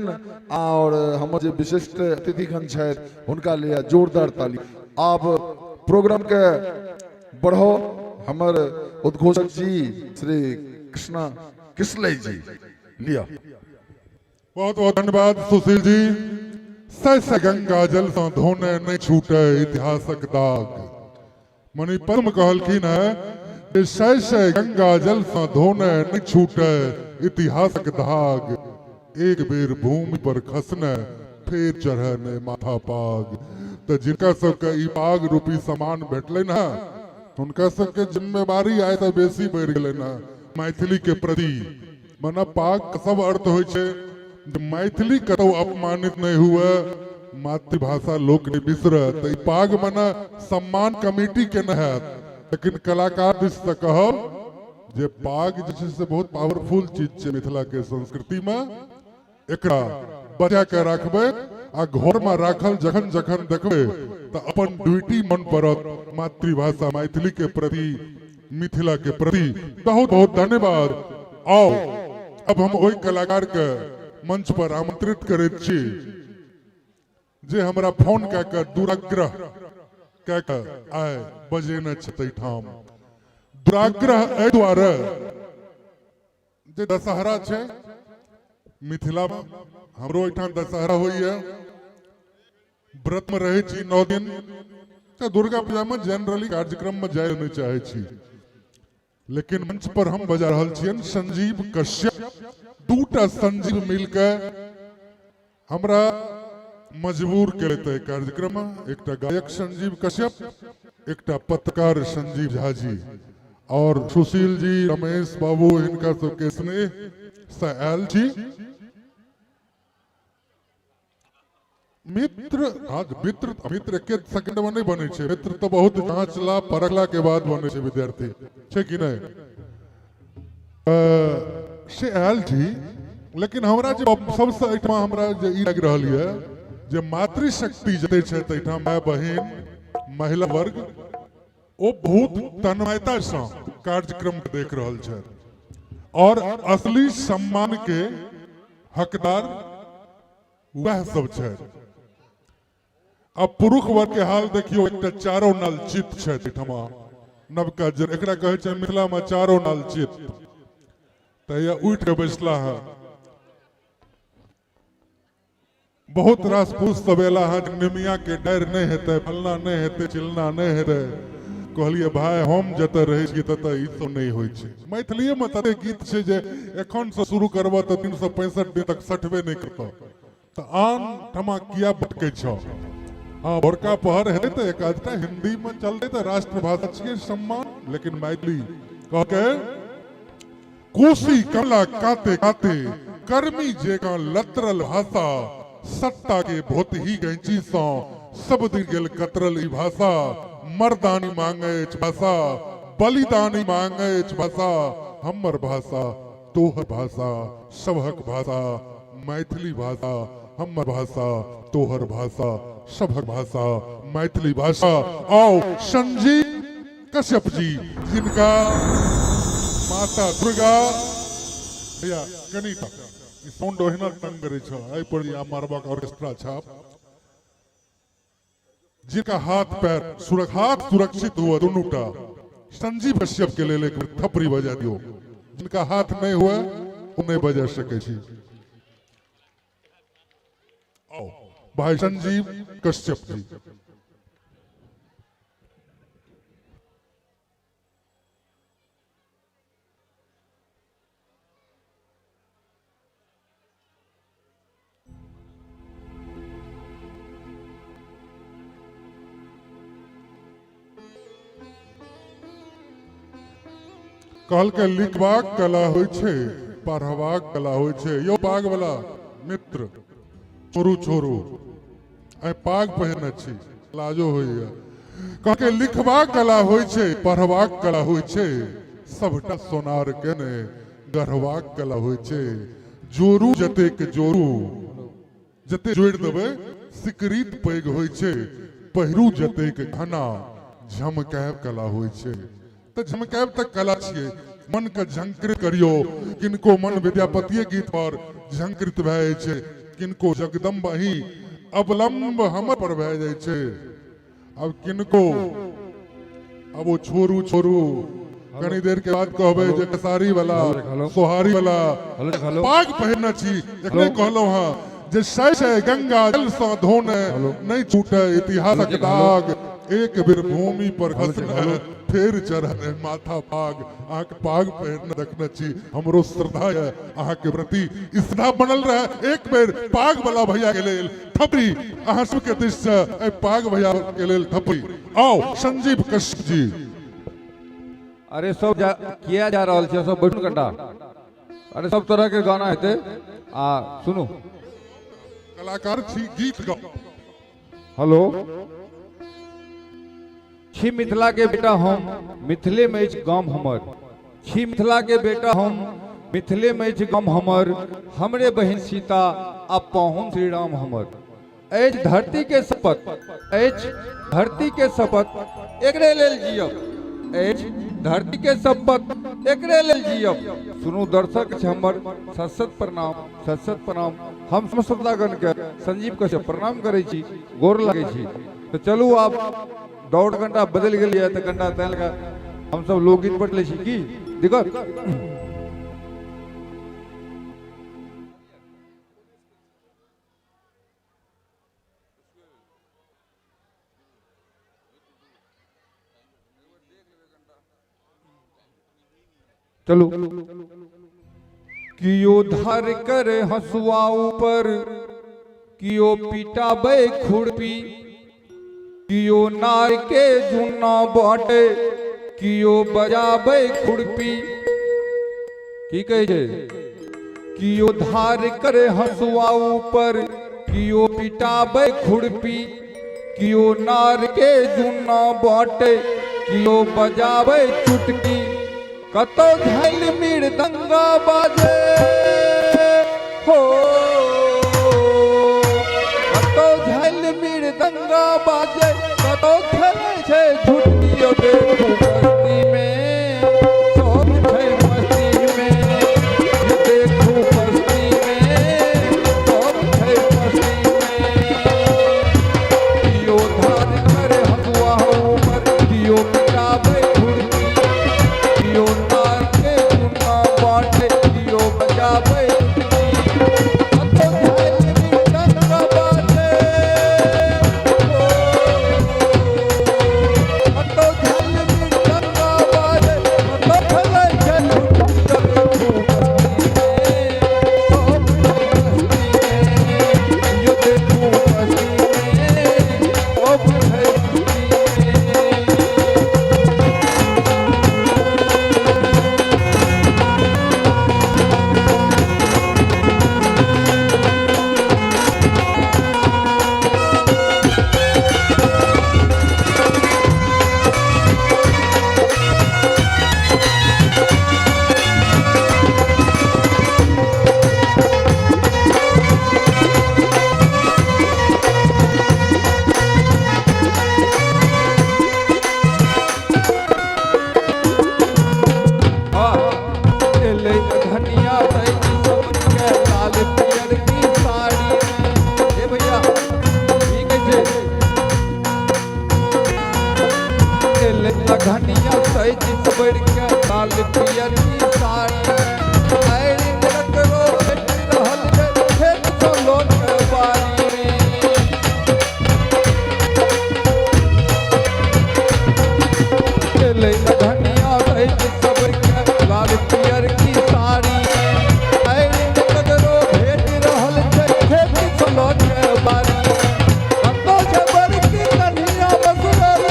और हमर जे विशिष्ट अतिथिगण छथि, हुनका लिए जोरदार ताली। आब प्रोग्राम के बढ़ो हमर उद्घोषक जी श्री कृष्णा किसलय जी, लिया। बहुत बहुत धन्यवाद सुशील जी। सय सय गंगा जल सँ धोने नहि छूटे इतिहासक दाग। मणिपद्म कहलखिन है जे सय सय गंगा जल सँ धोने नहि छूटे इतिहासक दाग, एक बेर भूमि पर खसने फेर चढ़े नहि माथा पाग। तऽ जिनका सबके ई पाग रूपी सामान भेटलनि हँ, हुनका सबके जिम्मेवारी आइ तऽ बेसी बढ़ि गेलनि हँ मैथिली के प्रति। मने पाग के सब अर्थ होइ छै जे मैथिली कतौ अपमानित नहि हुए, मातृभाषा लोक नहि बिसरे। तऽ ई पाग मने सम्मान कमिटी के नहि हैत, लेकिन कलाकार दिस से कहब जे पाग जे छै से बहुत पावरफुल चीज छै मिथिला के संस्कृति में। एकरा बचा के राखबै आ घर में राखल जखन जखन देखबै तऽ अपन ड्यूटी मन पड़त मातृभाषा मैथिली के प्रति, मिथिला के प्रति। बहुत बहुत धन्यवाद। आओ, अब हम ओहि कलाकार के मंच पर आमंत्रित करैत छी जे हमरा फोन कए कऽ दुराग्रह कए कऽ आइ बजेने छथि एहिठाम। दुराग्रह एहि दुआरे जे दशहरा छै मिथिला में, हमरो एहिठाम दशहरा होइए, व्रत में रहै छी 9 दिन, तऽ दुर्गा पूजा में जनरली कार्यक्रम में जाय नहि चाहै छी, लेकिन मंच पर हम बजा रहल छियनि संजीव कश्यप। दूटा संजीव मिलके हमरा मजबूर केलथि एहि कार्यक्रम में, एकटा गायक संजीव कश्यप, एकटा पत्रकार संजीव झा जी और सुशील जी, रमेश बाबू, हिनका सबके स्नेह से आयल छी। मित्र, हाँ, मित्र, मित्र एके सेकंड में नहीं बने छै। मित्र तो बहुत जांचला परखला के बाद बने छै विद्यार्थी, छै कि नहीं? से आयल छी, लेकिन हमरा जे सबसे एहिठाम हमरा जे ई लागि रहल यऽ जे मातृशक्ति जते छै एहिठाम, माय बहिन महिला वर्ग, ओ बहुत तन्मयता सँ कार्यक्रम के देख रहल छथि और असली सम्मान के हकदार वएह सब छथि। आ पुरुष वर्ग के हाल देखियो, एकटा चारो नाल चित छै एहिठमा नवका जन, एकरा कहै छै मिथिला में चारो नाल चित। तऽ उठि के बैसला है। बहुत रास पुरुष सब एला है, निमिया के डर नहीं हेतै, फलना नहीं हेतै, चिलना नहीं हेतै। कहलिए भाई हम जतऽ रहै छी ततऽ ई सब नहीं होइ छै। मैथिलीए में तते गीत छै जे एखन से शुरू करबऽ तऽ 365 दिन तक सठबे नहीं करतऽ, तऽ आन ठमा किया भटकै छऽ। हाँ, भोरका पहर हेतै तऽ एक आधटा हिंदी में चलतै तऽ राष्ट्रभाषा छियै सम्मान, लेकिन मैथिली कहके कोसी कमला काते काते कर्मी जेकाँ लतरल भाषा, सत्ता के भोतही गैंची सँ सब दिन गेल कतरल ई भाषा, मर्दानी मांगे अछि भाषा, बलिदानी मांगे अछि भाषा, हमर भाषा तोहर भाषा सबहक भाषा मैथिली भाषा, हमर भाषा तोहर भाषा सबहक भाषा मैथिली भाषा। आओ संजीव कश्यप जी, जिनका माता दुर्गा भैया कनी ई साउंड ओहिना तंग करै छ, एहि पर या मारबाक ऑर्केस्ट्रा छाप, जिनका हाथ पैर हाथ सुरक्षित हुआ दोनों टा, संजीव कश्यप के लेल एक थपड़ी बजा दियो। जिनका हाथ नहीं हुआ वो नहीं बजा सकै छी। आओ भाई संजीव कश्यप जी। कहलकै लिखबाक कला होइ छै, पढ़बाक कला होइ छै। यौ पाग वाला मित्र, छोड़ू छोड़ू, आइ पाग पहिरने छी, लाजो होइया। कहलकै लिखबाक कला होइ छै, पढ़बाक कला होइ छै, सबटा सोनार के ने गढ़बाक कला होइ छै। जोड़ू जतेक जोड़ू, जते जोड़ि देबै सिकरीत पैघ होइ छै, पहिरू जतेक घना झमकायब कला होइ छै। तऽ झमकायब तऽ कला छियै, मन के झंकृत करियो। किनको मन विद्यापतिये गीत पर झंकृत भए जाइ छै, किनको जगदम्ब अहीं अवलंब हमर पर भए जाइ छै। अब किनको अब ओ छोड़ू छोड़ू, कनी देर के बाद कहबै जे खेसारी वाला सोहारी वाला पाग पहिरने छी। एखने कहलहुँ हँ जे सय सय गंगा जल सँ धोने नहि छूटे इतिहासक दाग, एक बेर भूमि पर खसने फेर चढ़ने माथा पाग। अहाँके पाग पहिरने देखने छी, हमरो श्रद्धा है अहाँके प्रति, श्रद्धा बनल रहे। एक बेर पाग वाला भैया के लेल थपड़ी अहाँ सबके दिस से, एहि पाग भैया के लेल थपड़ी। आओ संजीव कश्यप जी। अरे सब जा, किया जा रहल छै, सब बैठू कनिटा। अरे सब तरह के गाना हेतै, आ सुनू कलाकार छी, गीत गाउ। हेलो, छी मिथिला के बेटा हम, मिथिले में अछि गाम हमर। छी मिथिला के बेटा हम, मिथिले में अछि गाम हमर, हमरे बहिन सीता आ पाहुन श्री राम हमर। अछि धरती के शपथ, अछि धरती के शपथ, एकरे लेल जियब। अछि धरती के शपथ, एकरे लेल जियब। सुनू दर्शक छै हमर, सत सत प्रणाम, सत सत प्रणाम। हम समस्त श्रोतागण के संजीव कश्यप प्रणाम करै छी, गोर लागै छी। तऽ चलू आब दौड़ घंटा बदलि गेल यऽ, तऽ घंटा तैं लऽ कऽ हमसब लोकगीत पर लै छी, की दिक्कत? चलू। कियो धर कर हसुआ ऊपर, कियो पिटाबे खुरपी, कियो नार के झुन्ना बाटे, कियो बजाबे खुरपी। की कहै छै? कियो धार करे हसुआ ऊपर, कियो पिटाबे खुरपी, कियो नार के जुन्ना बाटे, कियो बजाबे चुटकी, कतौ झैल मृदंगा बाजे हो, कतौ झैल मृदंगा बाजे, कतौ खेलै छै झुटकी। देखू बस्ती में सब छै मस्ती में, देखू बस्ती में सब छै मस्ती में। कियो पियर की साड़ी आइल ककरो भेट रहल छै खेत सँ लऽ के बाड़ी एलै अधनिया भैज सबके लाल पियर की साड़ी आइल ककरो भेट रहल छै खेत सँ लऽ के बाड़ी कतौ छै बड़की कन्हिया बसरल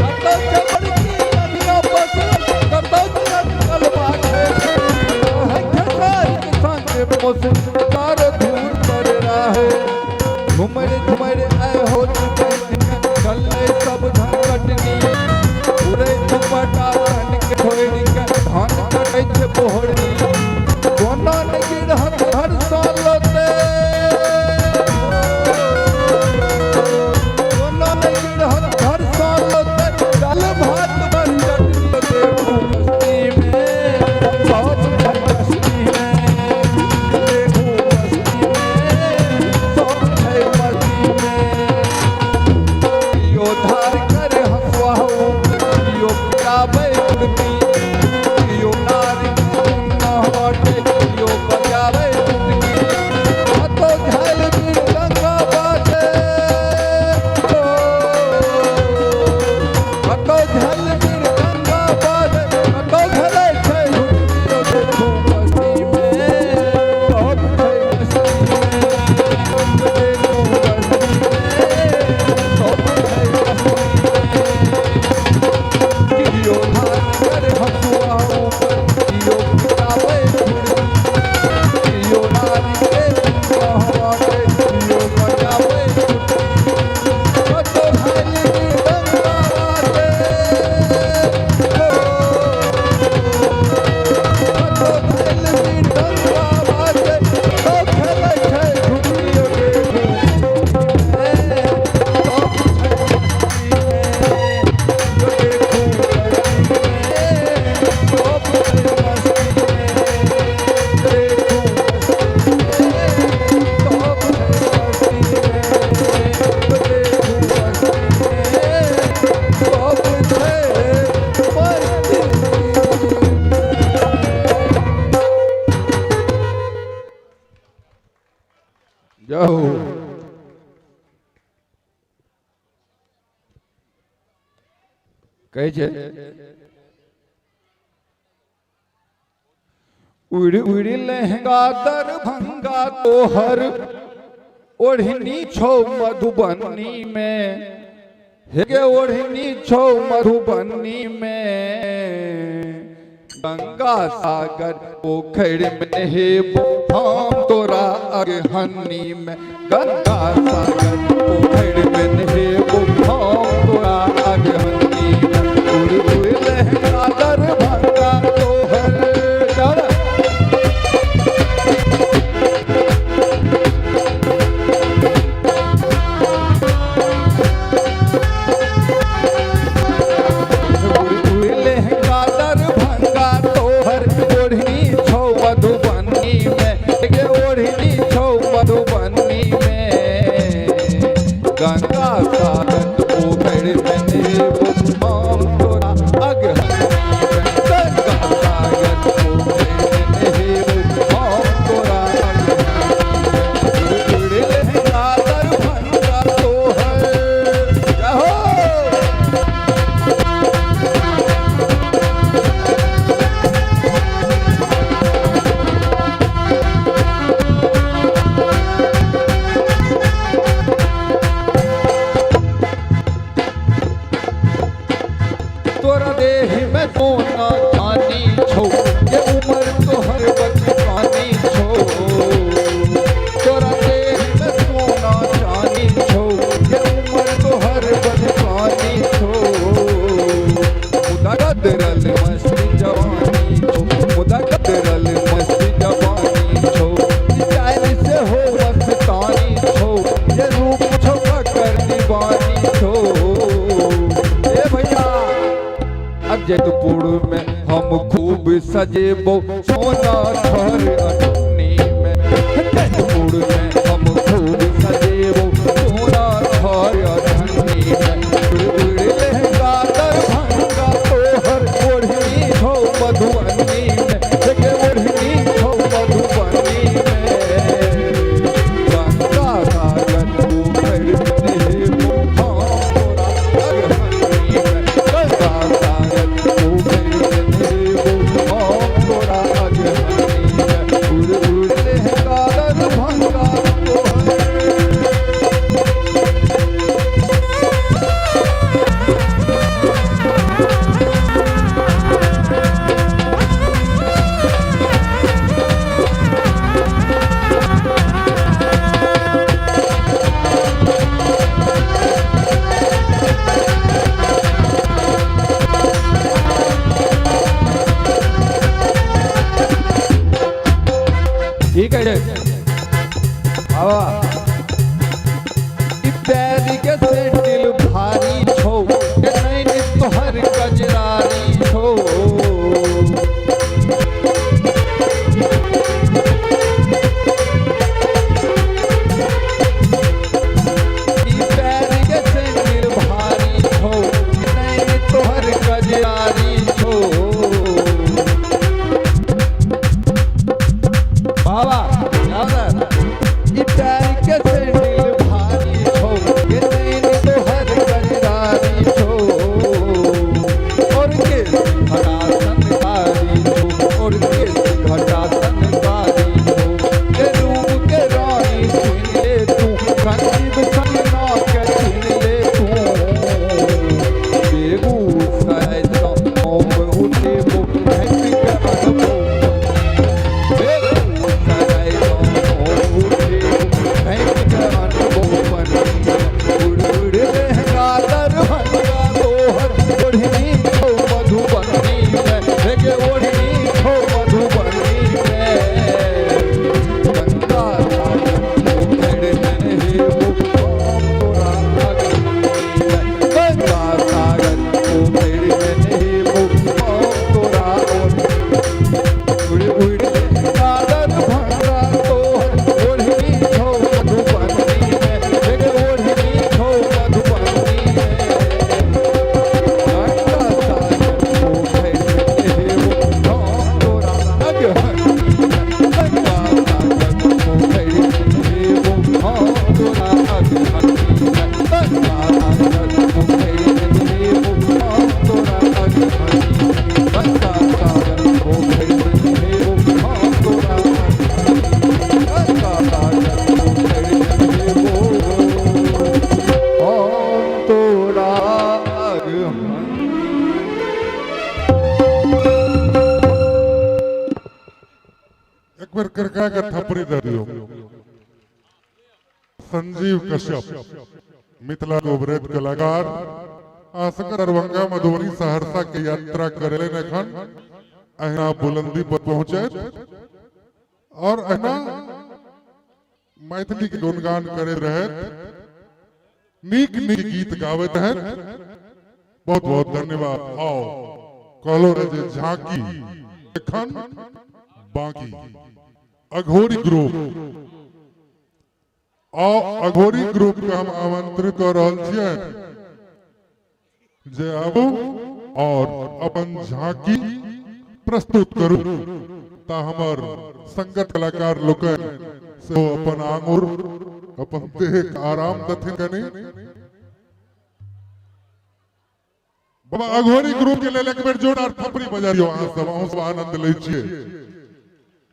कतौ छै बड़की कन्हिया बसरल कतौ छै कलवा है खेसारी के संग मौसम तार धूर पर रहे झुमर झुमर आए हो चले सब धन कटनी उड़े दुपट्टा तन के छोड़ि के धान कटै छै बोहरनी कोना ने गिरहत हर साल ते कोना ने गिरहत हर साल ते दाल भात बन चटनी देखू मस्ती में सब छै मस्ती में देखू मस्ती में सब छै मस्ती में यो धार कर हसुआ यो पिटाबै कुर्ती यो नार न हटे यो बजाबै चुटकी कतौ झाल बिरंगा बाजे कतौ झाल बिरंगा बाजे कतौ झलै छै घुटकी देखू मस्ती में सब छै मस्ती में देखू मस्ती में सब छै मस्ती में कियो धान कर हसुआ ऊपर कियो पिटाबै खुरपी कियो नारी के कहवाटे कियो बजाबै चुटकी कतौ झाल बिरंगा बाजे कतौ झाल बिरंगा बाजे कतौ खेलै छै घुटकी देखू सब छै मस्ती में यो देखू मस्ती में सब छै मस्ती में देखू मस्ती में सब छै मस्ती में देखू मस्ती में सब छै मस्ती जाओ कहै छै उड़ि उड़ि लहंगा दरभंगा तोहर ओढ़नी छौ मधुबनी में हे गे ओढ़नी छौ मधुबनी में गंगा सागर पोखरि में नहेबो हम तोरा अगहनी में गंगा सागर पोखरि में नहेबो हम तोरा अगहनी में उड़ उड़ लहंगा दरभंगा तोहर चल उड़ लहंगा दरभंगा तोहर ओढ़नी छौ मधुबनी में गे ओढ़नी छौ मधुबनी में गंगा सागर पोखरि में नहेबो हम तोरा अगहनी में गंगा सागर पोखरि में नहेबो हम तोरा अगहनी में उड़ लहंगा दरभंगा तोहर जहो। तोरा देह में सोना चानी छौ ये उम्र तोहर बचकानी छौ तोरा देह में सोना चानी छौ ये उम्र तोहर बचकानी छौ मुदा गदरल मस्ती जवानी छौ मुदा गदरल मस्ती जवानी छौ चाल से हो मस्तानी छौ ये रूप छौ ककर दीवानी छौ ए भैया अजयपुर में हम खूब सजेबो सोना थर अटनी में जयपुर में हम खूब सजेबो सोना थर अटनी में उड़ उड़ लहंगा दरभंगा तोहर के सैंडल भारी छौ, गे नैन तोहर कजरारी छौ। ई पैर के सैंडल भारी छौ, नैन तोहर कजरारी छौ। बाबा ई पैर के सैंडल भारी छौ, गे नैन तोहर कजरारी छौ। और के घटा सनकारी छौ, और के घटा सनकारी छौ। के रूप के रानी छीन ले तू, संजीव सन्ना के छीन ले तू। बेगूसराय सँ हम उठेबो घाटि के अनबो, बेगूसराय सँ हम उठेबो घाटि के अनबो पनिया। उड़ उड़ लहंगा दरभंगा तोहर, ओढ़नी छौ मधुबनी में, हे गे ओढ़नी छौ मधुबनी में। गंगा सागर पोखरि में नहेबो हम तोरा अगहनी में, गंगा सागर पोखरि में नहेबो हम तोरा। उड़ उड़ लहंगा दरभंगा तोहर, ओढ़नी छौ मधुबनी में, हे गे ओढ़नी छौ मधुबनी में। गंगा सागर पोखरि में नहेबो हम तोरा अगहनी में, गंगा सागर पोखरि में नहेबो हम तोरा अगहनी में, गंगा सागर पोखरि में नहेबो हम तोरा अगहनी में, गंगा सागर पोखरि में नहेबो हम तोरा अगहनी में, गंगा सागर पोखरि में नहेबो हम तोरा अगहनी। एक बेर करका के थपड़ी दे दियो। संजीव कश्यप मिथिला के उभरैत कलाकार आसकर दरभंगा मधुबनी सहरसा के यात्रा करेलन एखन अहिना बुलंदी पर पहुंचैत और अहिना मैथिली के गुणगान करैत रहैत, नीक नीक गीत गाबैत रहैत। बहुत बहुत धन्यवाद। आओ कहलो रहे जे झांकी एखन बाकी अघोरी ग्रुप, आओ अघोरी ग्रुप के हम आमंत्रित कर रहल छियै जे आबू और अपन झांकी प्रस्तुत करू। ता हमर संगत कलाकार लोकनि सेहो अपन आंगुर अपन देह के आराम दथिन कनी। बाबा अघोरी ग्रुप के लेल एक बेर जोरदार थपड़ी बजाइयो। अहाँ सब अहूँ सब आनंद लै छियै।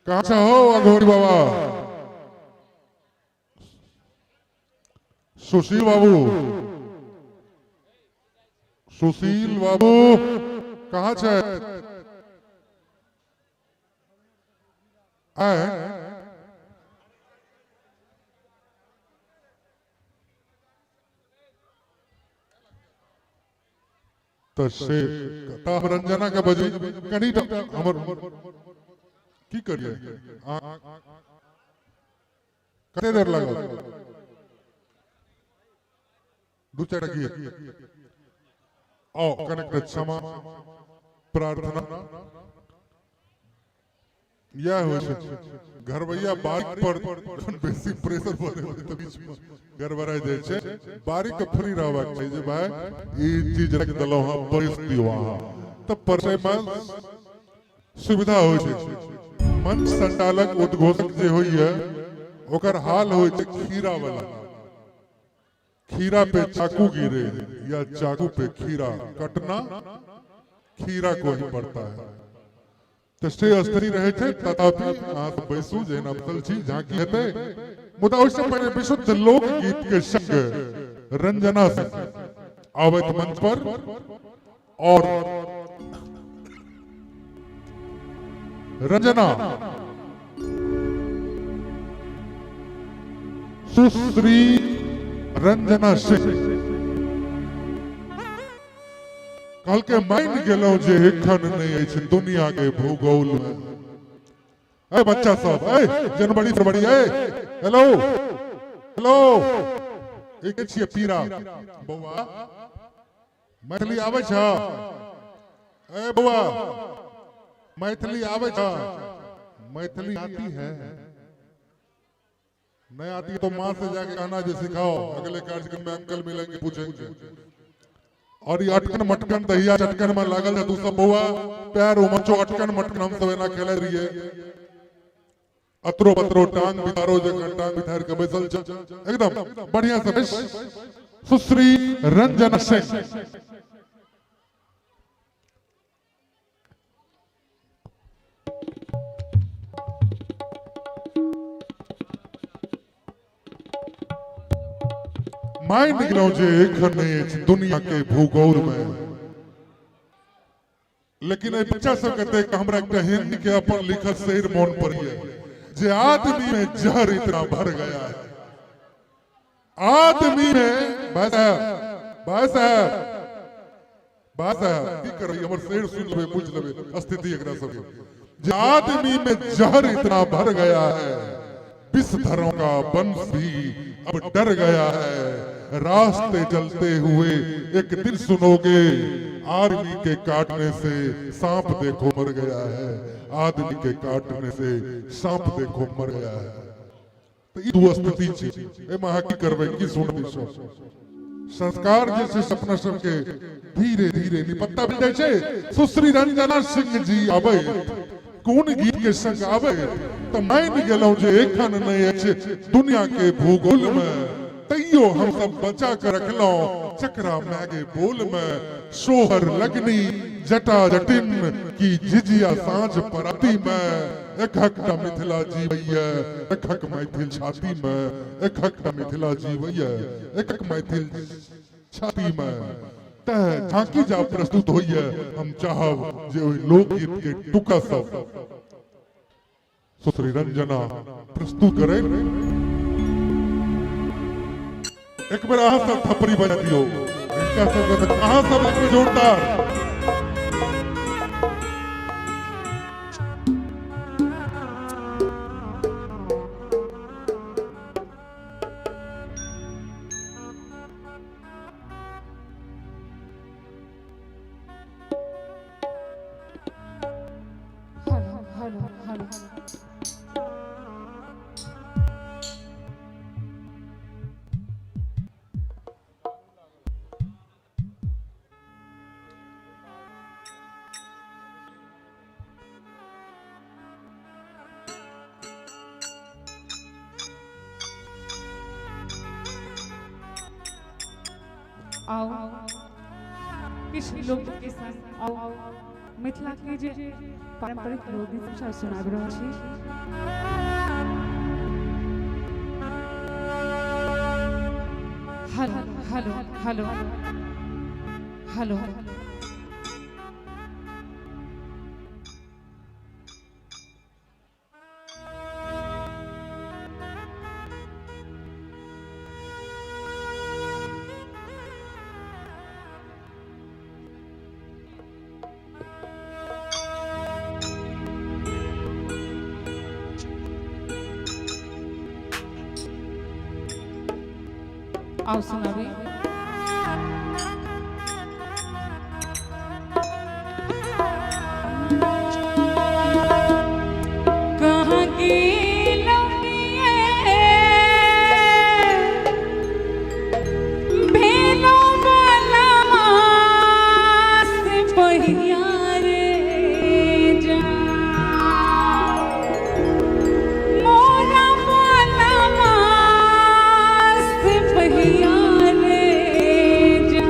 कहाँ से हो अघोरी बाबा? सुशील बाबू, सुशील बाबू कहाँ छै? आय तऽ से तऽ हम रंजना के बजै कनी हमर की करियै? कते देर लागल? दू चारि गीत। आओ कनेक्ट क्षमा प्रार्थना यह होइ छै। घरवैया बारिक पर जखन बेसी प्रेशर पड़ै छै तऽ बीच में गड़बड़ाइ जाइ छै। बारिक के फ्री रहबाक चाही जे भाई ई चीज राखि देलहुँ हँ, परसि दियौ अहाँ, तऽ परसै में सुविधा होइ छै। मंच संचालक उद्घोषक जे होइए ओकर हाल होइ छै खीरा वाला, खीरा पे चाकू गिरे या चाकू पे खीरा कटना खीरा को ही पड़ता है। तऽ से स्थिति रहै छै। तथापि अहाँ सब बैसू, जेना बैसल छी, झांकी हेतै, मुदा ओहिसँ पहिने विशुद्ध लोकगीत के संग रंजना सिंह आबैत मंच पर और रंजना सुश्री रंजना सिंह कहलकै मानि गेलहुँ जे एखन नहि अछि दुनिया के भूगोल में। ए बच्चा सब, ए जनवरी फरवरी, ए हेलो हेलो, एक छियै पीरा बौआ मैथिली आबै छ ए बौआ मैथिली आबै छ मैथिली आती है नहीं आती तो माँ से जाके कहना जो सिखाओ अगले कार्यक्रम में अंकल मिलेंगे पूछेंगे। और ये अटकन मटकन दहिया चटकन में लागल है तू सब बउआ पैर उमचो अटकन मटकन हम सब एना खेले रहिए अतरो पतरो टांग बिथारो जखन टांग बिथार के बैसल छ एकदम बढ़िया से सुश्री रंजना सिंह। मान गेलहुं जे एखन नहि अछि दुनिया के भूगोल में, लेकिन एहि बच्चा सबके देख के हमरा एकटा हिंदी के अपन लिखल शेर मोन पड़िए जे आदमी में जहर इतना भर गया है, आदमी में भाई साहब भाई साहब भाई साहब की करबै हमर शेर सुन लेबै बुझ लेबै स्थिति एकरा सबके जे आदमी में जहर इतना भर गया है, विषधरों का वंश भी अब डर गया है, रास्ते चलते हुए एक दिन सुनोगे आदमी के काटने से सांप देखो मर गया है, आदमी के काटने से सांप देखो मर गया है। तो ई दू स्थिति छै, एहिमे अहाँ की करबै की सुनबै सब संस्कार जे छै अपना सबके धीरे धीरे निपत्ता भेल जाइ छै। सुश्री रंजना सिंह जी आबै कोन गीत के संग आबै तऽ मानि गेलहुँ जे एखन नहि अछि दुनिया के भूगोल में, तैयो हम सब बचा के रखलहुँ चकरा मागे बोल में, सोहर लगनी जटा जटिन की झिझिया साँझ पराती में, एकहक टा मिथिला जीवैया एकहक मैथिल छाती में, एकहक टा मिथिला जीवैया एकहक मैथिल छाती में। तह झांकी जा प्रस्तुत होइए हम चाहब जे ओहि लोकगीत के टुका सब सुश्री रंजना प्रस्तुत करे। एक बेर अहाँ सब थपड़ी बजा दियौ हिनका सबके, अहाँ सब एक बेर जोरदार। हेलो हेलो हेलो आओ किछु लोक के संग आओ मिथिला के जे पारंपरिक लोकगीत सब सुनाबि रहल छी। हेलो हेलो हेलो हेलो आओ सुनाबी। कहाँ गेलौं भेलौं बलमास पहिया रे जा, मोरा बलमास पहिया रे जा,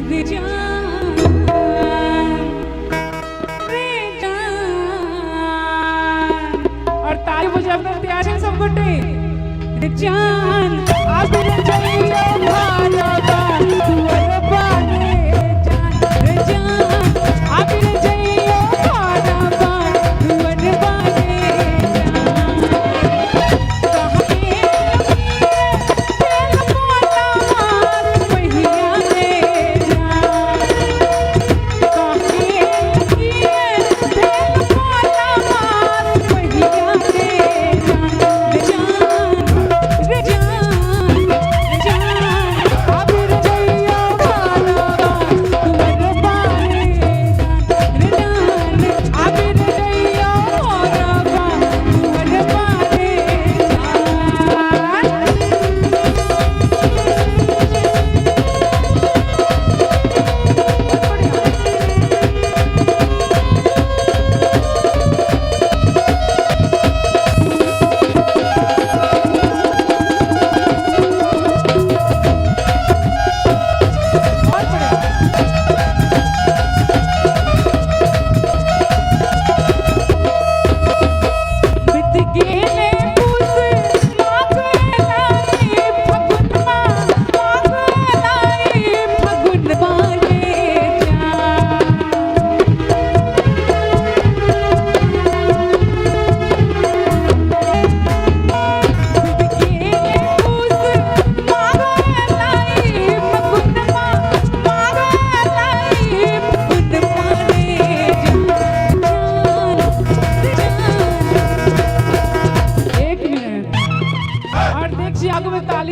रे जा रे जा। और ताली बजाबे तैयार हैं सब गोटे। रे जान आबि जइयो घरबा दुअरबा रे जान, रे जान आबि जइयो घरबा दुअरबा रे जान। कहाँ गेल बलमास पहिया रे जान, कहाँ गेल बलमास पहिया रे जान, रे जान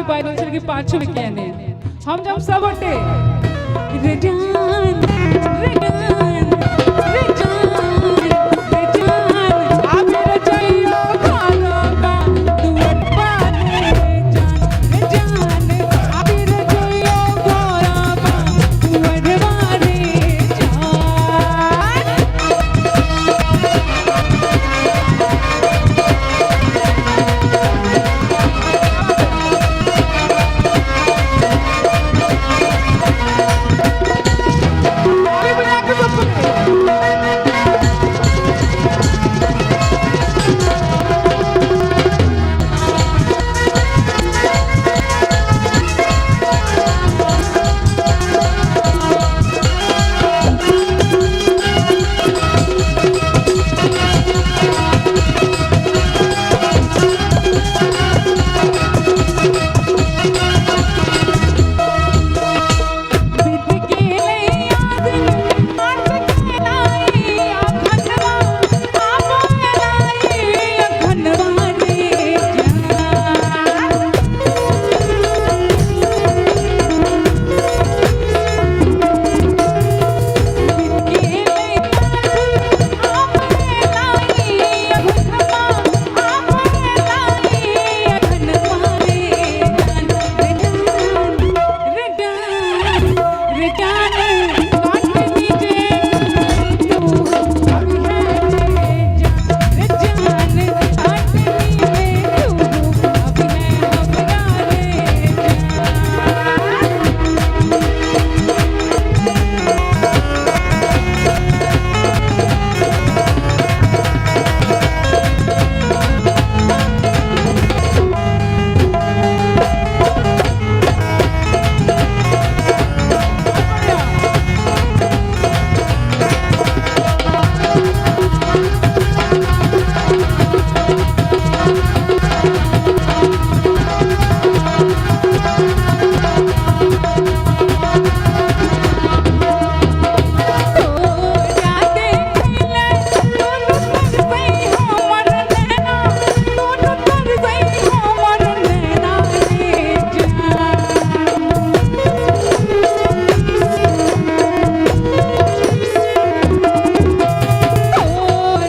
ताली बाजि रहल छल कि पाछूमे किया नहि। हम जब सब गोटे रे जान रे जान रे जान रे जान आबि रे जइयो घरबा दुअरबा रे जान रे जान आबि रे जइयो घरबा दुअरबा रे जान। ताली बजा के सब सुने। बीत गेलै आदिन मात खेलाई अखनवा आब एलाई अखनवा रे जान। बीत गेलै आदिन आब एलाई अखनवा आब एलाई अखनवा रे जान रे जान रे जान रे जान काट नीचे तू अभी है रे जान रे जान काटनी में तू अभी है हमरा रे जान। ओ जाते खैले दुनु तरसै हमर नैना दुनु तरसै हमर नैना रे जान। ओ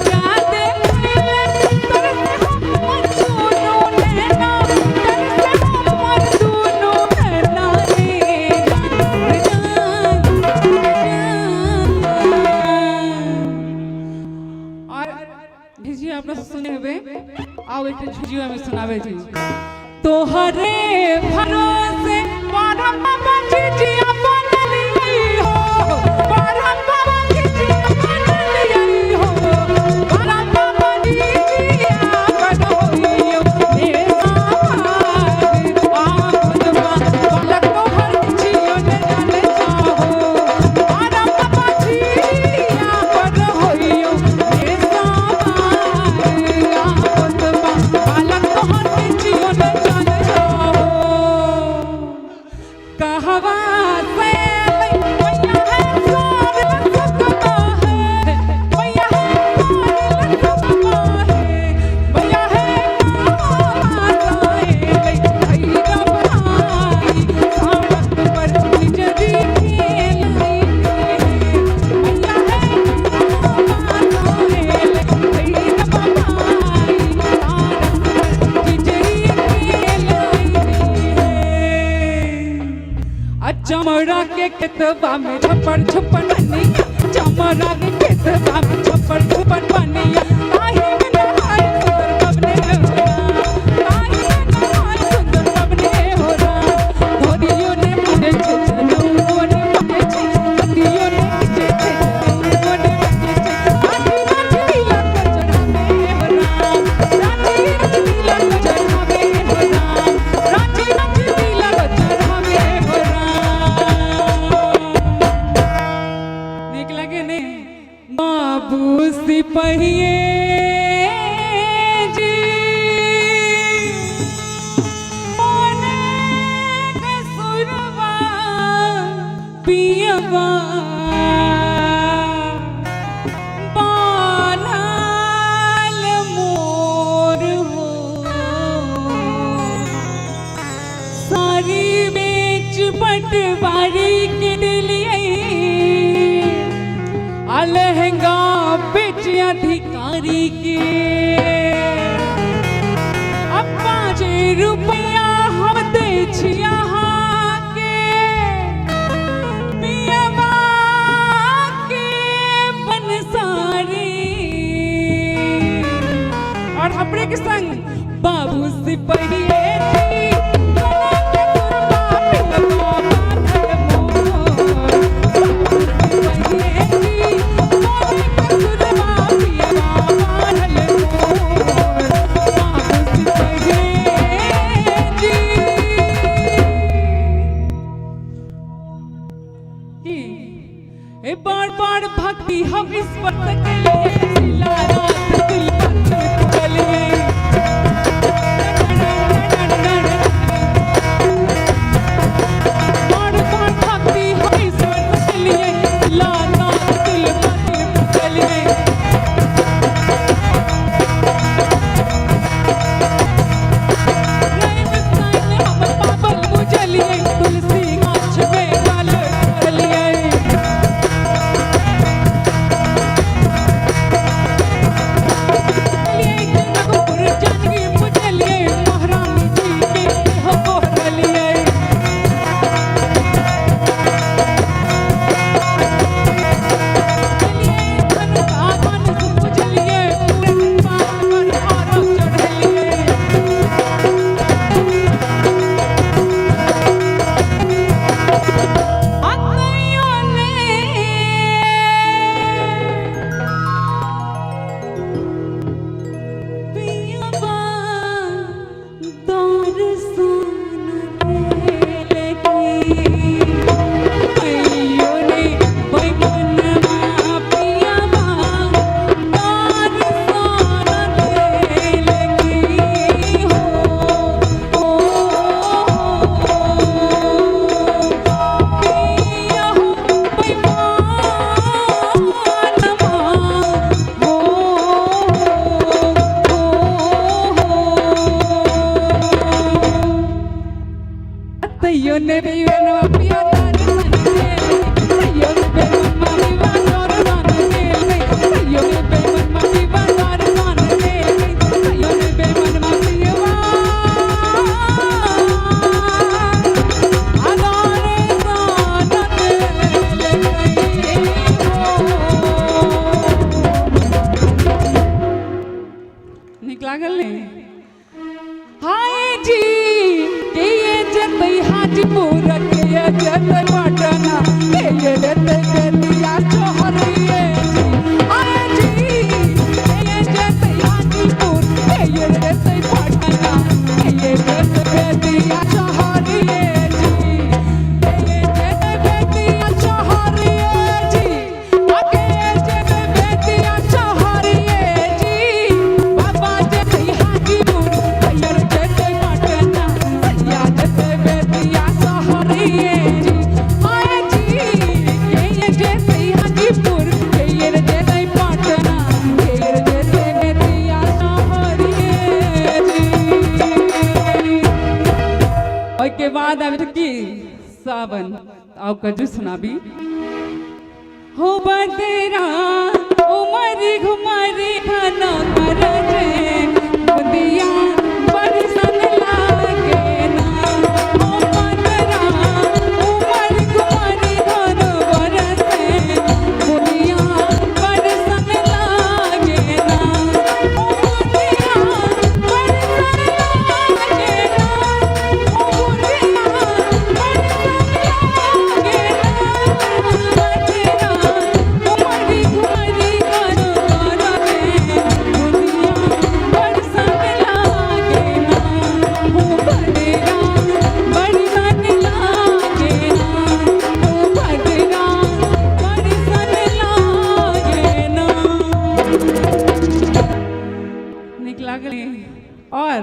जाते खैले तरसै हमर दुनु नैना तरसै हमर दुनु नैना रे जान रे जान रे जान। और झिझिया अपना सुने हेबै, आउ एकटा झिझिया में सुनाबै छी। तोहरे भरोसे बारह बाबा झिझिया बनलियै हो, बारह बाबा झिझिया बनलियै हो, बारह बाबा झिझिया बनलियै हे साभार आमदबा बालक तोहर झिझियो ने जाने चाहो, बारह बाबा झिझिया बनलियै हे साभार आमदबा बालक तोहर झिझियो ने जाने चाहो। कहवा से मैया है सार सुखमा है, मैया है सार सुखमा है, मैया है कहवा से भैरव भाई सड़क पर बिजली खेलाई है, मैया है कहवा से भैरव भाई सड़क पर बिजली खेलाई है। चमड़ा के खेतबा में छप्पड़ छप्पड़ बनिया, चमड़ा के खेतबा में छप्पड़ छप्पड़ बनिया, ताही में नहाय सुंदर बबने हो राम, ताही में नहाय सुंदर बबने हो राम। धोरियो ने मुझे छे चलौओ ने मुझे छे, पतियो ने मुझे छे चलौओ ने मुझे छे, राजी राजी तिलक चढ़ावे हो राम, राजी राजी तिलक चढ़ावे हो राम, राजी राजी तिलक चढ़ावे हो राम। नीक लगे ने बाबू सिपहिए जी मोने कसुरवा पियवा बान्हल मोर हो। रुपया हम दै छी अहाँके पियबा के बनसारी और हमरे के संग बाबू सिपहिए जी गला के सुरमा पियबा बांधल मोर। बाबू सिपहिए जी गला के सुरमा पियबा बांधल मोर। बाबू सिपहिए जी की ए बार बार भक्ति हम ईश्वर तक लिए सिला रात दिल पत्थर लिए बार बार भक्ति हम ईश्वर तक लिए सिला रात दिल पत्थर लिए हम पापल मुझलिए तुलसी गाछ में गाल करलिए रघुपुर जानकी मुझलिए महारानी जी के हो गोहरलिए मुझलिए पूरे पाल पर आरो चढ़लिए। तैयो ने बेवनवा पिया दर्शन देले, तैयो ने बेवनवा पिया दर्शन देले, तैयो ने बेवनवा पिया दर्शन देले, तैयो ने बेवनवा पिया नीक लागल ने? हाय जी के ये जतै हाजीपुर के ये जतै पटना के ये जतै बेतिया चोहरिए जी। हाय जी के ये जतै हाजीपुर के ये जतै पटना के ये जतै बेतिया चोहरिए जी के ये जतै बेतिया चोहरिए जी आ के ये जतै बेतिया चोहरिए जी। बाबा जतै हाजीपुर तैयार जतै पटना तैया जतै बेतिया सहरिए जी। हाय जी के ये जतै हाजीपुर के ये जतै पटना के ये जतै बेतिया सहरिए जी। ओहिके बाद आबै छै की सावन आउ कजू सुनाबी हो बदरा उमरी घुमरी खाना कर जे बुदिया बरसन लागे ना। हो बदरा उमरी घुमरी खाना बरसे बुदिया बरसन लागे ना। हो बुदिया बरसन लागे ना। हो बुदिया बरसन लागे ना। बदरा उमरी घुमरी खाना बरसे बुदिया बरसन लागे ना। हो बदरा बरसन लागे ना। हो बदरा बरसन लागे ना। नीक लागल। और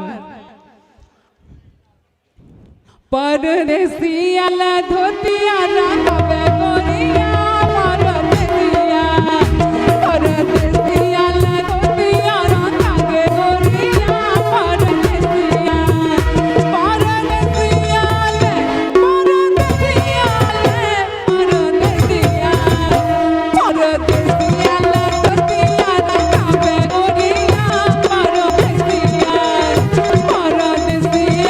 परदेसिया ला धोतिया राखबे गोरिया परदेसिया परदेसिया ला धोतिया राखबे गोरिया परदेसिया परदेसिया ले परदेसिया ले परदेसिया परदेसिया ला धोतिया राखबे गोरिया परदेसिया परदेसिया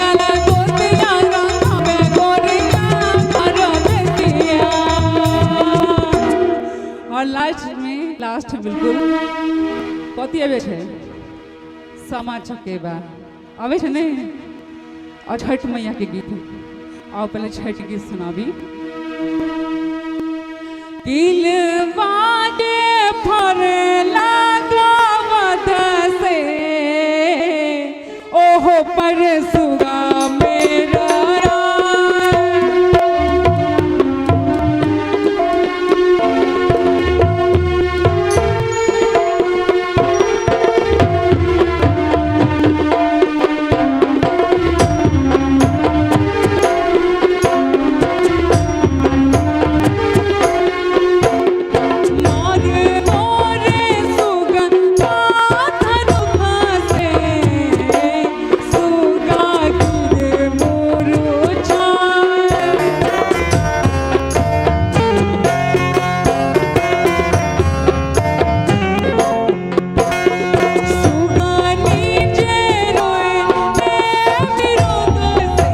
लास्ट बिल्कुल कथी अबै छै? सामा चकेबा अबै छै नहि? और छठ मैया के गीत। आओ पहले छठ गीत सुनाबी। तिलवा के फरला गावत से ओहो पर सुगा मेरा। मोर मोरे सुगंधा धनुखा से सुगा गिर मोरु छाय। सुगानी जे रोए विरोध से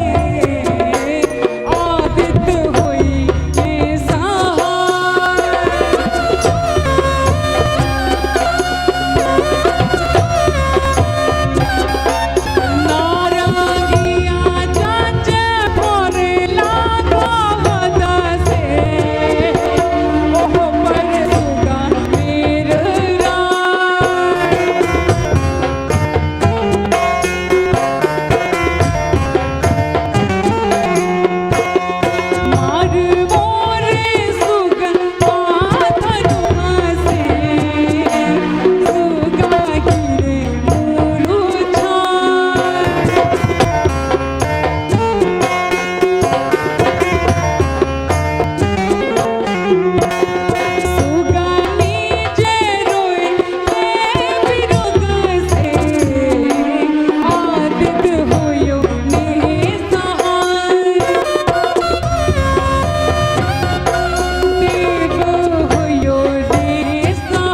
आदित होई ये सहाय। नारंगिया चाच भोरे लागवत से ओहो पर सुगा मेर राय। मार मोरे सुगंधा धनुहा से सुगा गिरे मोरु छाय। सुगानी जे रोए विरोग से आदित होयो निसहाय। देव होयो निसहाय।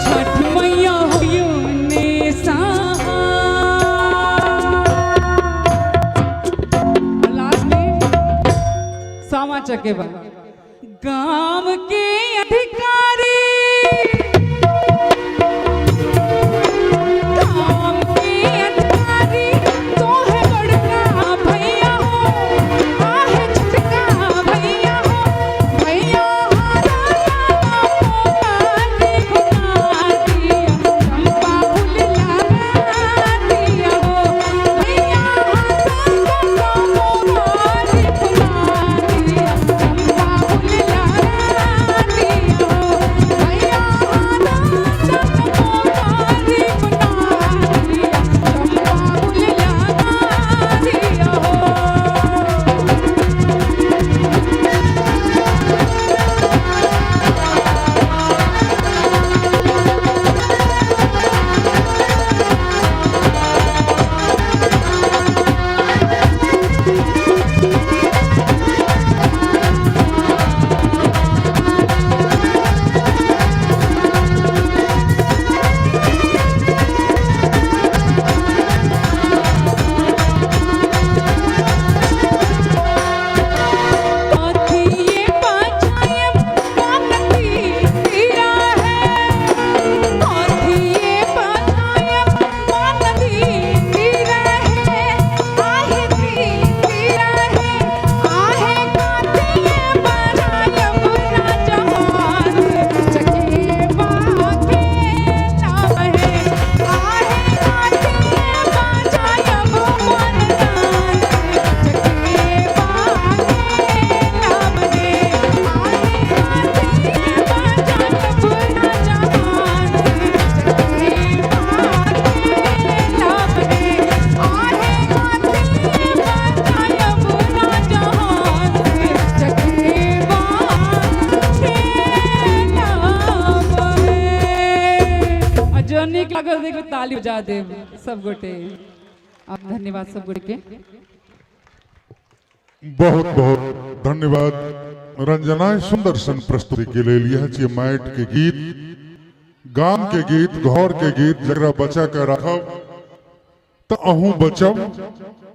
छठ मैया होयो निसहाय। लास्ट में सामा चकेबा। गांव के अधिकारी, गांव के अधिकारी तो है बड़का भैया हो, आहे छोटका भैया हो। भैया हारा पोकारी घुमा दिया, चंपा फूल लगा दिया हो। भैया हारा पोकारी घुमा दिया, चंपा फूल लगा दिया हो। भैया हारा पोकारी घुमा दिया, चंपा फूल लगा दिया हो। काथिये बचाए मानती तीरा है, काथिये बचाए मानती तीरा है, आहे तीरा है, आहे काथिये बचाए राजहान चकेवा के नाम है, आहे काथिये बचाए मरदान चकेवा के नाम है, आहे काथिये बचाए राजहान चकेवा के नाम है, आहे काथिये बचाए राजहान चकेवा के नाम है। आ जो नीक लागल देखो ताली बजा देब सब गोटे। आप धन्यवाद सब गोटे के। बहुत बहुत धन्यवाद रंजना, सुंदर सन प्रस्तुति के लेल। यह छियै माटि के गीत, गाम के गीत, घर के गीत, जकरा बचा के राखब तऽ अहूँ बचब,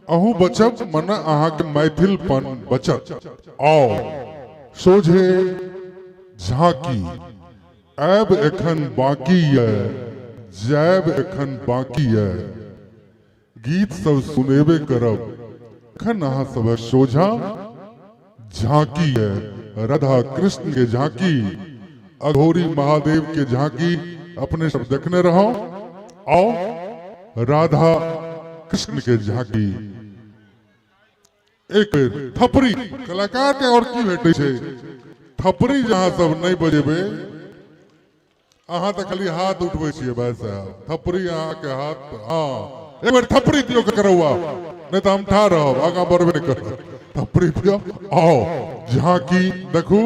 अहूँ बचब मने अहाँके मैथिलपन बचत। आओ सोझे झांकी आयब एखन बाकी ये, जायब एखन बाकी ये। गीत सब सुनेबे करब, एखन अहाँ सब सोझा झांकी है, राधा कृष्ण के झांकी, अघोरी महादेव के झांकी अपने सब देखने रहो। आओ राधा कृष्ण के झांकी। एक बेर थपरी कलाकार के और की भेटे छै, थपरी जहाँ सब नहीं बजेबे अहाँ तो खाली हाथ उठबै छियै भाई साहब, थपरी अहाँ के हाथ, हाँ एक बेर थपरी दियौ करौआ, नहीं तो हम ठाढ़ रहब, आगाँ बढ़बे नहीं करब। थपरी दियौ, आओ झांकी देखू।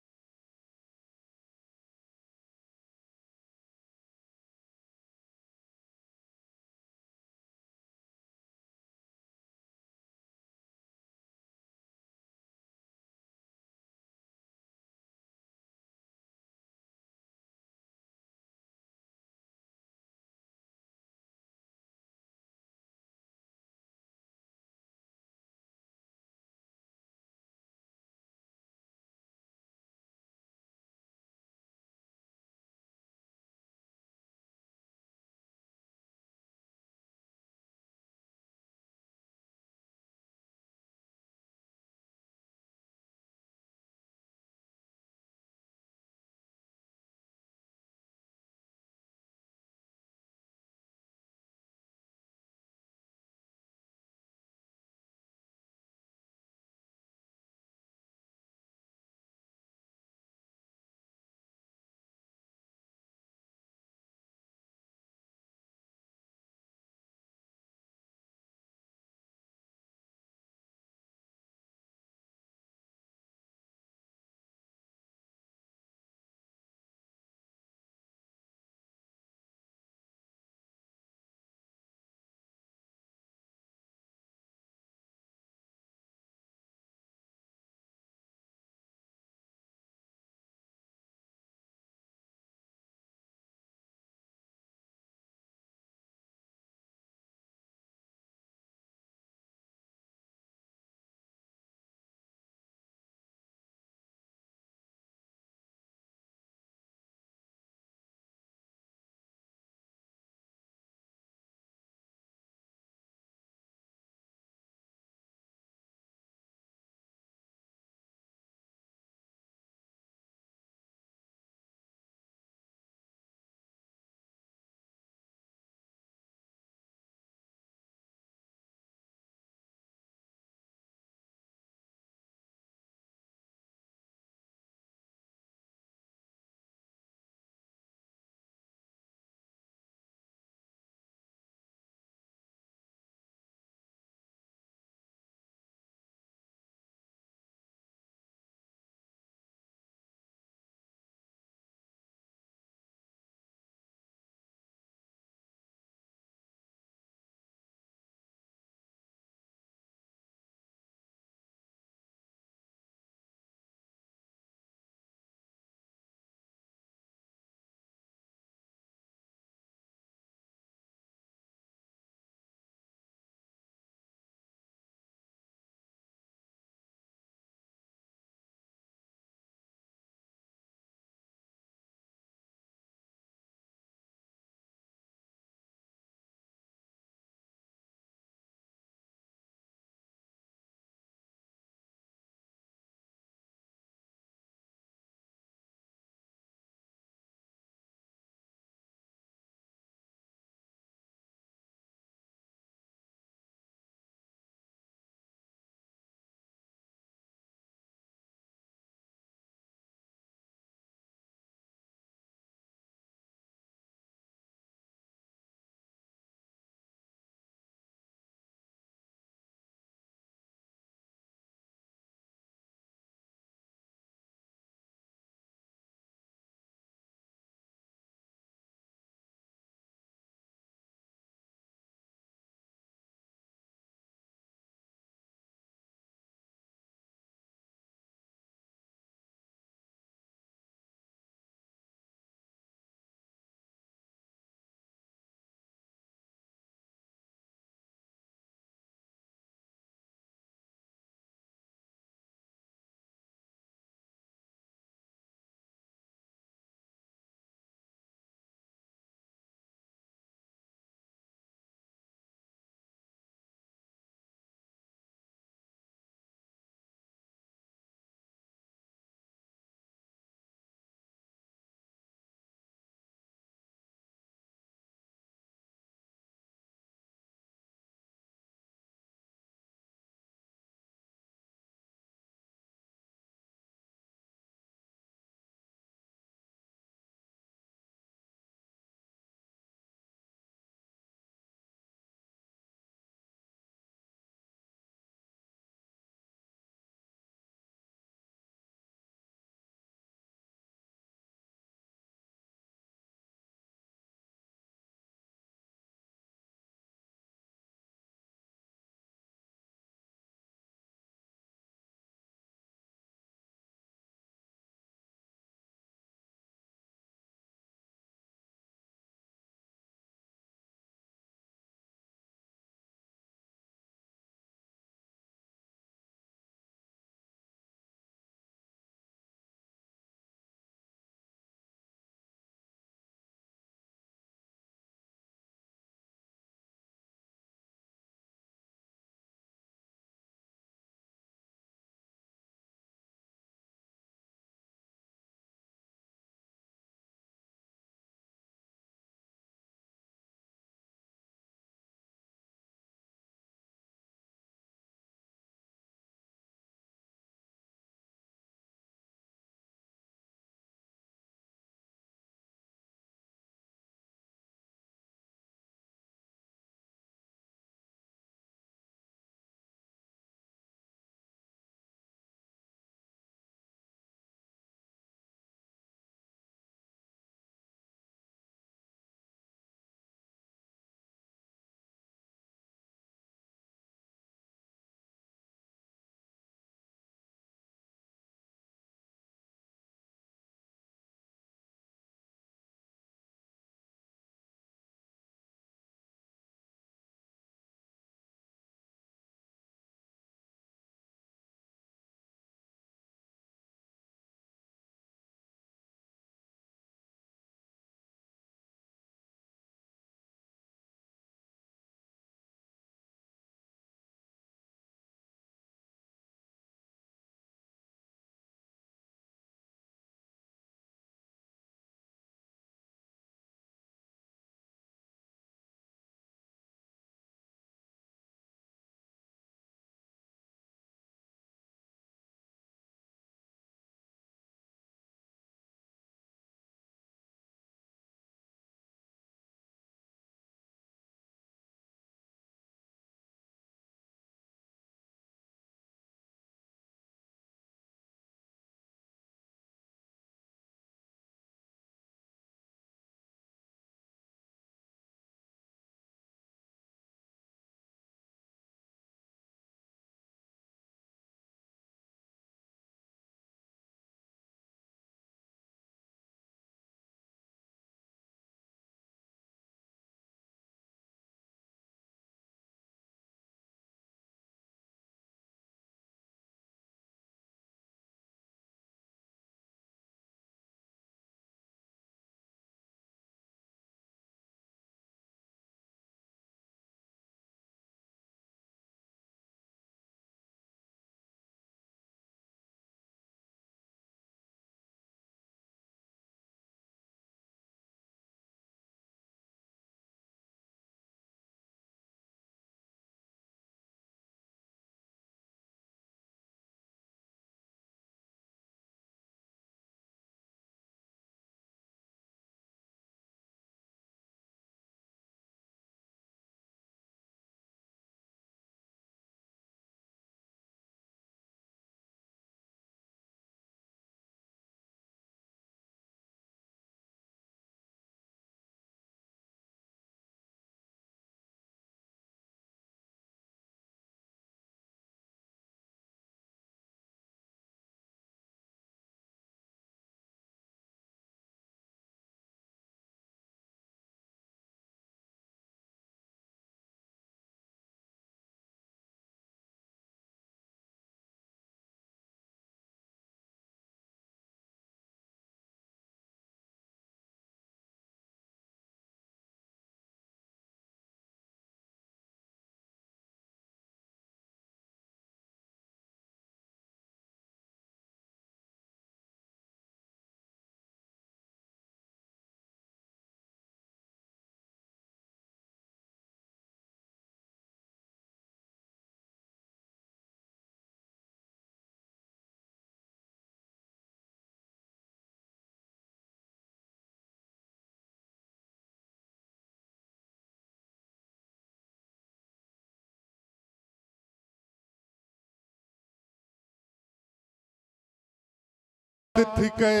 थिकै,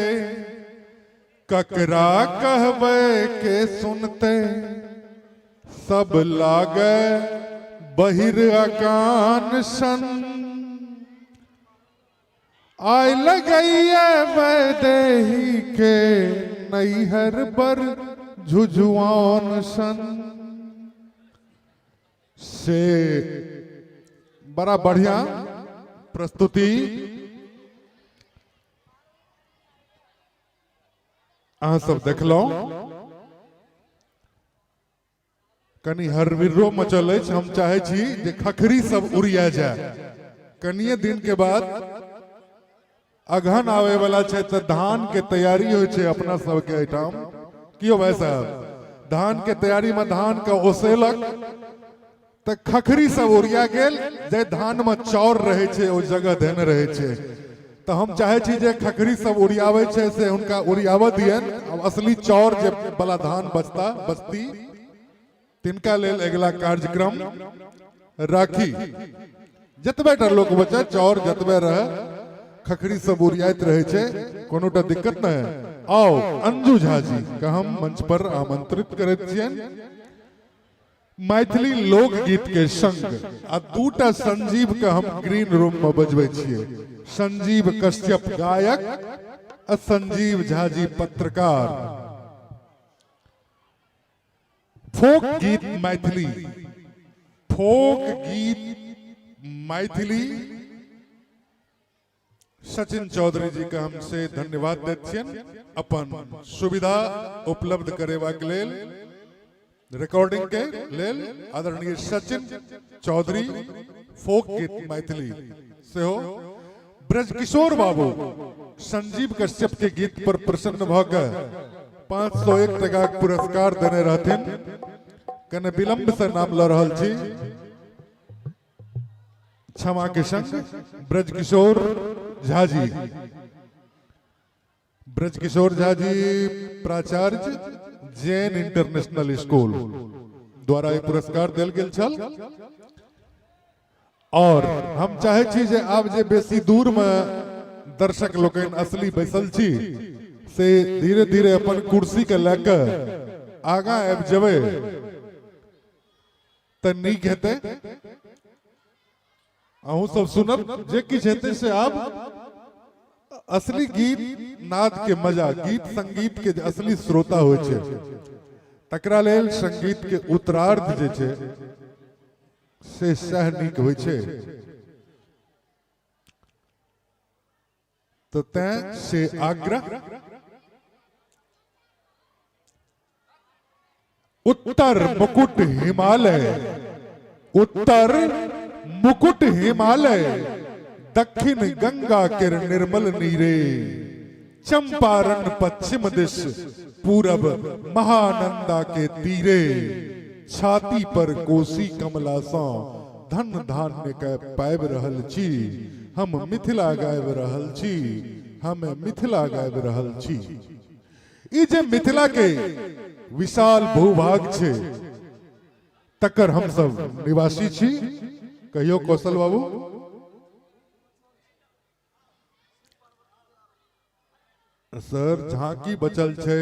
ककरा कहबै के सुनतै, सब लागै बहिर अकान सन। आइ लगैया वैदेही के नैहर पर झुझुआन सन। से बड़ा बढ़िया प्रस्तुति अहाँ सब देखलहुँ। कनि हरबिर्रो मचल अछि, हम चाहै छी जे खखरी सब उड़िया जाय। कनिये दिन के बाद अगहन आवे वाला छै तऽ धान के तैयारी होइ छै अपना सबके एहिठाम। कियो भाई साहब, धान के तैयारी में धान के ओसेलक तऽ खखरी सब ओरिया गेल। जे धान में चाउर रहै छै ओ जगह देने रहै छै। तऽ हम चाहै छी जे खखरी सब ओरियाबै छै से हुनका ओरियाबऽ दियनि। आब असली चाउर जे वाला धान बचता बचती तिनका लेल अगिला कार्यक्रम राखी। जतबे टा लोक बचे, चाउर जतबे रहे, खखरी सब ओरियाइत रहै छै, कोनो टा दिक्कत नहि। आउ अंजू झा जी के हम मंच पर आमंत्रित करैत छियनि मैथिली लोकगीत के संग। आ दूटा संजीव के हम ग्रीन रूम में बजबै छियै, संजीव कश्यप गायक आ संजीव झा जी पत्रकार। फोक गीत मैथिली, फोक गीत मैथिली सचिन चौधरी जी के हम से धन्यवाद दैत छियनि अपन सुविधा उपलब्ध करेबाक लेल, रिकॉर्डिंग के लेल। आदरणीय सचिन चौधरी फोक गीत मैथिली सेहो। ब्रजकिशोर बाबू संजीव कश्यप के गीत पर प्रसन्न भऽ के 501 टका के पुरस्कार देने रहथिन। कने विलंब से नाम लऽ रहल छी, क्षमा के संग। ब्रजकिशोर झा जी, ब्रजकिशोर झा जी प्राचार्य जैन इंटरनेशनल स्कूल द्वारा ई पुरस्कार देल गेल छल। और हम चाहे छी जे आब जे बेसी दूर में दर्शक लोकनि असली बैसल छी से धीरे धीरे अपन कुर्सी के लऽ कऽ आगाँ आबि जेबै तऽ नीक हेतै। अहूँ सब सुनब जे किछु हेतै से। आब असली गीत नाद के मजा, गीत संगीत के जे असली श्रोता होइ छै तकरा लेल संगीत के उत्तरार्ध जे छै से सएह नीक होइ छै। तऽ तैं से आग्रह। उत्तर मुकुट हिमालय, उत्तर मुकुट हिमालय, दक्षिण गंगा केर निर्मल नीरे, चंपारण पश्चिम दिश, पूरब महानंदा के तीरे, छाती पर कोसी कमला सँ धन धान्य के पाबि रहल छी, हम मिथिला गाबि रहल छी, हम मिथिला गाबि रहल छी। ई जे मिथिला के विशाल भूभाग छै तकर हम सब निवासी छी। कहियो कौशल बाबू। सर झांकी बचल छै,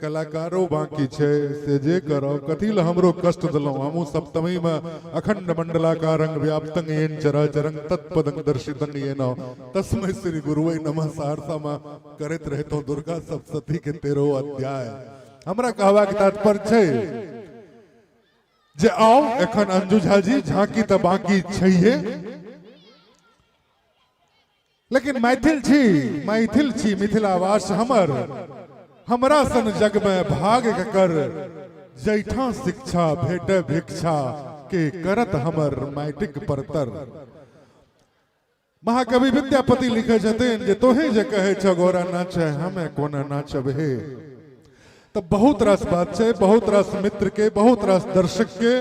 कलाकारो बाकी छै, से जे करब कथी लए हमरो कष्ट देलहुँ। हमहूँ सप्तमी में अखंड मंडलाकारंग व्याप्तंग येन चराचरंग तत्पदंग दर्शितंग येन तस्मै श्री गुरुवे नमः सहरसा में करैत रहितहुँ दुर्गा सप्तशती के 13 अध्याय। हमरा कहबाक तात्पर्य छै जे आउ एखन अंजू झा जी, झांकी तऽ बाकी छैहे, लेकिन मैथिल छी, मैथिल छी, मिथिलावास हमर, हमरा सन जग में भाग कर, जैठा शिक्षा भेटे भिक्षा के करत हमर मैटिक परतर। महाकवि विद्यापति लिखे छथिन जे तोहे जे कहे छ गोरा नाचे हमें कोना नाचब हे। तऽ बहुत रास बात छै, बहुत रास मित्र के, बहुत रास दर्शक के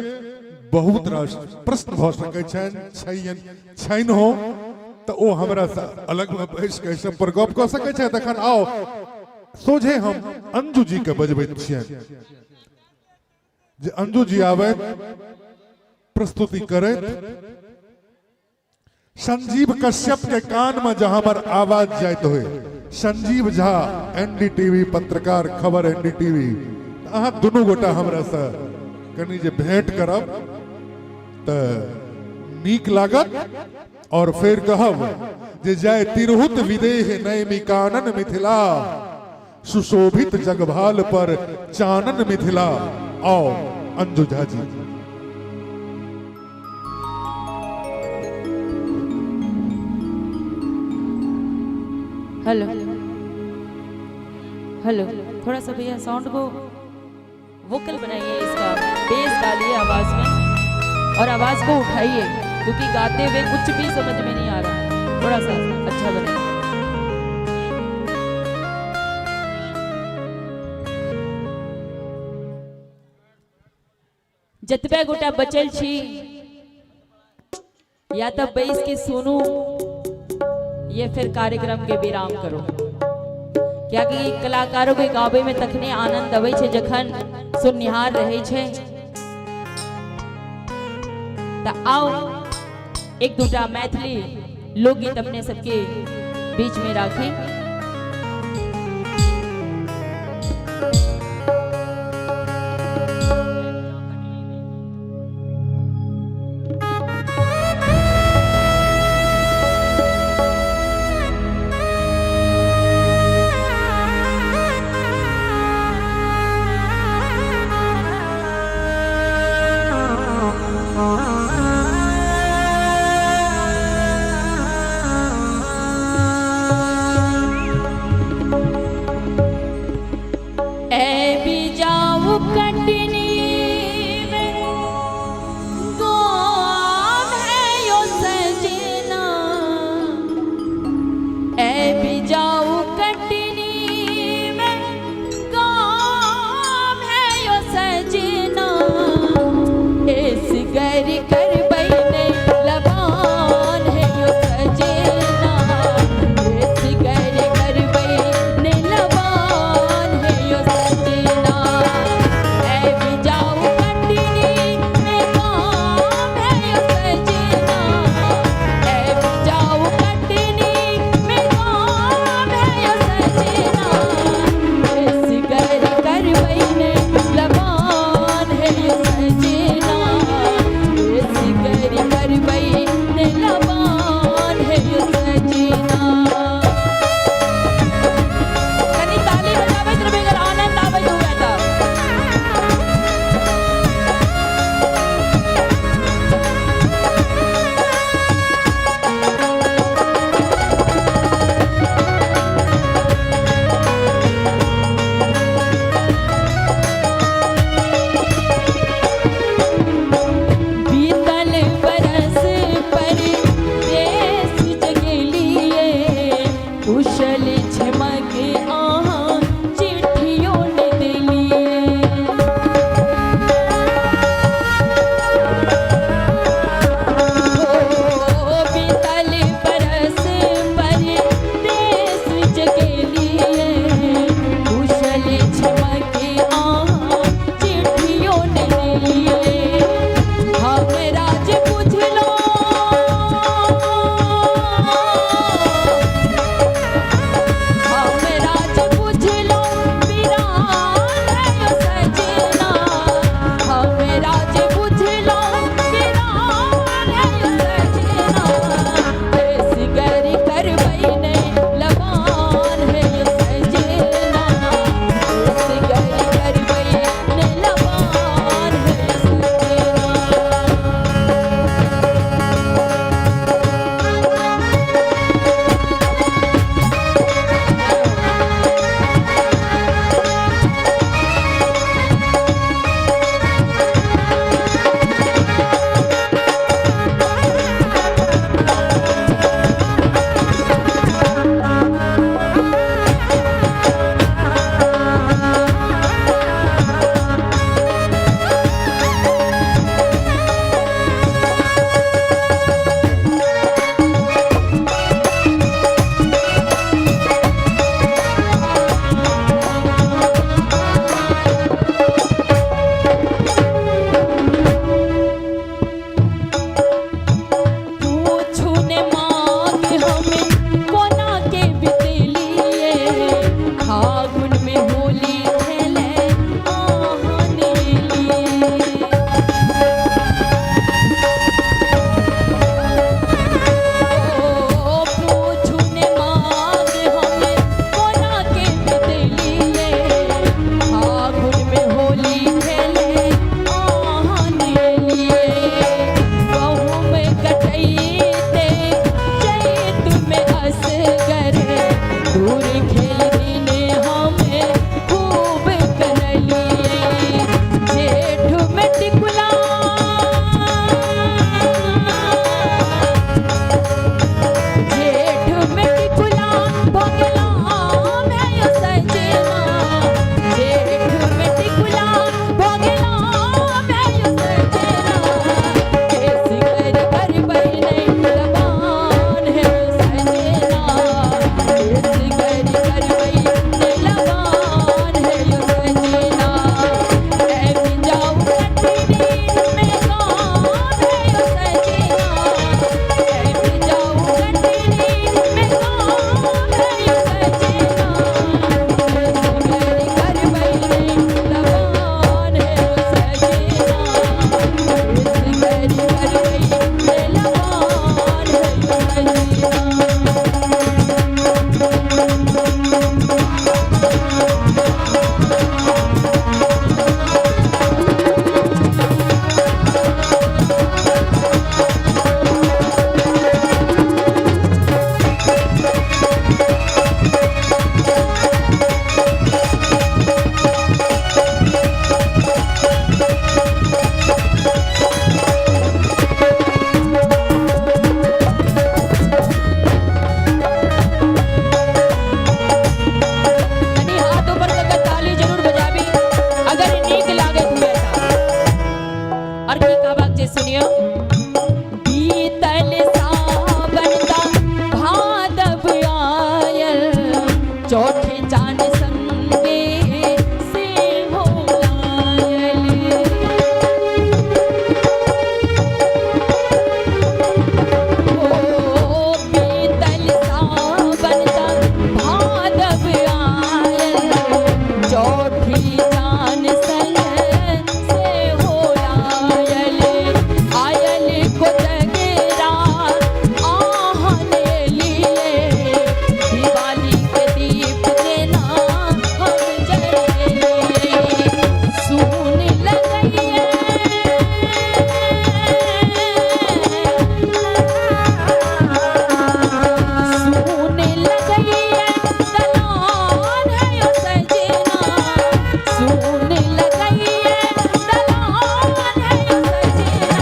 बहुत रास प्रश्न भऽ सकै छनि, छैन हो तऽ ओ हमरा से अलग में बैस के सब पर गप कऽ सकै छै। तखन आउ सोझे हम अंजू जी के बजबैत छियनि जे अंजू जी आबैत प्रस्तुति करैत। संजीव कश्यप के कान में जहां पर आवाज जाइत होय, संजीव झा एनडीटीवी पत्रकार खबर एनडीटीवी, अहाँ दुनू गोटा हमरासँ कनि जे भेंट करब तऽ नीक लागत। और फिर कहब जे जय तिरहुत विदेह नैमि कानन मिथिला, सुशोभित जगभाल पर चानन मिथिला। आओ अंजू झा जी। हेलो हेलो, थोड़ा सा भैया साउंड को वोकल बनाइए, इसका बेस डालिए आवाज में और आवाज को उठाइए, क्योंकि गाते हुए कुछ भी समझ में नहीं आ रहा। थोड़ा सा अच्छा बनाइए। जतबे गोटा बचल छी या तो बैस के सुनू ये फिर कार्यक्रम के विराम करो, क्या कि कलाकारों के गावे में तखने आनंद अबै छै जखन सुननिहार रहे छै। त आओ एक दूटा मैथिली लोकगीत अपने सबके बीच में राखी। सिंदूर खेल दिने हमें खूब कनलिए जेठ में टिकुला जेठ में टिकुला भोगला मैं सजना जेठ में टिकुला भोगला मैं सजना केस कर कर बहने लबान है सजना केस कर कर बहने लबान है सजना ऐ जाऊं कटनी में गाँव है सजना कनी हाथ ऊपर कऽ के ताली जरूर बजाबी अगर नीक लागैत हुए तऽ। और की कहबाक छै सुनियौ बीतल सावन ता भादव आयल चौथे चान संगे से हो लायल ओ बीतल सावन ता भादव आयल चौथी चान संग से हो आयल आयल कोजगरा आहां लिए दिवाली के दीप जेना हम जलेलिए सुन लगैये सुन लगैये दलान है ओ सजना सुन लगैये दलान है ओ सजना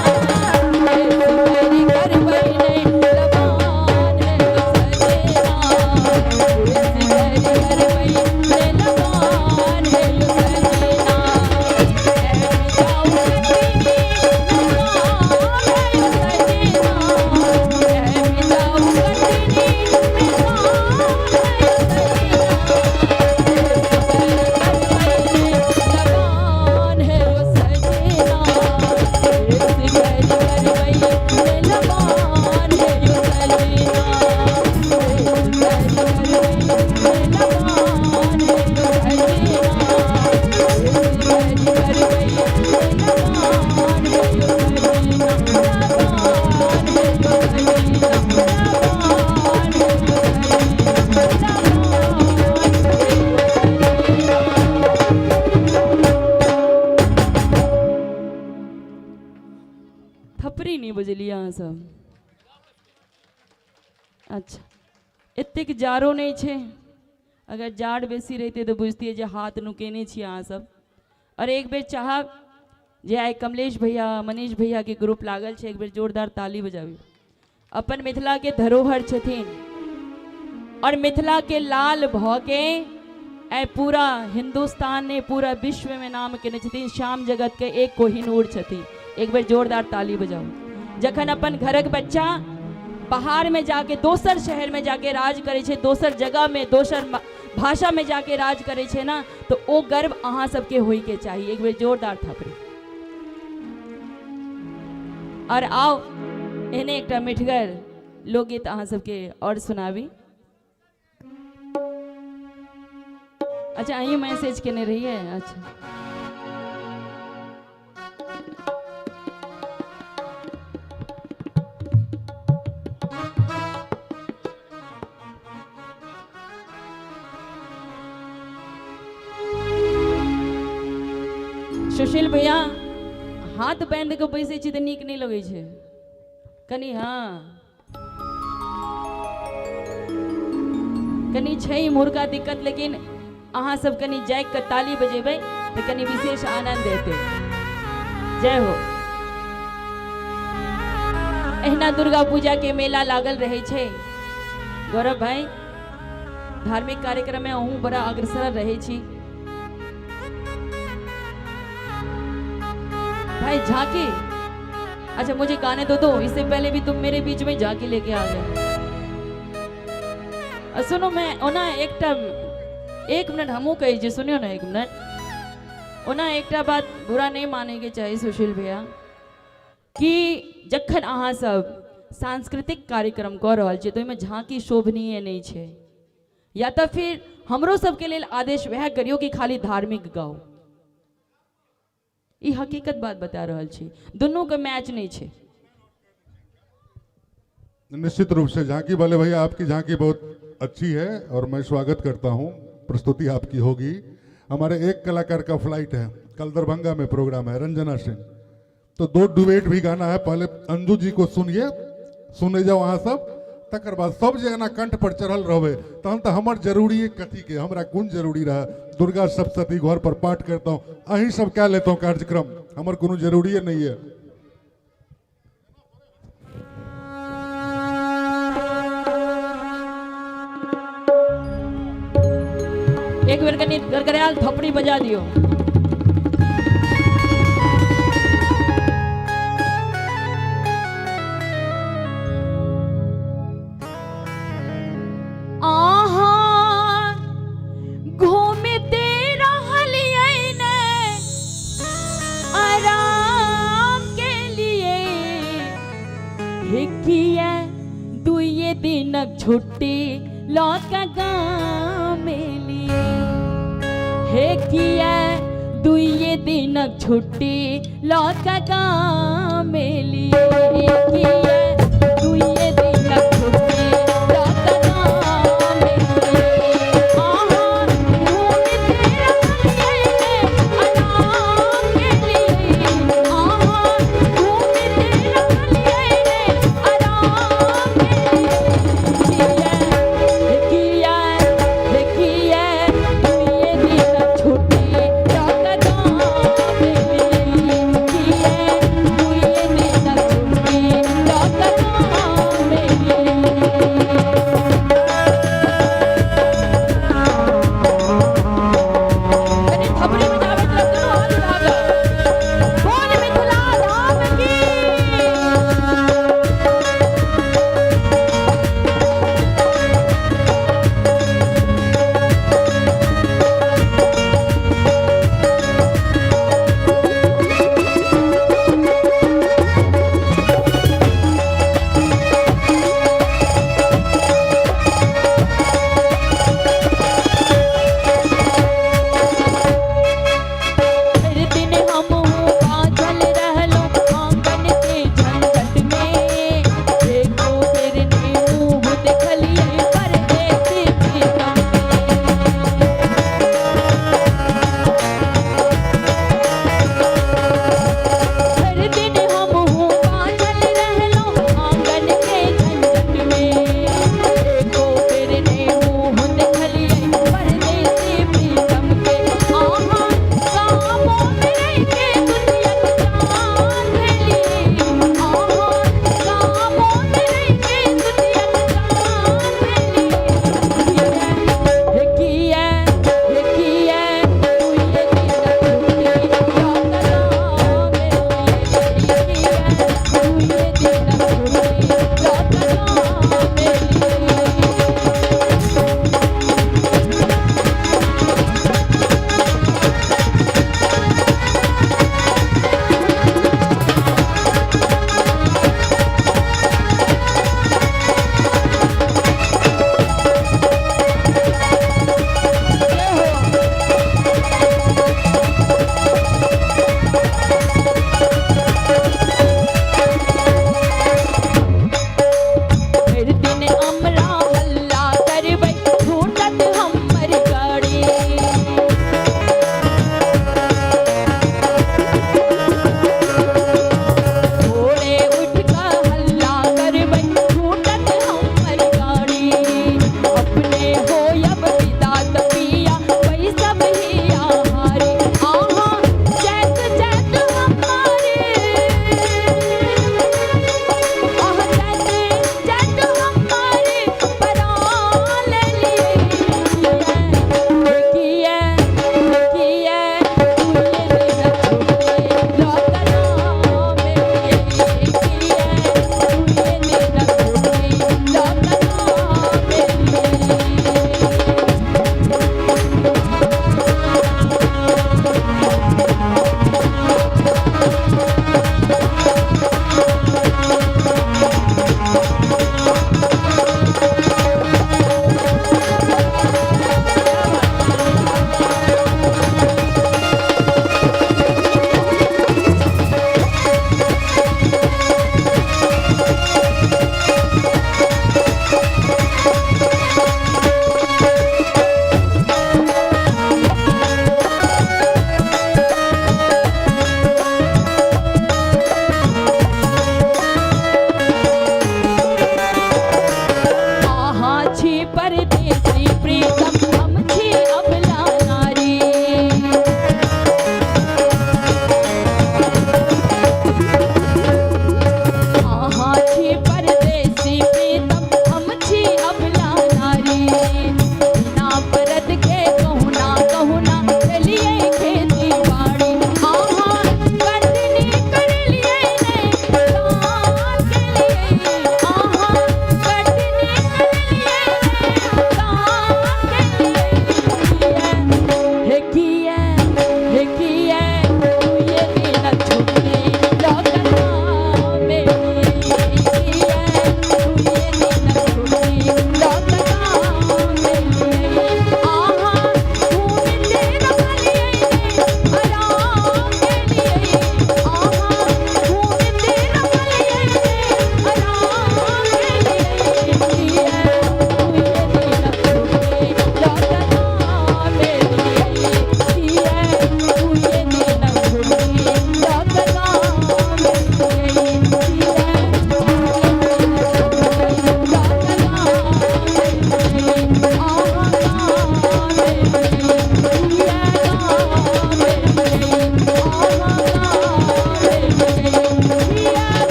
केस कर करबै लबान है ओ सजना केस कर करबै लबान है ओ सजना ऐ जाऊ कटनी थपड़ी नहीं बजलियै अहाँ सब अच्छा एतेक जाड़ो नहि छै अगर जाड़ बेसी रहितै तऽ बुझतियै जे हाथ नुकेने छियै अहाँ सब आओर एक बेर चाहब जे आइ कमलेश भैया मनीष भैयाके ग्रुप लागल छै एक बेर जोरदार ताली बजाबी अपन मिथिलाके धरोहर छथिन और मिथिलाके लाल भऽ के आइ पूरा हिन्दुस्तान ने पूरा विश्वमे नाम केने छथिन श्याम जगतके एक कोहिनूर छथिन एक बेर जोरदार ताली बजाउ जखन अपन घरक बच्चा बाहरमे जाके दोसर शहरमे जाके राज करै छै दोसर जगहमे दोसर भाषामे जाके राज करै छै ने तऽ ओ गर्व अहाँ सबके होइके चाही एक बेर जोरदार थपड़ी और आउ एहने एकटा मिठगर लोकगीत अहाँ सबके और सुनाबी अच्छा अहीं मैसेज केने रहियै अच्छा सुशील भैया हाथ बांधि कऽ बैसै छी तऽ नीक नहि लगै छै कनि हँ कनि छै इम्हुरका दिक्कत, लेकिन अहाँ सब कनि जागि कऽ ताली बजेबै तऽ कनि विशेष आनंद एतै। जय हो। एहिना दुर्गा पूजा के मेला लागल रहै छै। गौरव भाई, धार्मिक कार्यक्रम में अहूँ बड़ा अग्रसर रहै छी। भाई झांकी, अच्छा मुझे गाने तो दो, इससे पहले भी तुम मेरे बीच में झांकी लेके आ गए। सुनो, मैं ओना एकटा एक मिनट हमहूँ कहै छी, सुनियो ना एक मिनट। ओना एकटा बात बुरा नहीं माने के चाही सुशील भैया, कि जखन अहाँ सब सांस्कृतिक कार्यक्रम कऽ रहल छी तऽ ओहिमे झांकी शोभनीय नहि छै, या तऽ फिर हमरो सबके लेल आदेश वएह करियौ कि खाली धार्मिक गाउ। ई हकीकत बात बता रहल छी, दुनूके मैच नहीं छै। निश्चित रूप से झांकी वाले भैया, आपकी झांकी बहुत अच्छी है और मैं स्वागत करता हूं, प्रस्तुति आपकी होगी। हमारे एक कलाकार का फ्लाइट है, कल दरभंगा में प्रोग्राम है, रंजना सिंह, तो दो डुएट भी गाना है। पहले अंजू जी को सुनिए, सुने जाओ अहाँ सब, तकर बाद सब जे एना कंठ पर चढ़ल रहबै तहन तऽ हमर जरूरी कथी के, हमरा कोन जरूरी रहे। दुर्गा सप्तशती घर पर पाठ करता हूँ, अहीं सब कए लेतहुँ कार्यक्रम, हमर कोनो जरूरिए नहीं है। एक बेर कनि गड़गड़ायल थपड़ी बजा दियो। आहाँ घूमते रहलियै ने आराम के लिए, हे किया दुइये दिनक छुट्टी लऽ कऽ गाम एलियै, हे किया दुइये दिनक छुट्टी लऽ कऽ गाम एलियै, किया दुइये दिनक छुट्टी लऽ कऽ गाम एलियै। अहाँ घूमिते रहलियै ने आराम के लिए, अहाँ घूमिते रहलियै ने आराम के लिए, किया हे किया दुइये दिनक छुट्टी लऽ कऽ गाम एलियै, किया दुइये दिनक छुट्टी लऽ कऽ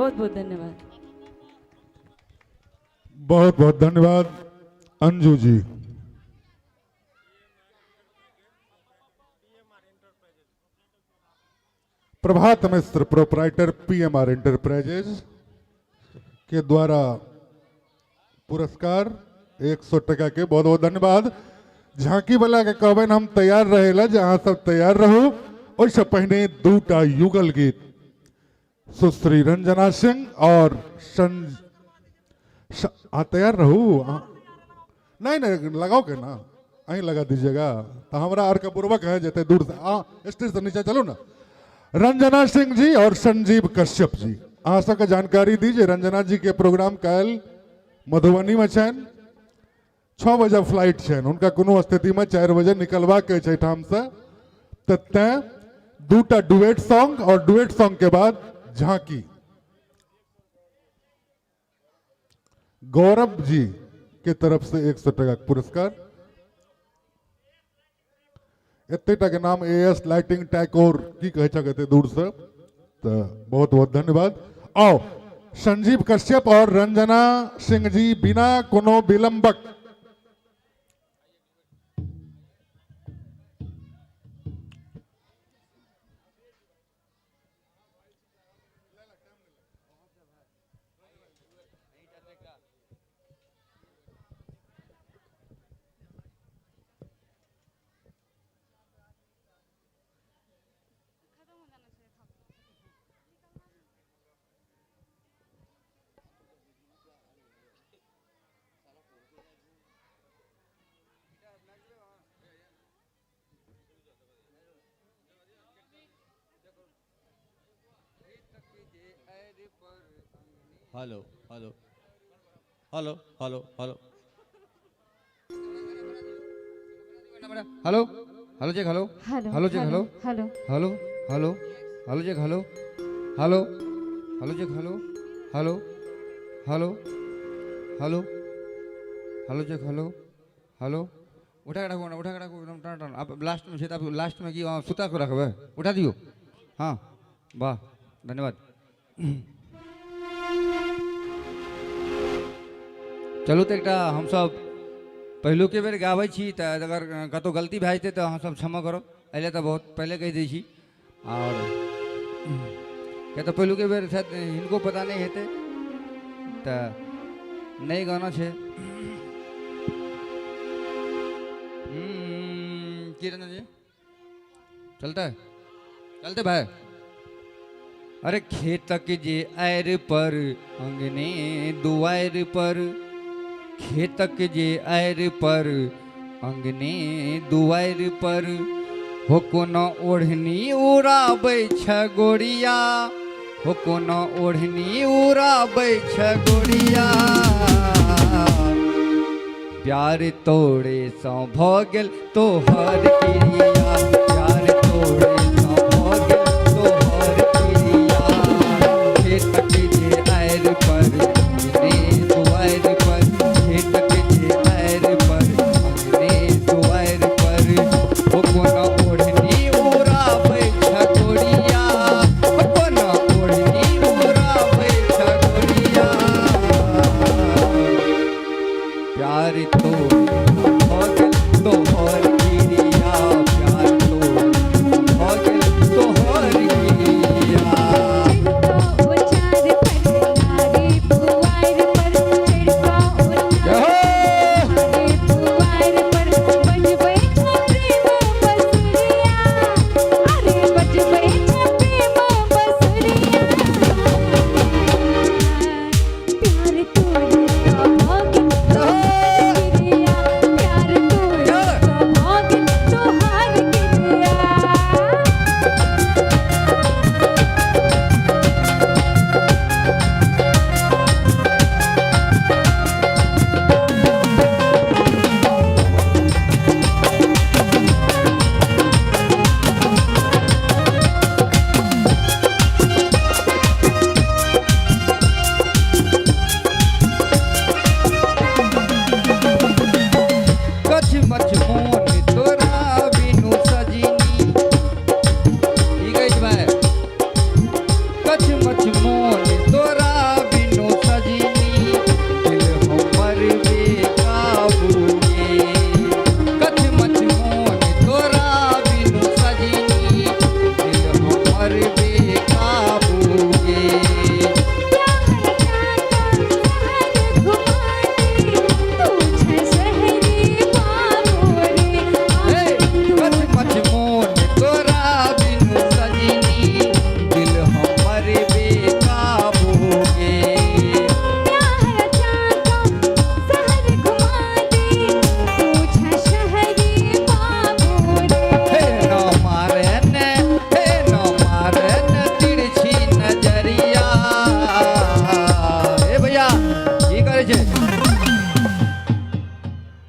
बहुत बहुत धन्यवाद। बहुत बहुत धन्यवाद Anju ji. Prabhat Mishra proprietor PMR enterprises के द्वारा पुरस्कार 100 टका के, बहुत बहुत धन्यवाद। झांकी वाला के कहबनि हम तैयार रहेला, जे अहाँ सब तैयार रहू। ओहिसँ पहिने दूटा युगल गीत सुश्री रंजना सिंह और अहाँ तैयार रहू। नहीं नहीं लगाओ के ना, अहीं लगा दीजिएगा तो हमरा आर के बुड़बक है जते दूर से आ स्टेज से नीचे चलू ना। रंजना सिंह जी और संजीव कश्यप जी, अहाँ सबके जानकारी दी जे रंजना जी के प्रोग्राम काल्हि मधुबनी में छनि, 6 बजे फ्लाइट छनि, हुनका कोनो स्थिति में 4 बजे निकलबाक अछि एहिठाम से, तऽ तैं दूटा डुएट सॉन्ग और डुएट सॉन्ग के बाद झांकी। गौरव जी के तरफ से 100 टका के पुरस्कार। एतेटा के नाम ए एस लाइटिंग टैकोर की कहै छक एते दूर से, तो बहुत बहुत धन्यवाद। आओ संजीव कश्यप और रंजना सिंह जी बिना कोनो विलंबक hello hello hello hello hello hello hello check hello hello hello check hello hello hello hello hello check hello hello hello check hello hello hello hello hello check hello hello उठा के रखो ना, उठा के रखो एकदम टन टन। आप last में आप लास्ट में की सुता को रखबे, उठा दियो। हाँ वाह धन्यवाद। चलू तो एकटा हम सब पहिलुके बेर गाबै छी तऽ अगर कतहु गलती भए जेतै तऽ अहाँ सब क्षमा करब, एहि लए तऽ बहुत पहिले कहि दै छी। आओर किया तऽ पहिलुके बेर शायद हिनको पता नहि हेतै, तऽ नहि गाना छै। की रंजन जी चलते चलते भाई। अरे खेतक जे आरि पर अंगने दुआरि पर, खेतक जे आरि पर अंगने दुआरि पर, हो कोनो ओढ़नी उड़ाबै छ गोरिया, हो कोनो ओढ़नी उड़ाबै छ गोरिया, प्यार तोड़े सँ भऽ गेल तोहर क्रिया, प्यार तोड़े सँ भऽ गेल तोहर क्रिया, खेतक जे आरि पर अंगने दुआरि पर, खेतक जे आरि पर अंगने दुआरि पर, हो कोनो ओढ़नी उड़ाबै छ गोरिया, हो कोनो ओढ़नी उड़ाबै छ गोरिया, प्यार तोड़े भऽ गेल तोहर क्रिया, प्यार तोड़े।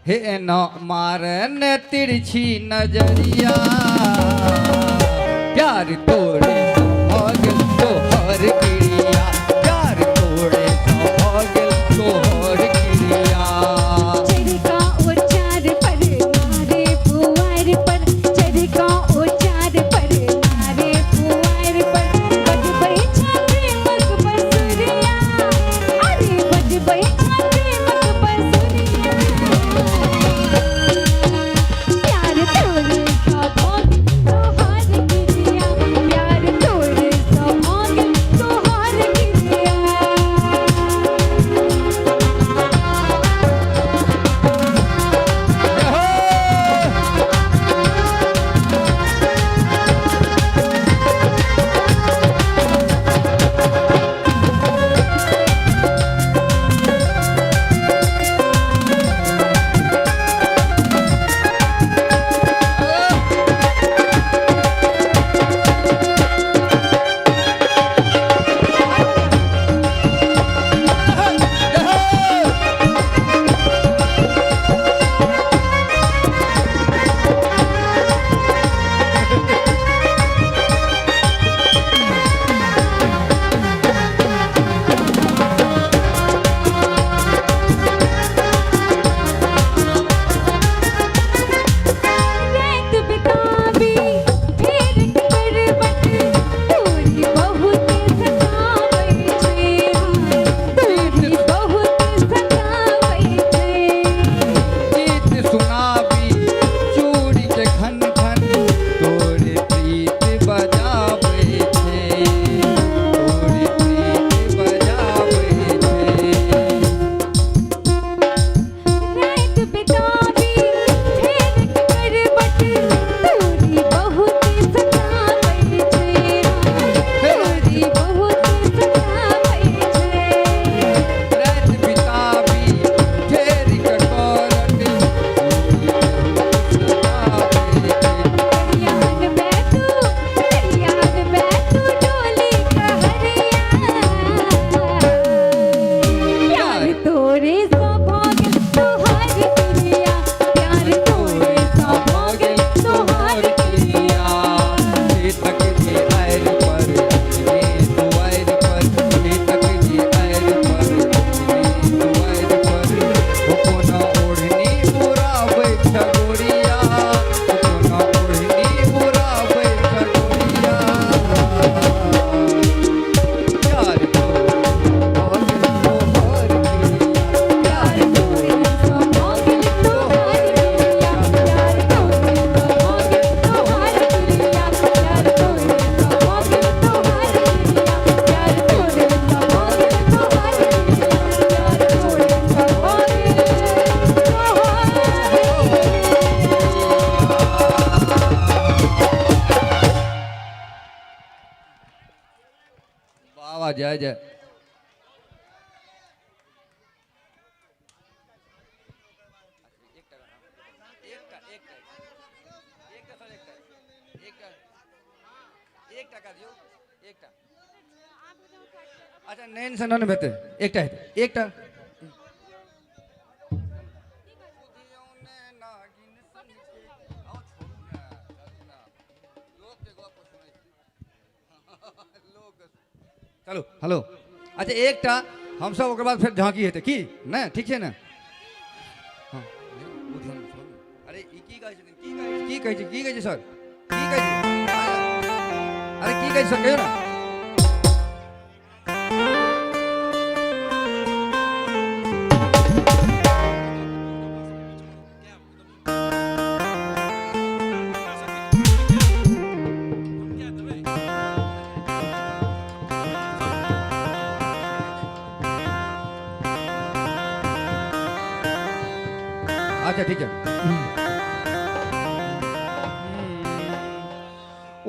हे एना मारन तिरछी नजरिया प्यार तोड़े भऽ गेल तोहर क्रिया प्यार तोड़े भऽ गेल तोहर क्रिया। चरका ओ चार पर मारे पुआर पर, चरका ओ चार पर मारे पुआर पर, बजबै छा प्रेमक बंसुरिया, अरे बजबै छा प्रेमक बंसुरिया, प्यार तोरे सँ भऽ गेल तोहर क्रिया, प्यार तोरे सँ भऽ गेल तोहर क्रिया। रात बिताबी फेर करबट, तोरी बहुत सताबै छै, तोरी बहुत सताबै छै। गीत सुनाबी चूड़ी के खन खन तोरे प्रीत बजाबै छै, तोरे प्रीत बजाबै छै। रात बिताबी फेर करबट, तोरी बहुत सताबै छै, तोरी बहुत सताबै छै। रात बिताबी फेर करबट चूड़ी बहुत सताबै छै। करियान में तू, करियान में तू डोली कहरिया, प्यार तोरे सँ भऽ गेल तोहर क्रिया, प्यार तोरे सँ भऽ गेल तोहर क्रिया। चेतक जे आयल पर रे दुआरि पर, चेतक जे आयल पर रे दुआरि पर, ओ कोना ओढ़नी उड़ाबै छगोरिया, ओ कोना ओढ़नी उड़ाबै छगोरिया, प्यार तोरे भऽ गेल तोहर क्रिया, प्यार तोरे सँ भऽ गेल तोहर क्रिया, प्यार तोरे सँ भऽ गेल तोहर क्रिया, प्यार तोरे सँ भऽ गेल तोहर क्रिया, प्यार तोरे सँ भऽ गेल तोहर क्रिया, प्यार तोरे सँ भऽ गेल तोहर वाह वाह जय जय। अच्छा नैन से नन हेतै, एकटा हेतै, एकटा। चलू हेलो। अच्छा एकटा हमसब ओकर बाद फेर झाँकी हेतै की नहि? ठीक छै ने? हाँ अरे ई की कहै छथिन, की कहै की कहै छै, की कहै छै सर, की कहै छै? अरे की कहै छै सर, कहियौ ने। अच्छा ठीक है।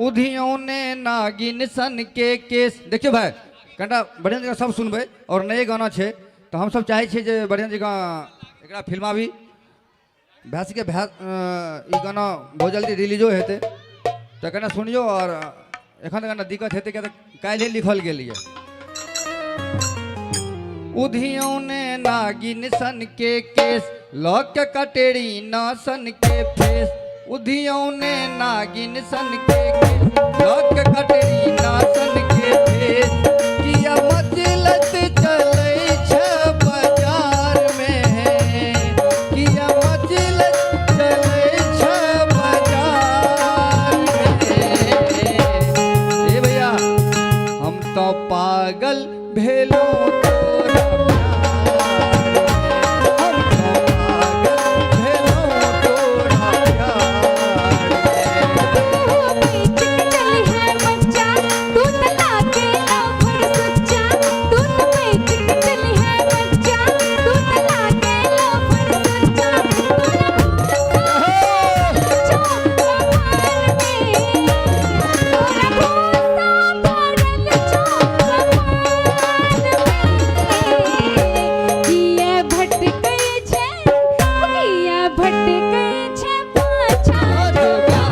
उधियों ने नागिन सन के केस। देखियो भाई कनिटा बढ़िया जगह सब सुनबै और नए गाना छै तऽ हमसब चाहै छियै जे बढ़िया जगह एकरा फिल्माबी भए सकै भए ई गाना बहुत जल्दी रिलीजो हेतै तऽ कनिटा सुनियौ। और एखन तऽ कनिटा दिक्कत हेतै किया तऽ काल्हि लिखल गेल यऽ। उधियों ने नागिन सन के केस लऽ के कटेरी सन के फेस उधियौने नागिन सन के केस लऽ के कटेरी सन के फेस किया मचलत चलै छै बाजार में किया मचलत चलै छै बाजार में। ए भैया, हम तो पागल भेलौं तोरा प्यार में, हम तो पागल भेलौं तोरा प्यार में। भटकै छै पाछा किया भटकै छै पाछा जोगार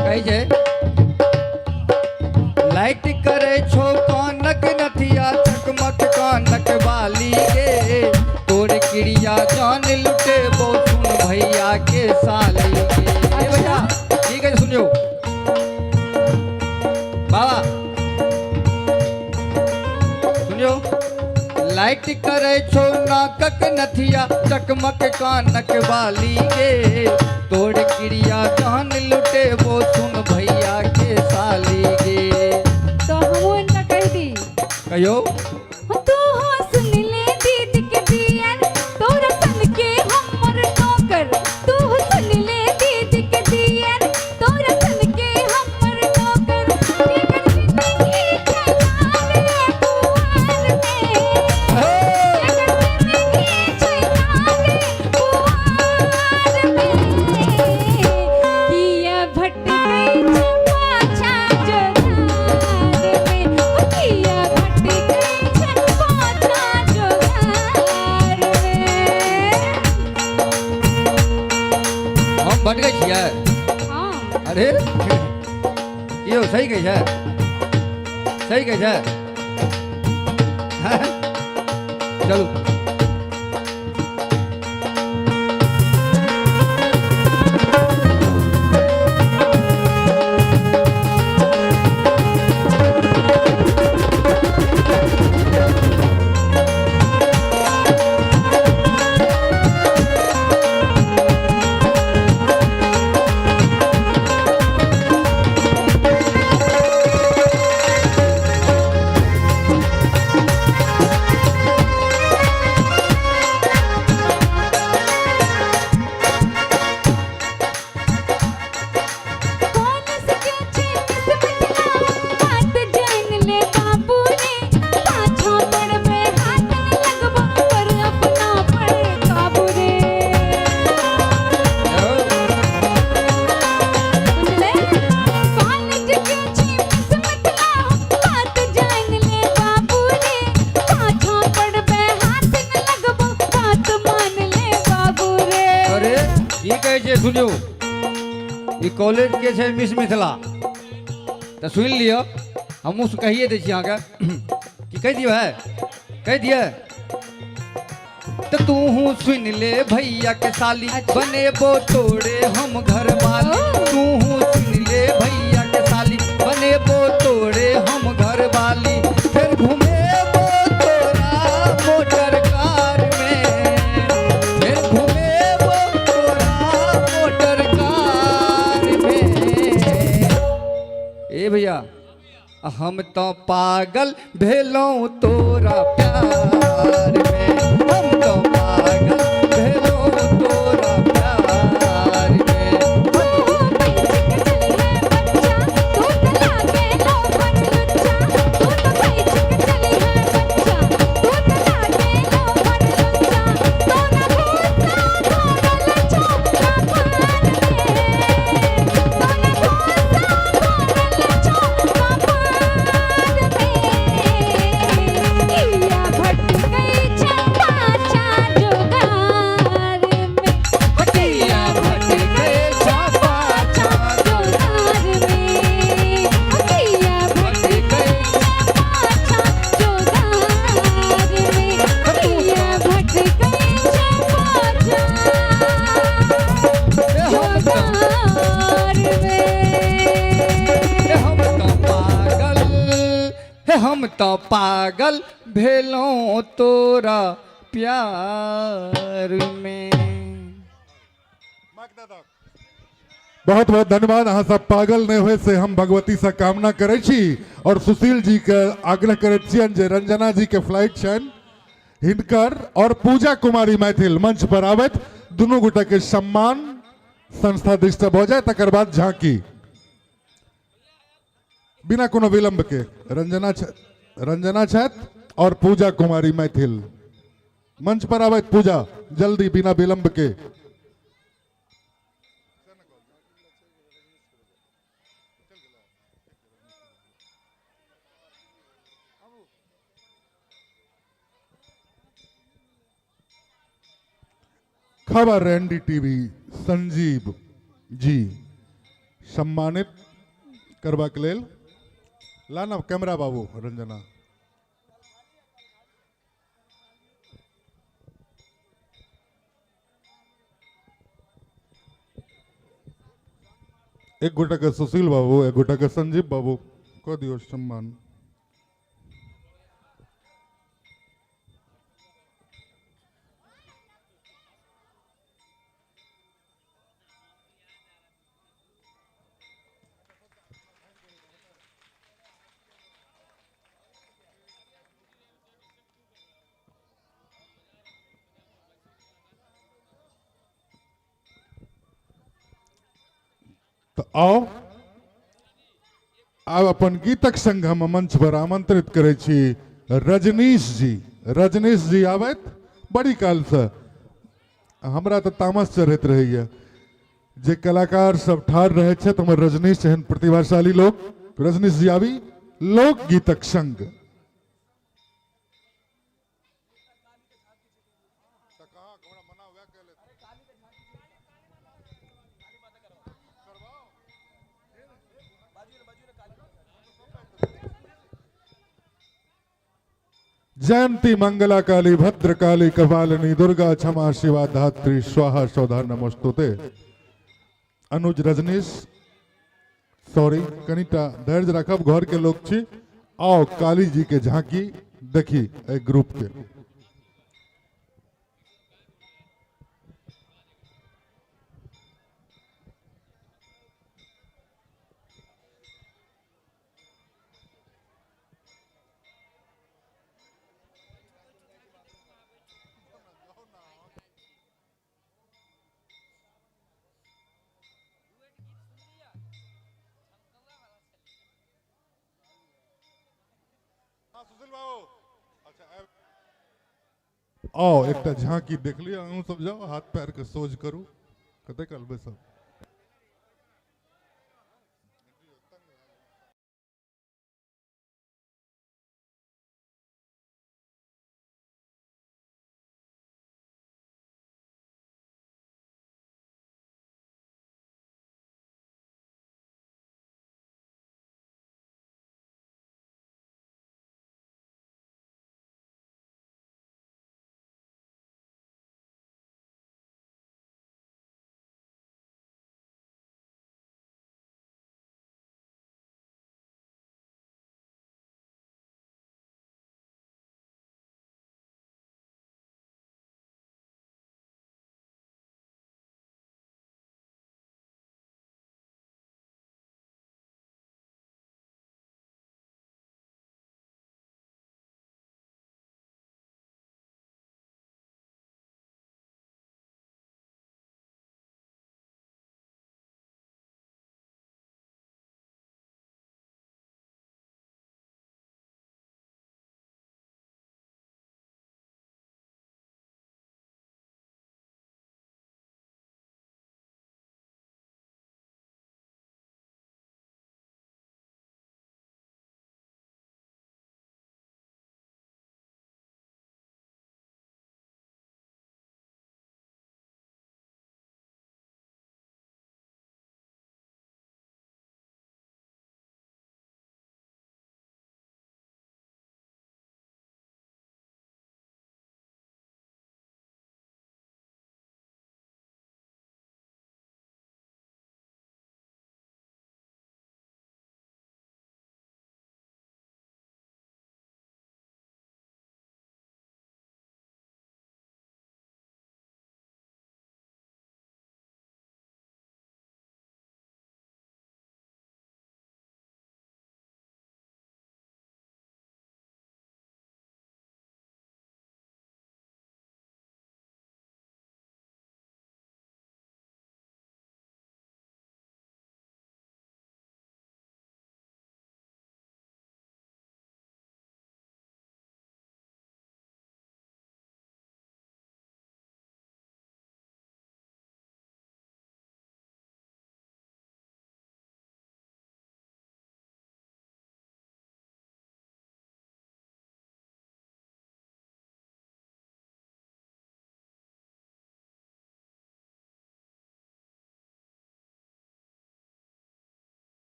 कहै छै लाइट करै छो कानक नथिया चकमक कानक बाली गे, तोर क्रिया जान लुटेबो सुन भैया के साली गे। ए भैया ठीक है, सुनियो बाबा सुनियो, लाइट करै छो नाकक नथिया चकमक कानक बाली गे, तोर क्रिया जान लुटेबो सुन भैया के साली गे। तो हमहूँ इनका कह दी। कहियो। तू हो सुन ले दीद के दियन तोरा सन के हमर टोकर, तू हो सुन ले दीद के दियन तोरा सन के हमर टोकर, एकर जिंदगी चला रे पुआर में, एकर जिंदगी चला रे पुआर में, किया भटकै छै पाछा जोगार में, किया भटकै छै पाछा जोगार में। हम भटकै छियै? हाँ। अरे यौ सही कहै छै, सही कहै छै। हैं? चलू कौन सके छै मिस मिथिला बात जान ले बाबू रे, पाछा पड़बे हाथ न लगबो पर अपना पर काबू रे। बुझले? कॉलेज के छै मिस मिथिला बात जान ले बाबू रे, पाछा पड़बे हाथ न लगबो बात मान ले बाबू रे। अरे की कहै छै सुनियौ, ई कॉलेज के छै मिस मिथिला, तऽ सुनि लिअ, हमहूँ कहिए दै छी अहाँके की कहि दियौ है, कहि दिअ तऽ तूहू सुनि ले भैया के साली, बनेबो तोरे हम घर वाली, तूहू सुनि ले भैया के साली, बनेबो तोरे हम घर वाली, फिर घुमेबो तोरा मोटर कार में, फिर घुमेबो तोरा मोटर कार में। ए भैया, हम तो पागल भेलौं तोरा प्यार में, हम तो पागल भेलौं तोरा प्यार में। तू तो लागे लोफर लुच्चा, तू तो पैच के चली है बच्चा, तू तो लागे लोफर लुच्चा, तो ना भूसा पागल भेलौं तोरा प्यार में। बहुत बहुत धन्यवाद। अहाँ सब पागल नहीं हुए से हम भगवती से कामना करै छी और सुशील जी के आग्रह करै छियनि जे रंजना जी के फ्लाइट छनि हिनकर और पूजा कुमारी मैथिल मंच पर आबथि, दुनू गोटा के सम्मान संस्था दिस से भऽ जाय, तकर बाद झांकी बिना कोनो विलंब के। रंजना छथि और पूजा कुमारी मैथिल मंच पर आबथि। पूजा जल्दी बिना विलंब के। खबर एनडीटीवी संजीव जी सम्मानित करबाक लेल लाना कैमरा बाबू रंजना। एक गोटा के सुशील बाबू, एक गोटा के संजीव बाबू कऽ दियौ सम्मान। तो आओ आब अपन गीतक संग हम मंच पर आमंत्रित करै छी रजनीश जी। रजनीश जी आबैत बड़ी काल से हमरा तऽ तामस चढ़ैत रहैया जे कलाकार सब ठाढ़ रहै छथि, हमर रजनीश एहन प्रतिभाशाली लोक। रजनीश जी आबी लोकगीतक संग। जयंती मंगला काली भद्रकाली कपालिनी दुर्गा क्षमा शिवा धात्री स्वाहा सौधा नमोस्तुते। अनुज रजनीश सॉरी कनिटा धैर्य राखब, घर के लोग छी। आओ काली जी के झांकी देखी एहि ग्रुप के। आओ एकटा झांकी देख लिअ, अहूँ सब जाओ हाथ पैर के सोज करू, कते काल बैसब।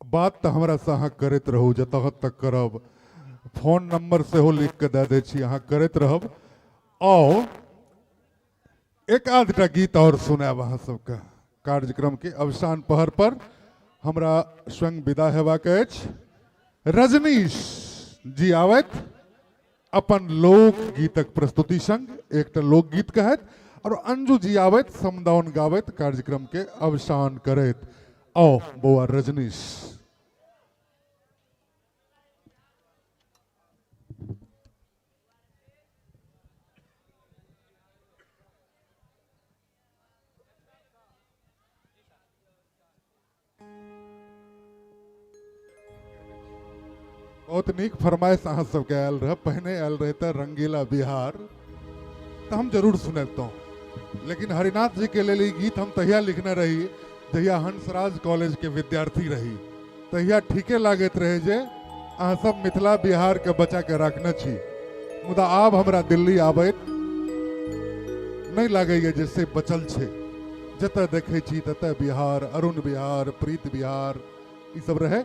बात तऽ हमरासँ अहाँ करैत रहू जतऽ तक करब। फोन नंबर सेहो लिख कऽ दए दै छी, अहाँ करैत रहब। आउ एक आधटा गीत आओर सुनायब अहाँ सबके। कार्यक्रम के अवसान पहर पर हमरा स्वयं विदा हेबाक अछि। रजनीश जी आबथि अपन लोकगीतक प्रस्तुति संग एकटा लोकगीत कहैत, और अंजू जी आबैत समदाउन गाबैत कार्यक्रम के अवसान करैत। आओ बौआ रजनीश। बहुत नीक फरमाइश अहाँ सबके आयल रहे, पहिने आयल रहे तऽ रंगीला बिहार, तऽ हम जरूर सुनैतहुँ। लेकिन हरिनाथ जी के लेल ई गीत हम तहिया लिखने रही जहिया हंसराज कॉलेज के विद्यार्थी रही। तहिया ठीके लागैत रहे जे अहाँ सब मिथिला बिहार के बचा के रखने छी, मुदा आब हमरा दिल्ली आबैत नहीं लागैया जे से बचल छै। जतऽ देखै छी ततऽ बिहार, अरुण बिहार, प्रीत बिहार, ई सब रहे।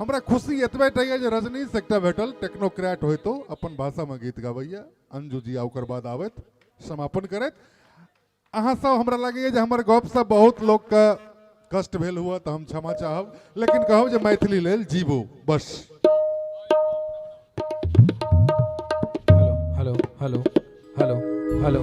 हमरा खुशी एतबे टा यऽ जे रजनीश एकटा भेटल टेक्नोक्रेट होइतो अपन भाषामे गीत गाबैया। अंजू जी आ ओकर बाद आबैत समापन करैत। अहाँ सब हमरा लगैया जे हमर गप सब बहुत लोकके कष्ट भेल हुआ तऽ हम क्षमा चाहब, लेकिन कहब जे मैथिली लेल जीबू बस। Hello hello hello hello hello.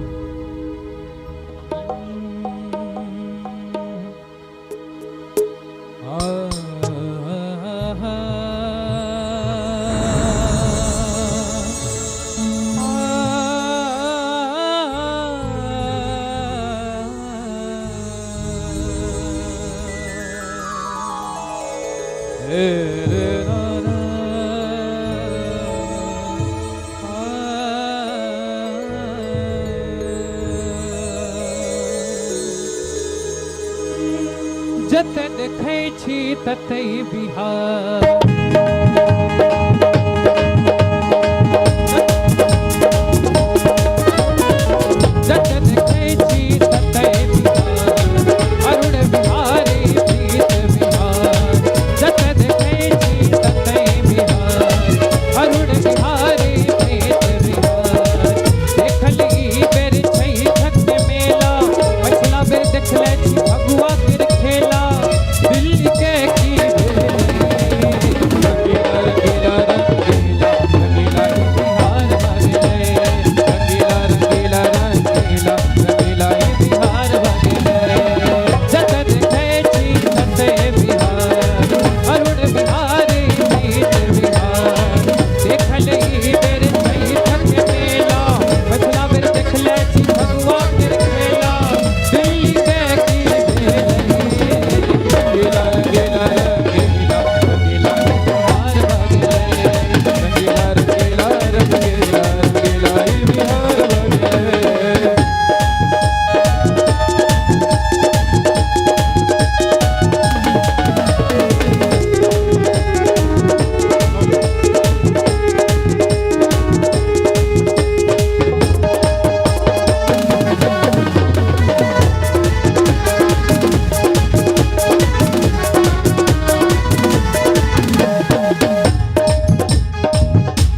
जतऽ देखै छी ततै बिहार, जतऽ देखै छी ततै बिहार, अरुण बिहारी प्रीत बिहार। जतऽ देखै छी ततै बिहार, अरुण बिहारी प्रीत बिहार। देखल ई बेर छै छठ मेला, पछिला बेर देखले छी भगुआ के खेला। दिल्ली के की रंगीला रंगीला रंगीला रंगीला बिहार भगले, रंगीला रंगीला रंगीला रंगीला बिहार भगले। जतऽ देखै छी ततै बिहार, अरुण बिहारी प्रीत बिहार। देखल ई बेर छै छठ मेला, पछिला बेर देखले छी भगुआ के खेला। दिल्ली के की रंगीला रंगीला रंगीला रंगीला बिहार भगले, रंगीला रंगीला रंगीला रंगीला बिहार भगले।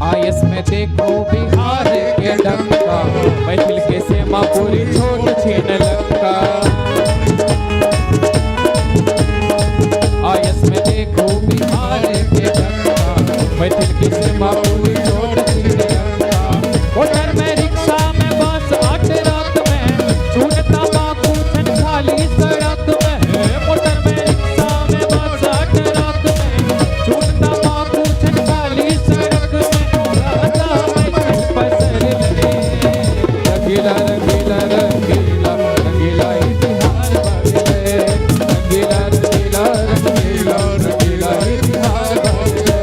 आयस में देखो बिहार के डंका, मैथिल के सीमा पूरी छोट छीन लंका। आयस में देखो बिहार के डंका, मैथिल के सीमा पूरी छोट छीन लंका। मोटर में रिक्शा में बस आठ रात में, चून तम्बाकू छन खाली सड़क में। मोटर में रिक्शा में बस आठ रात में, चून तम्बाकू छन खाली सड़क में। राजा मैथिल पसर ले, रंगीला रंगीला रंगीला रंगीला बिहार भगले, रंगीला रंगीला रंगीला रंगीला बिहार भगले।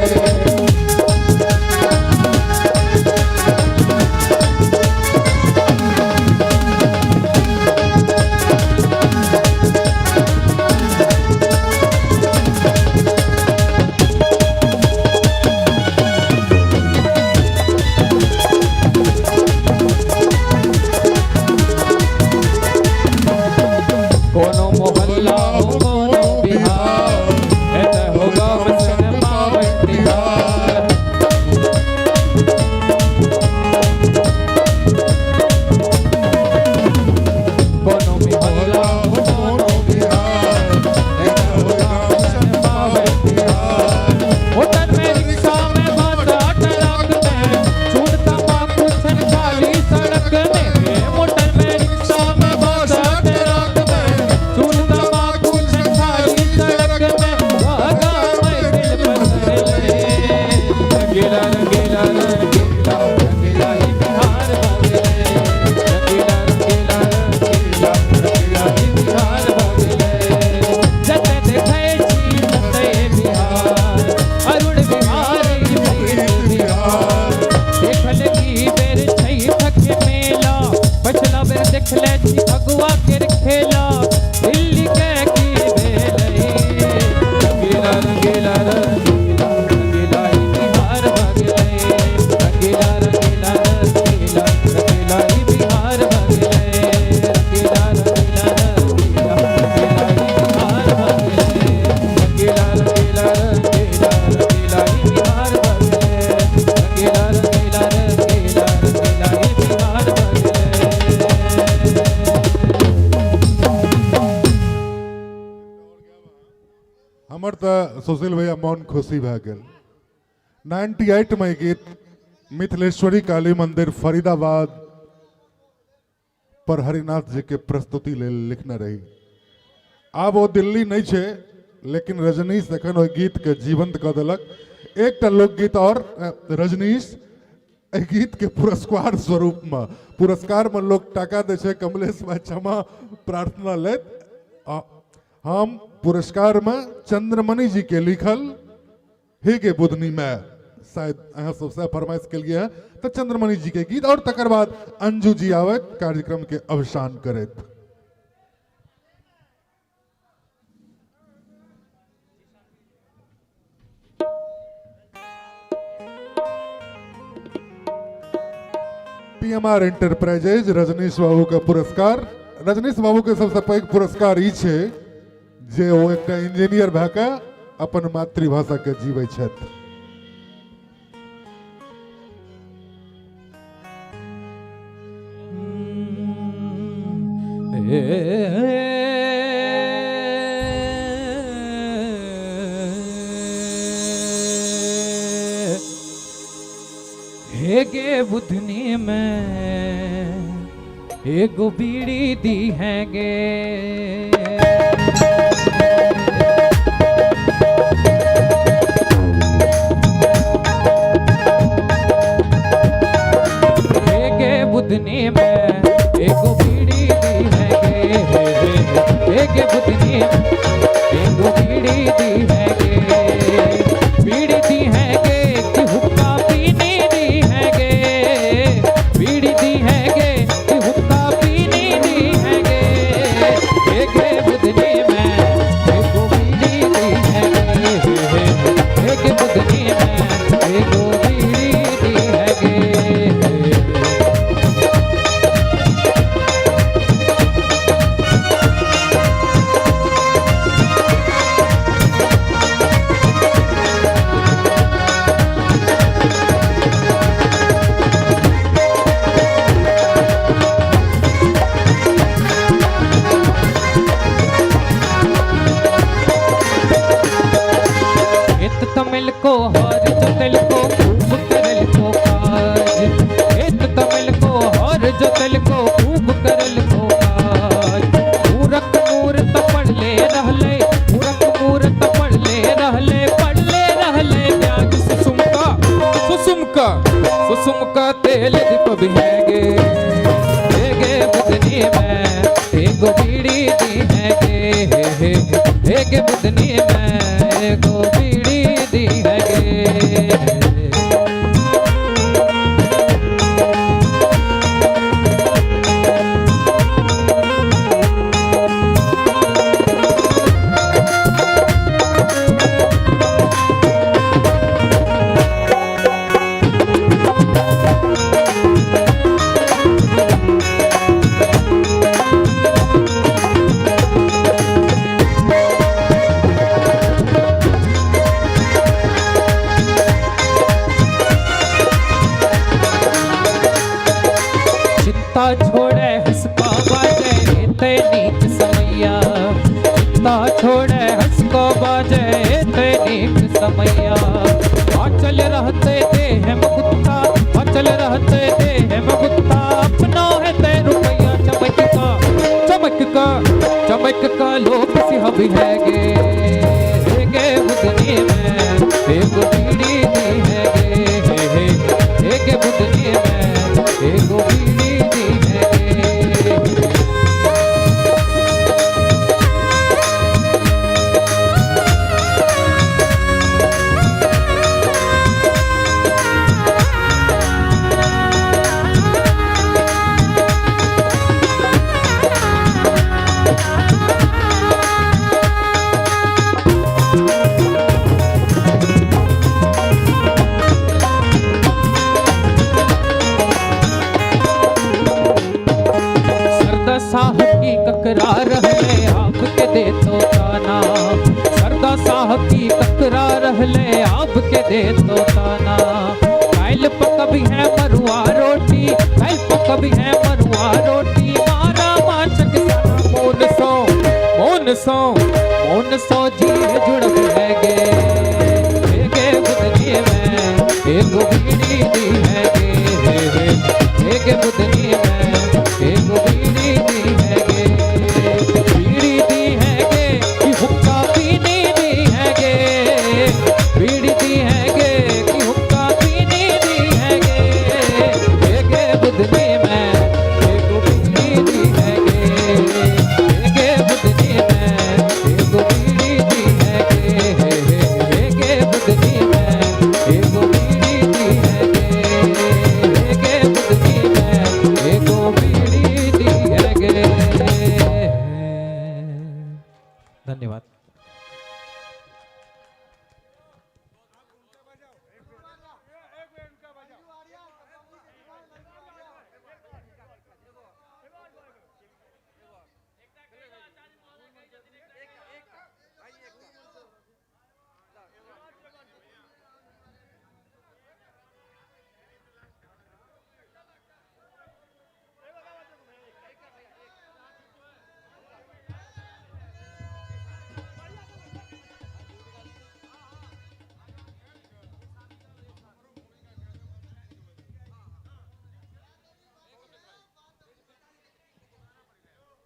हमर तऽ सुशील भैया मन खुशी भए गेल। 98 में ई गीत मिथिलेश्वरी काली मंदिर फरीदाबाद पर हरिनाथ जी के प्रस्तुति लेल लिखने रही। आब ओ दिल्ली नहीं छे, लेकिन रजनीश एखन ओहि गीत के जीवंत कऽ देलक। एकटा लोकगीत और रजनीश एहि गीत के पुरस्कार स्वरूप में, पुरस्कार में लोग टाका दै छै, कमलेश भाई क्षमा प्रार्थना लेत, हम पुरस्कार में चंद्रमणि जी के लिखल हे गे बुधनी में, शायद अहाँ सबसे फरमाइश के लिए तो चंद्रमणि जी के गीत, और तकर बाद अंजू जी आवत कार्यक्रम के अवसान करैत। पीएमआर एंटरप्राइजेज रजनीश बाबू के पुरस्कार। रजनीश बाबू के सबसे पैघ पुरस्कार ई छै जे ओ एकटा इंजीनियर भए कऽ अपन मातृभाषा के जीबै छथि। हे गे बुधनी में एगो बीड़ी दी है गे, हे गे बुधनी में एगो बीड़ी दी है गे, हे गे बुधनी एगो बीड़ी दी है गे, बीड़ी दी है गे कि हुक्का पीनी दी है गे, बीड़ी दी है गे कि हुक्का पीनी दी है गे, हे गे बुधनी में एगो बीड़ी दी है गे, हे गे बुधनी में एगो बीड़ी दी है गे। खेत तमिल को हर जोतल को खूब करल को काज, खेत तमिल को हर जोतल को खूब करल को काज, पूरक मूर त पढ़ले रहले, पूरक मूर त पढ़ले रहले, पढ़ले रहले ब्याज सुसुम का, सुसुम का, सुसुम का तेल दीप भी है गे, हे गे बुधनी में एगो बीड़ी दी है गे, हे गे बुधनी में एगो बीड़ी दी है गे। चिंता छोड़े हंसका बाजे ते नीक समैया, चिंता छोड़े हंसको बाजे ते नीक समैया, अचल रहते देह में कुत्ता, अचल रहते देह में कुत्ता, अपना है ते रुपैया, चमक का, चमक का, चमक का लोक सिंह भी है गे, हे गे बुधनी में एगो बीड़ी दी है गे, हे गे बुधनी में एगो बीड़ी दी है गे। सरदा साहब की ककरा रहले आपके दे तो ताना, सरदा साहब की ककरा रहले आपके दे तो ताना, कायल पकबी है मरुआ रोटी, कायल पकबी है मरुआ रोटी, मारा माचक साना, मोन सो, मोन सो, मोन सो जी जुड़ब है दी है गे, एक बुधनी में एगो बीड़ी दी है गे, बीड़ी दी है गे कि हुक्का पीनी दी है गे, बीड़ी दी है गे कि हुक्का पीनी दी है गे, एक बुधनी में एगो बीड़ी दी है गे, एक बुधनी में एगो बीड़ी दी है गे, एक बुधनी में एगो बीड़ी दी है गे, एक बुधनी में एगो बीड़ी दी है गे। धन्यवाद।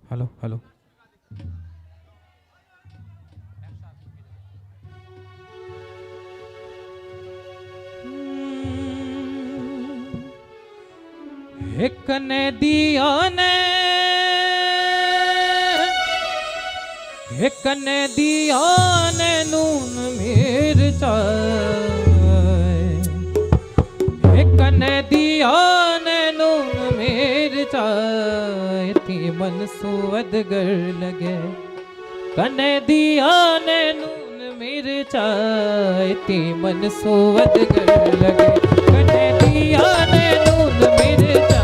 हेलो हेलो एक ने दिया ने, एक ने दिया ने नून मिर्चा, एक ने दिया ने नून मिर्चा, थी मन सुअदगर लगे, कने दिया ने नून मिर्चा, थी मन सुअदगर लगे, कने दिया ने नून मिर्चा,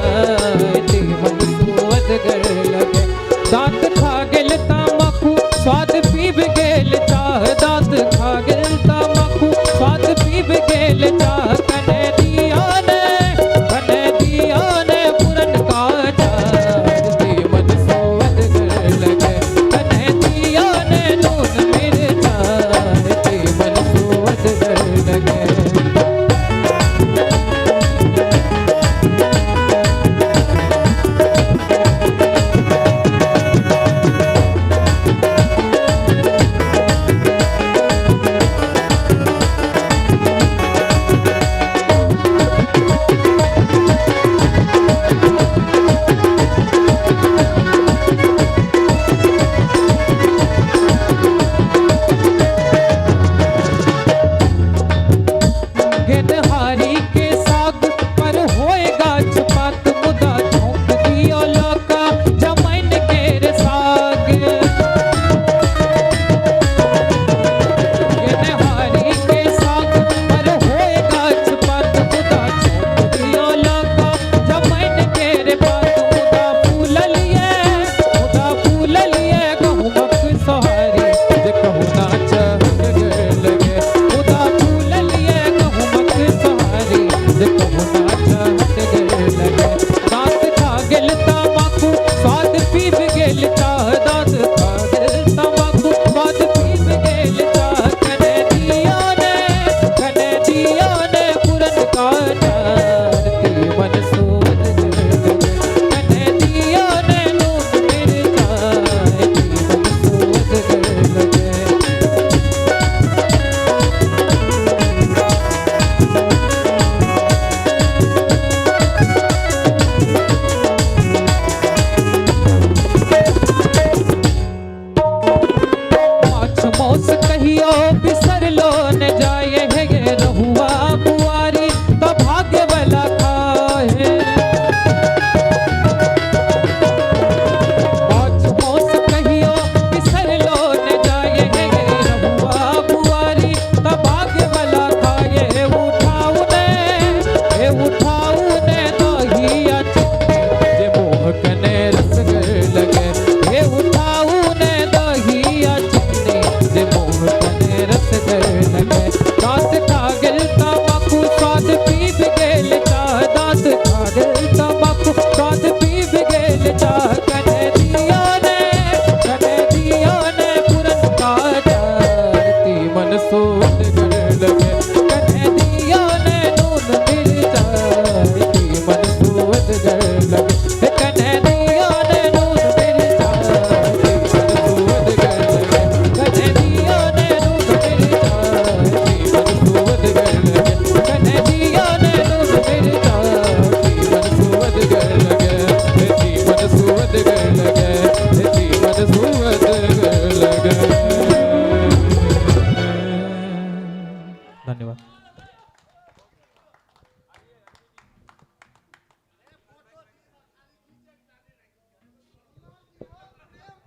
थी मन सुअदगर लगे। दांत खा गेल तमाकू स्वाद पीब गेल चाह, दांत खा गेल तमाकू स्वाद पीब गेल चाह, कने दिया ने, कने दिया ने पुरन का चाह, थी मन सुअदगर लगे, कने दिया ने नून मिर्चा, थी मन सुअदगर लगे।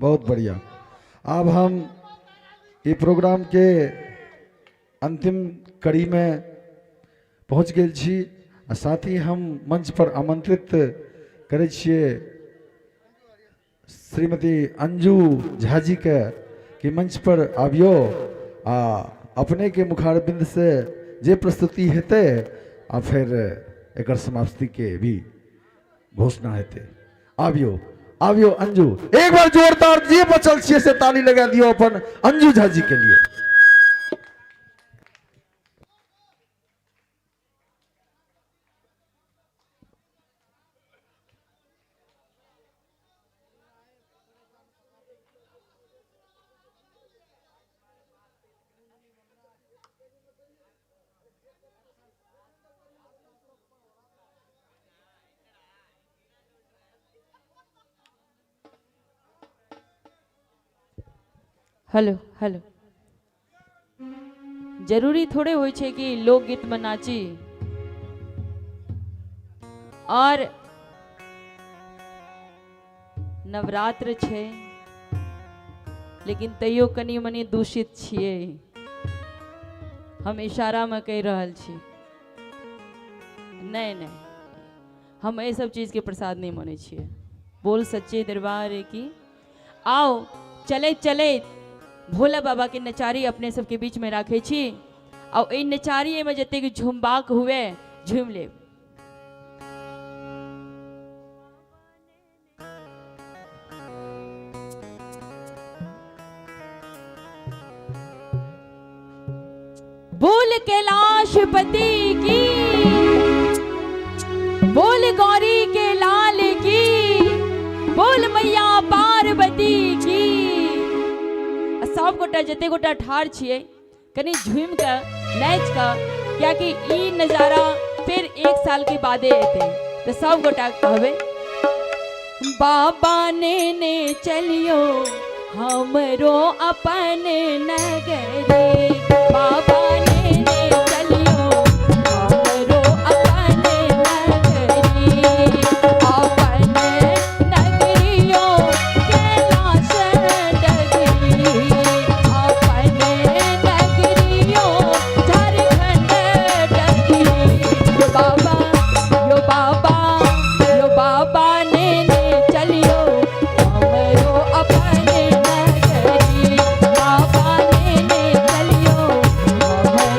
बहुत बढ़िया। आब हम ई प्रोग्राम के अंतिम कड़ी में पहुँच गेल छी आ साथ ही हम मंच पर आमंत्रित करै छियै श्रीमती अंजू झा जी के कि मंच पर आबियो आ अपने के मुखारबिंद से जे प्रस्तुति हेतै आ फिर एकर समाप्ति के भी घोषणा हेतै। आबियो आबियो अंजू, एक बार जोरदार जे बचल छियै से ताली लगा दियो अपन अंजू झा जी के लिए। हेलो हेलो, जरूरी थोड़े होइ छै कि लोकगीत में नाची। और नवरात्र छै लेकिन तैयो कनि मनि दूषित छियै, हम इशारा में कहि रहल छी। नहीं नहीं, हम एहि सब चीज के प्रसाद नहीं मानै छियै। बोल सच्चे दरबार की। आओ चलैत चलैत भोला बाबा के नचारी अपने सबके बीच में राखै छी। आ एहि नचारी में जतेक झुमबाक हुए झुमि लेब। बोल कैलाशपति की, बोल गौरी के लाल की, बोल मैया पार्वती की। सब गोटा जते गोटा ठाढ़ छियै कनि झूमि कऽ नाचि कऽ, कियाकि ई नजारा फिर एक साल के बादे एतै, तऽ सब गोटा कहबै बाबा नेने चलियो हमरो अपन नगरी, बाबा नेने चलियो हमरो अपन नगरी, अपन नगरियो कैलाश डगरी, अपन नगरियो झारखंड डगरी। यो बाबा यो बाबा यो बाबा नेने चलियो हमरो अपन नगरी, बाबा नेने चलियो हमरो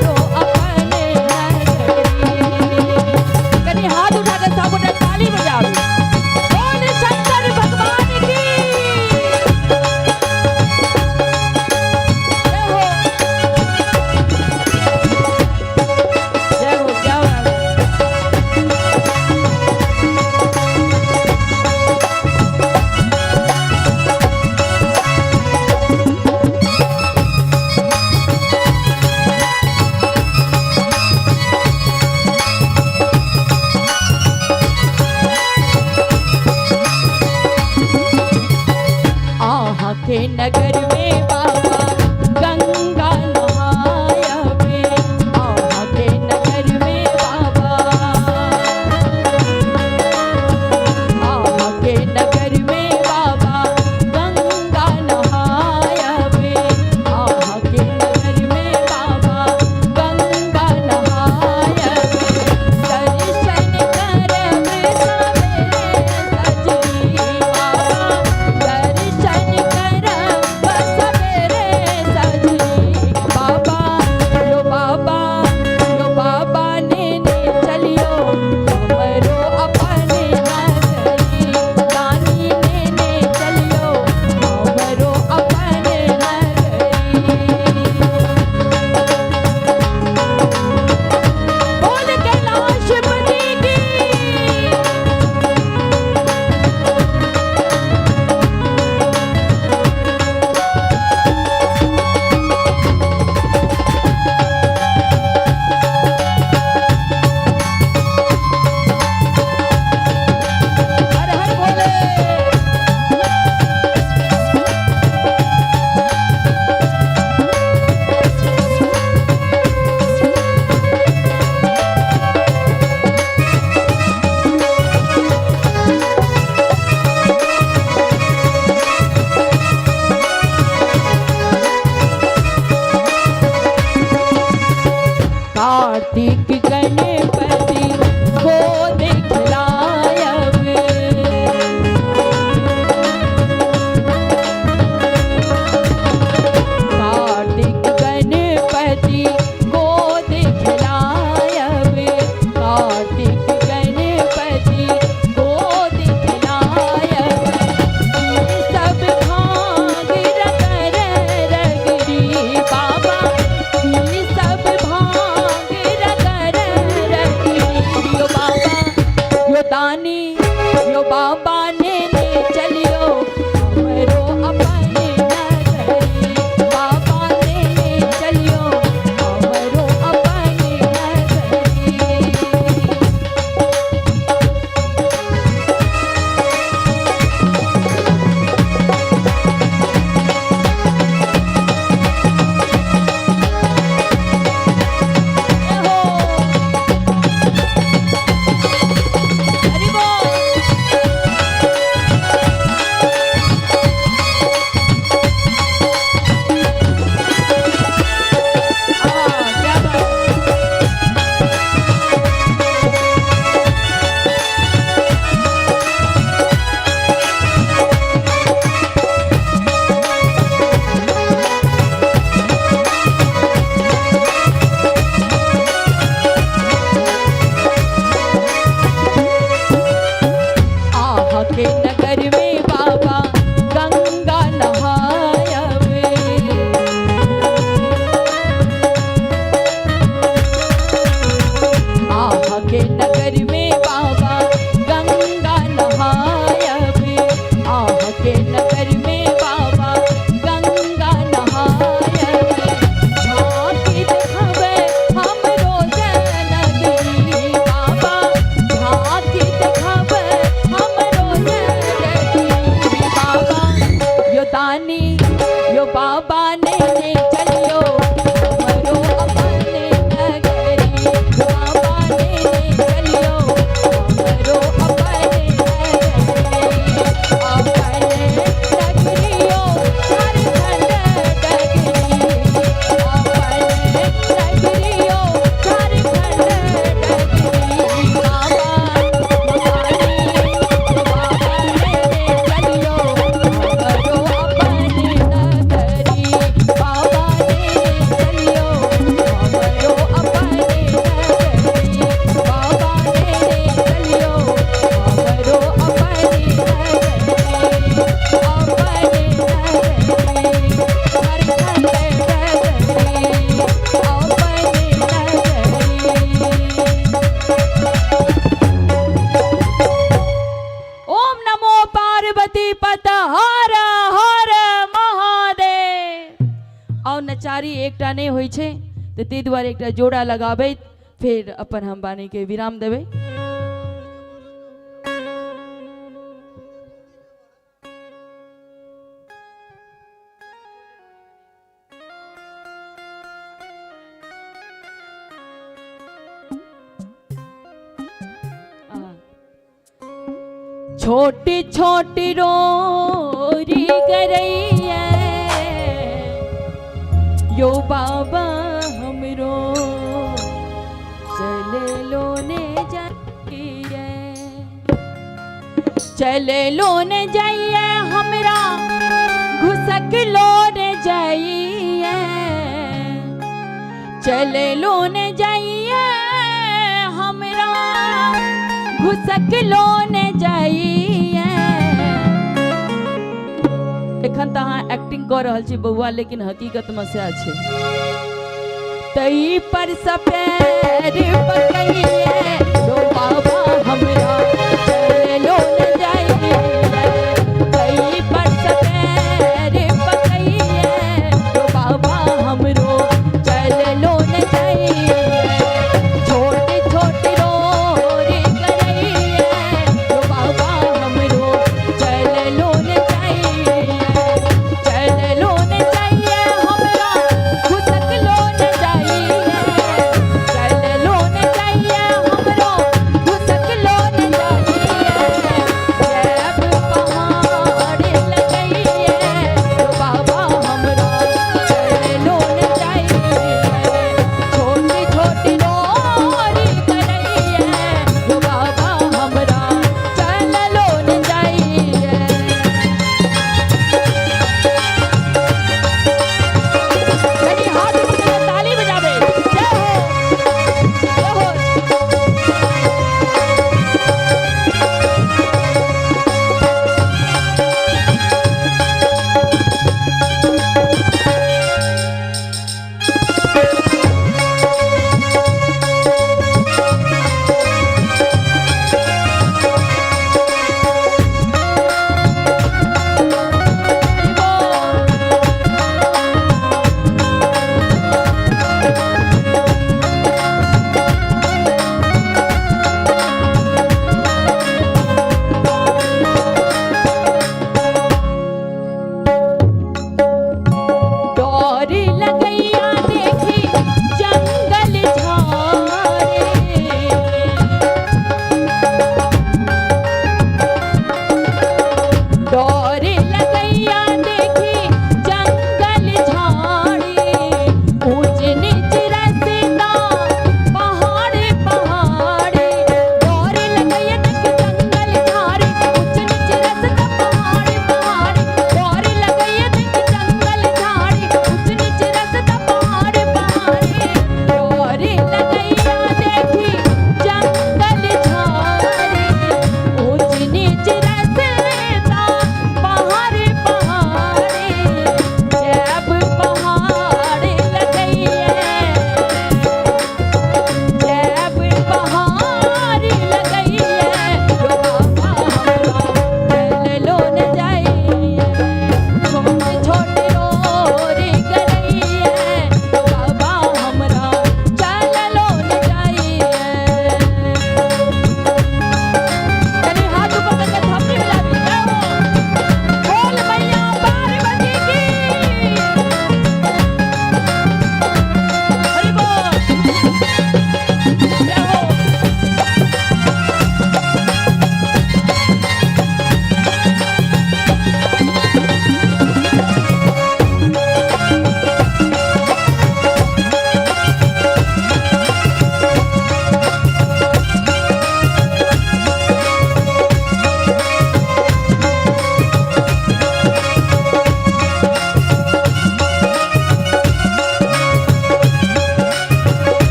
नगर में बाबा गंगा नहायब, आह के नगर में बाबा गंगा नहायब। झांकी देखावे हमरो जनगरी बाबा, झांकी देखावे हमरो जनगरी बाबा। यो दानी यो बाबा ने चलियो हमरो अपने नगरी, बाबा ने चलियो हमरो अपने नगरी, अपने नगरियो झारखंड डगरी, अपने नगरियो झारखंड डगरी बाबा। बाबा ने चलियो हमरो अपने नगरी, बाबा ने चलियो हमरो अपने नगरी, बाबा ने चलियो हमरो अपने नगरी, अपने नगरी झारखंड डगरी, अपने नगरी। ओम नमो पार्वती पत हर हर महादेव। और नचारी एकटा नहीं होइ छै तऽ ताहि दुआरे एकटा जोड़ा लगाबैत फेर अपन हम वाणी के विराम देबै। छोटी छोटी रोरी करैया यो बाबा हमरो चले लोने जाइए, चले लोने जाइए हमरा घुसक लोने जाइए, चले लोने जाइए हमरा घुसक लोने जाइए। एखन तऽ अहाँ एक्टिंग कऽ रहल छी बौआ, लेकिन हकीकत में सएह छै। तई पर सपेर पकड़िए लो बाबा हमरा चले लोने जाइए, तई पर सपेर पकड़िए लो बाबा हमरो चले लोने जाइए। छोटी छोटी रोरी करैए लो बाबा हमरो चले लोने जाइए, चले लोने जाइए हमरा घुसक लोने जाइए, चले लोने जाइए हमरो घुसक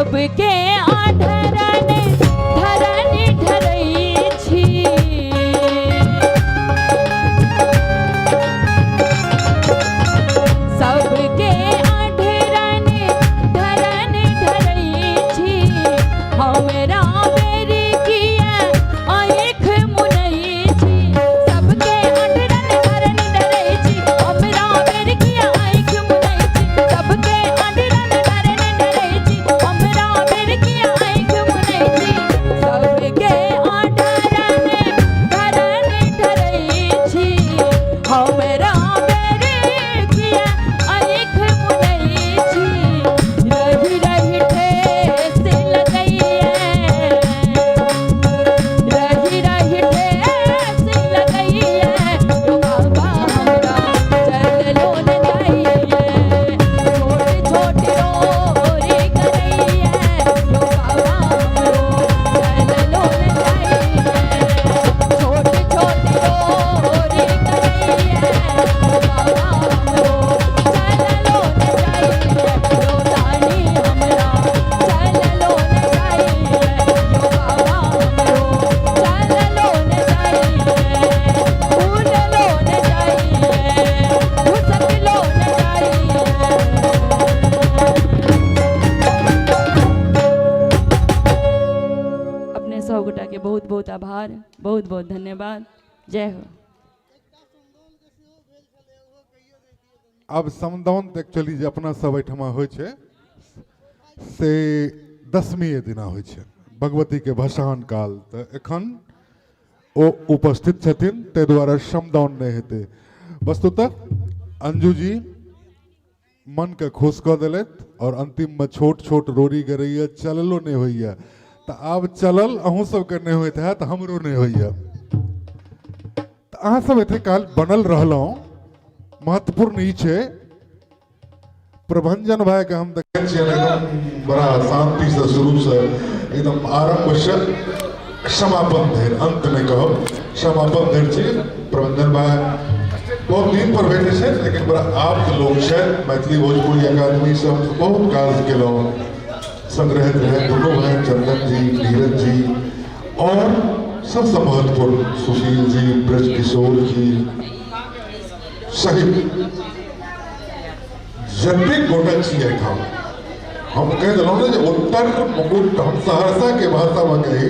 सबके आधरन धरन ढरै छी। सबके आधरन धरन ढरै छी, हमरा बेर किया आँख मुनै छी। सबके आधरन धरन ढरै छी, हमरा बेर किया आँख मुनै छी। सबके आधरन धरन ढरै छी, हमरा बेर किया आँख मुनै छी। सबके आधरन धरन ढरै छी, हमरा बेर किया आँख मुनै छी। रहि रहि ठेस लगैये, रहि रहि ठेस लगैये, यो बाबा हमरा चललो न जाइए। छोट छोट रोरी करैये, यो बाबा हमरो चललो न जाइए। छोट छोट रोरी करैये, यो बाबा हमरो चललो न जाइए। यो दानी हमरा चललो न जाइए, यो बाबा हमरो चललो न जाइए। उड़लो न जाइए, घुसकलो न जाइए। अपने सब गोटा के बहुत बहुत आभार, बहुत बहुत धन्यवाद। जय हो। आब समदाउन तऽ एक्चुअली जे अपना सब एहिठमा होइ छै से दसमीए दिना होइ छै, भगवतीके भसान काल। तऽ एखन ओ उपस्थित छथिन, ताहि दुआरे समदाउन नहि हेतै। वस्तुतः अंजू जी मनके खुश कऽ देलथि आओर अन्तिममे छोट छोट रोड़ी गरैया, चललो नहि होइए। तऽ आब चलल अहूँ सबके नहि होइत हैत, हमरो नहि होइए। तऽ अहाँ सब एते काल बनल रहलहुँ, महत्वपूर्ण ई छै। प्रभंजन भाईके हम देखै छियनि एकदम बड़ा शान्तिसँ, शुरूसँ एकदम आरम्भसँ समापन धरि, अंत नहि कहब, समापन धरि छी। प्रभंजन भाई बहुत दिन पर भेटै छथि, लेकिन बड़ा आप्त लोक छथि। मैथिली भोजपुरी अकादमीसँ हम बहुत काज केलहुँ, संग रहैत रहै दुनू भाई, चंदन जी, नीरज जी, और सबसँ महत्वपूर्ण सुशील जी, ब्रज किशोर जी सहित जतेक गोटा छी एहिठाम। हम कहि देलहुँ ने जे उत्तर मुकुट, हम सहरसाके भाषामे कही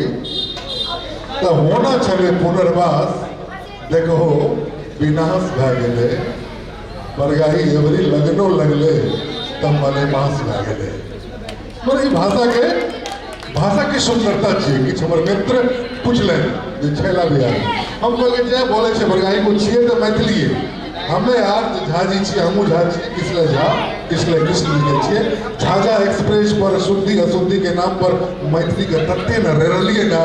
तऽ होना छलै पुनर्वास, देखहो विनाश भए गेलै। बरगाही एवरी लगनो लगलै तऽ मलेमास भए गेलै। मगर ई भाषाके सुन्दरता छियै। किछु हमर मित्र पुछलनि जे छैला भैया, हम कहलियै जे बोलै छै बरगाही को छियै तऽ मैथिलीए। हमे यार झाजी छियै, हमहूँ झा छियै, किसले झा, किसले कृष्ण लिखै छियै। झाझा एक्सप्रेस पर शुद्धि अशुद्धि के नाम पर मैथिलीके तते ने रेरलियै ने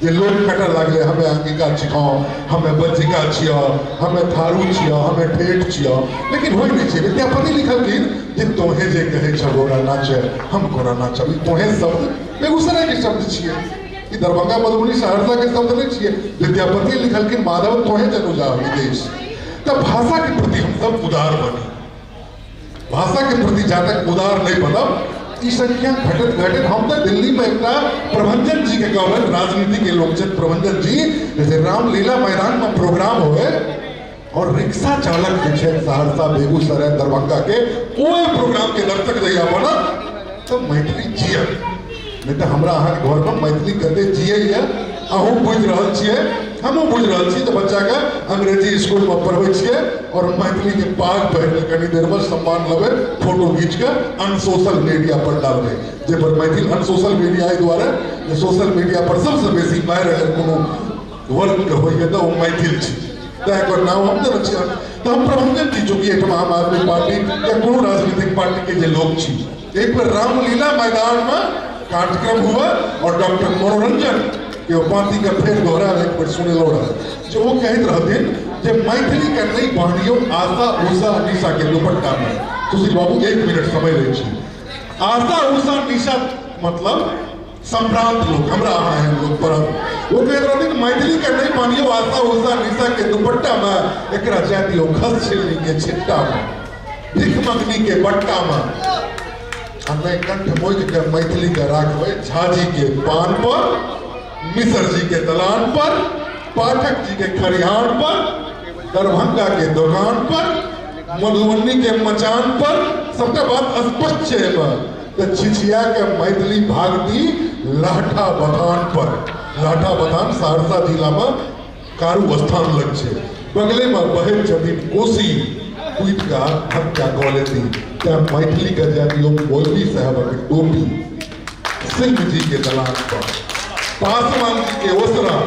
जे लोक कटऽ लागलै। हमे अंगिका छियौ, हमे बज्जिका छियौ, हमे थारू छियौ, हमे ठेठ छियौ, लेकिन होइ नहि छै। विद्यापति लिखलखिन जे तोहे जे कहै छौ गोरा नाचे, हम कोना नाचब। ई तोहे शब्द बेगूसरायके शब्द छियै, ई दरभंगा मधुबनी सहरसाके शब्द नहि छियै। विद्यापति लिखलखिन माधव तोहे जनु जा विदेश। तऽ भाषाके प्रति हमसब उदार बनी। भाषाके प्रति जा तक उदार नहि बनब, ई संख्या घटैत घटैत। हम तऽ दिल्लीमे एकटा प्रभंजन जी के कहबनि, राजनीति के लोक छथि प्रभंजन जी, जैसे रामलीला मैदानमे प्रोग्राम होए और रिक्शा चालक जे छै सहरसा बेगूसराय दरभंगा के, ओहि प्रोग्राम के दर्शक जहिया बनत तऽ मैथिली जियत। नहि तऽ हमरा अहाँके घरमे मैथिली कते जियैए अहूँ बुझि रहल छियै, हमहूँ बुझि रहल छी। तऽ बच्चाके अंग्रेजी स्कूलमे पढ़बै छियै और मैथिलीके पाग पहिरके कनी देरमे सम्मान लेबै, फोटो घीचके अन सोशल मीडिया पर डालबै। जाहि पर मैथिल अन सोशल मीडिया एहि दुआरे जे सोशल मीडिया पर सबसँ बेसी मारि अगर कोनो वर्गके होइए तऽ ओ मैथिल छी, तैं एकर नाम हम देने छियै। तऽ हम प्रबंधन जी, चूँकि एहिठाम आम आदमी पार्टी या कोनो राजनीतिक पार्टीके जे लोक छी, एक बेर रामलीला मैदानमे कार्यक्रम हुए और डॉक्टर मनोरंजन के ओ पाँतीके फेर दोहरा एक बेर सुनेलहुँ रहए, जे ओ कहैत रहथिन जे मैथिलीके नहि बान्हियौ आशा उषा निशाके दुपट्टामे। सुशील बाबू 1 मिनट समय लै छी। आशा उषा निशा मतलब संभ्रांत लोक, हमरा अहाँ एहन लोक पढ़ल। ओ कहैत रहथिन मैथिलीके नहि बान्हियौ आशा उषा निशाके दुपट्टामे, एकरा जाय दियौ खस छिलनीके छिट्टामे, भिख मगनीके बट्टामे। आ नहि कंठ मोकि के मैथिली के राखबै झाजी के पान पर, मिश्र जी के दलान पर, पाठक जी के खरिहान पर, दरभंगा के दोकान पर, मधुबनी के मचान पर, सबटा बात स्पष्ट छै एहिमे। तऽ छिछिया के मैथिली भागती लहठा बथान पर। लहठा बथान सहरसा जिला में कारू स्थान लग छै, बगले में बहैत छथिन कोसी, टूटि कऽ आत्महत्या कऽ लेती। तेँ मैथिली के जाय दियौ मौलवी साहेबक टोपी, सिंह जी के दलान पर, पासवान जी के ओसरा,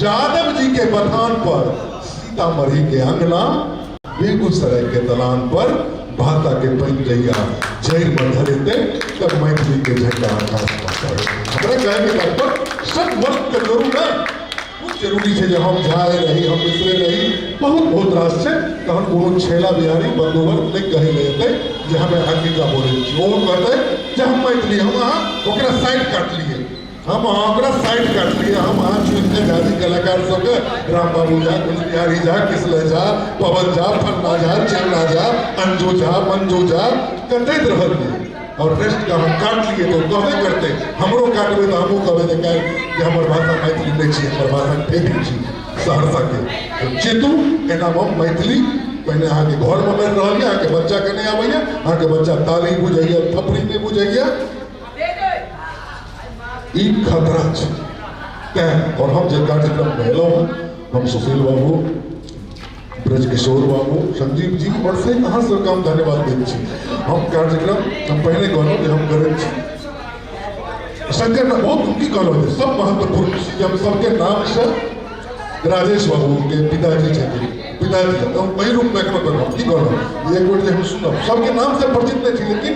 यादव जी के बथान पर, सीतामढ़ी के अंगना, बेगूसराय के दलान पर भाषा के पानि जहिया जड़ि में धरेतै तब मैथिली के झंडा आकाश में फहरेतै। हमरा कहै के तात्पर्य सब वर्ग के जरूर नहि, बहुत जरूरी छै जे हम झाए रही, हम मिश्रे रही, बहुत बहुत रास छै। तहन कोनो छेला बिहारी बंदोबस्त नहि कहै लए एतै जे हमे अंगिका बोलै छी, ओहो कहतै जे हम मैथिली, हम अहाँ ओकरा साइड काटलियै, हम अहाँ ओकरा साइड काटलियै, हम अहाँ चुनिके झाजी कलाकार सबके राम बाबू झा, कुंज बिहारी झा, किसलय झा, पवन झा, फन्ना झा, चिन्ना झा, अंजू झा, मंजू झा कटैत रहलियै और रेस्ट के अहाँ काटलियै तऽ ओ कहबे करतै, हमरो काटबै तऽ हमहूँ कहबै जे काल्हि जे हमर भाषा मैथिली नहि छी, हमर भाषा ठेठी छी सहरसाके। चेतू, एनामे मैथिली पहिने अहाँके घरमे बनि रहल यऽ, अहाँके बच्चाके नहि आबैए, अहाँके बच्चा ताली बुझैए, थपड़ी नहि बुझैए, ई खतरा छै। तैँ और हम जे कार्यक्रममे एलहुँ हँ, हम सुशील बाबू, ब्रजकिशोर बाबू, संजीव जी और से अहाँ सबके हम धन्यवाद दैत छी। हम कार्यक्रम हम पहिने कहलहुँ जे हम करैत छी शंकर ना, बहुत की कहलहुँ जे सब महत्वपूर्ण छी, हम सबके नामसँ राजेश बाबू के पिताजी छथिन, पिताजी हम एहि रूपमे एखनो तक हम की कहलहुँ एक बेर जे हम सुनब सबके नामसँ परिचित नहि छी, लेकिन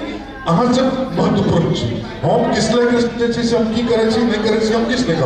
अहाँ सब महत्वपूर्ण छी। हम किसलय कृष्ण जे छै से हम की करै छी नहि करै छी हम किछु नहि कहब।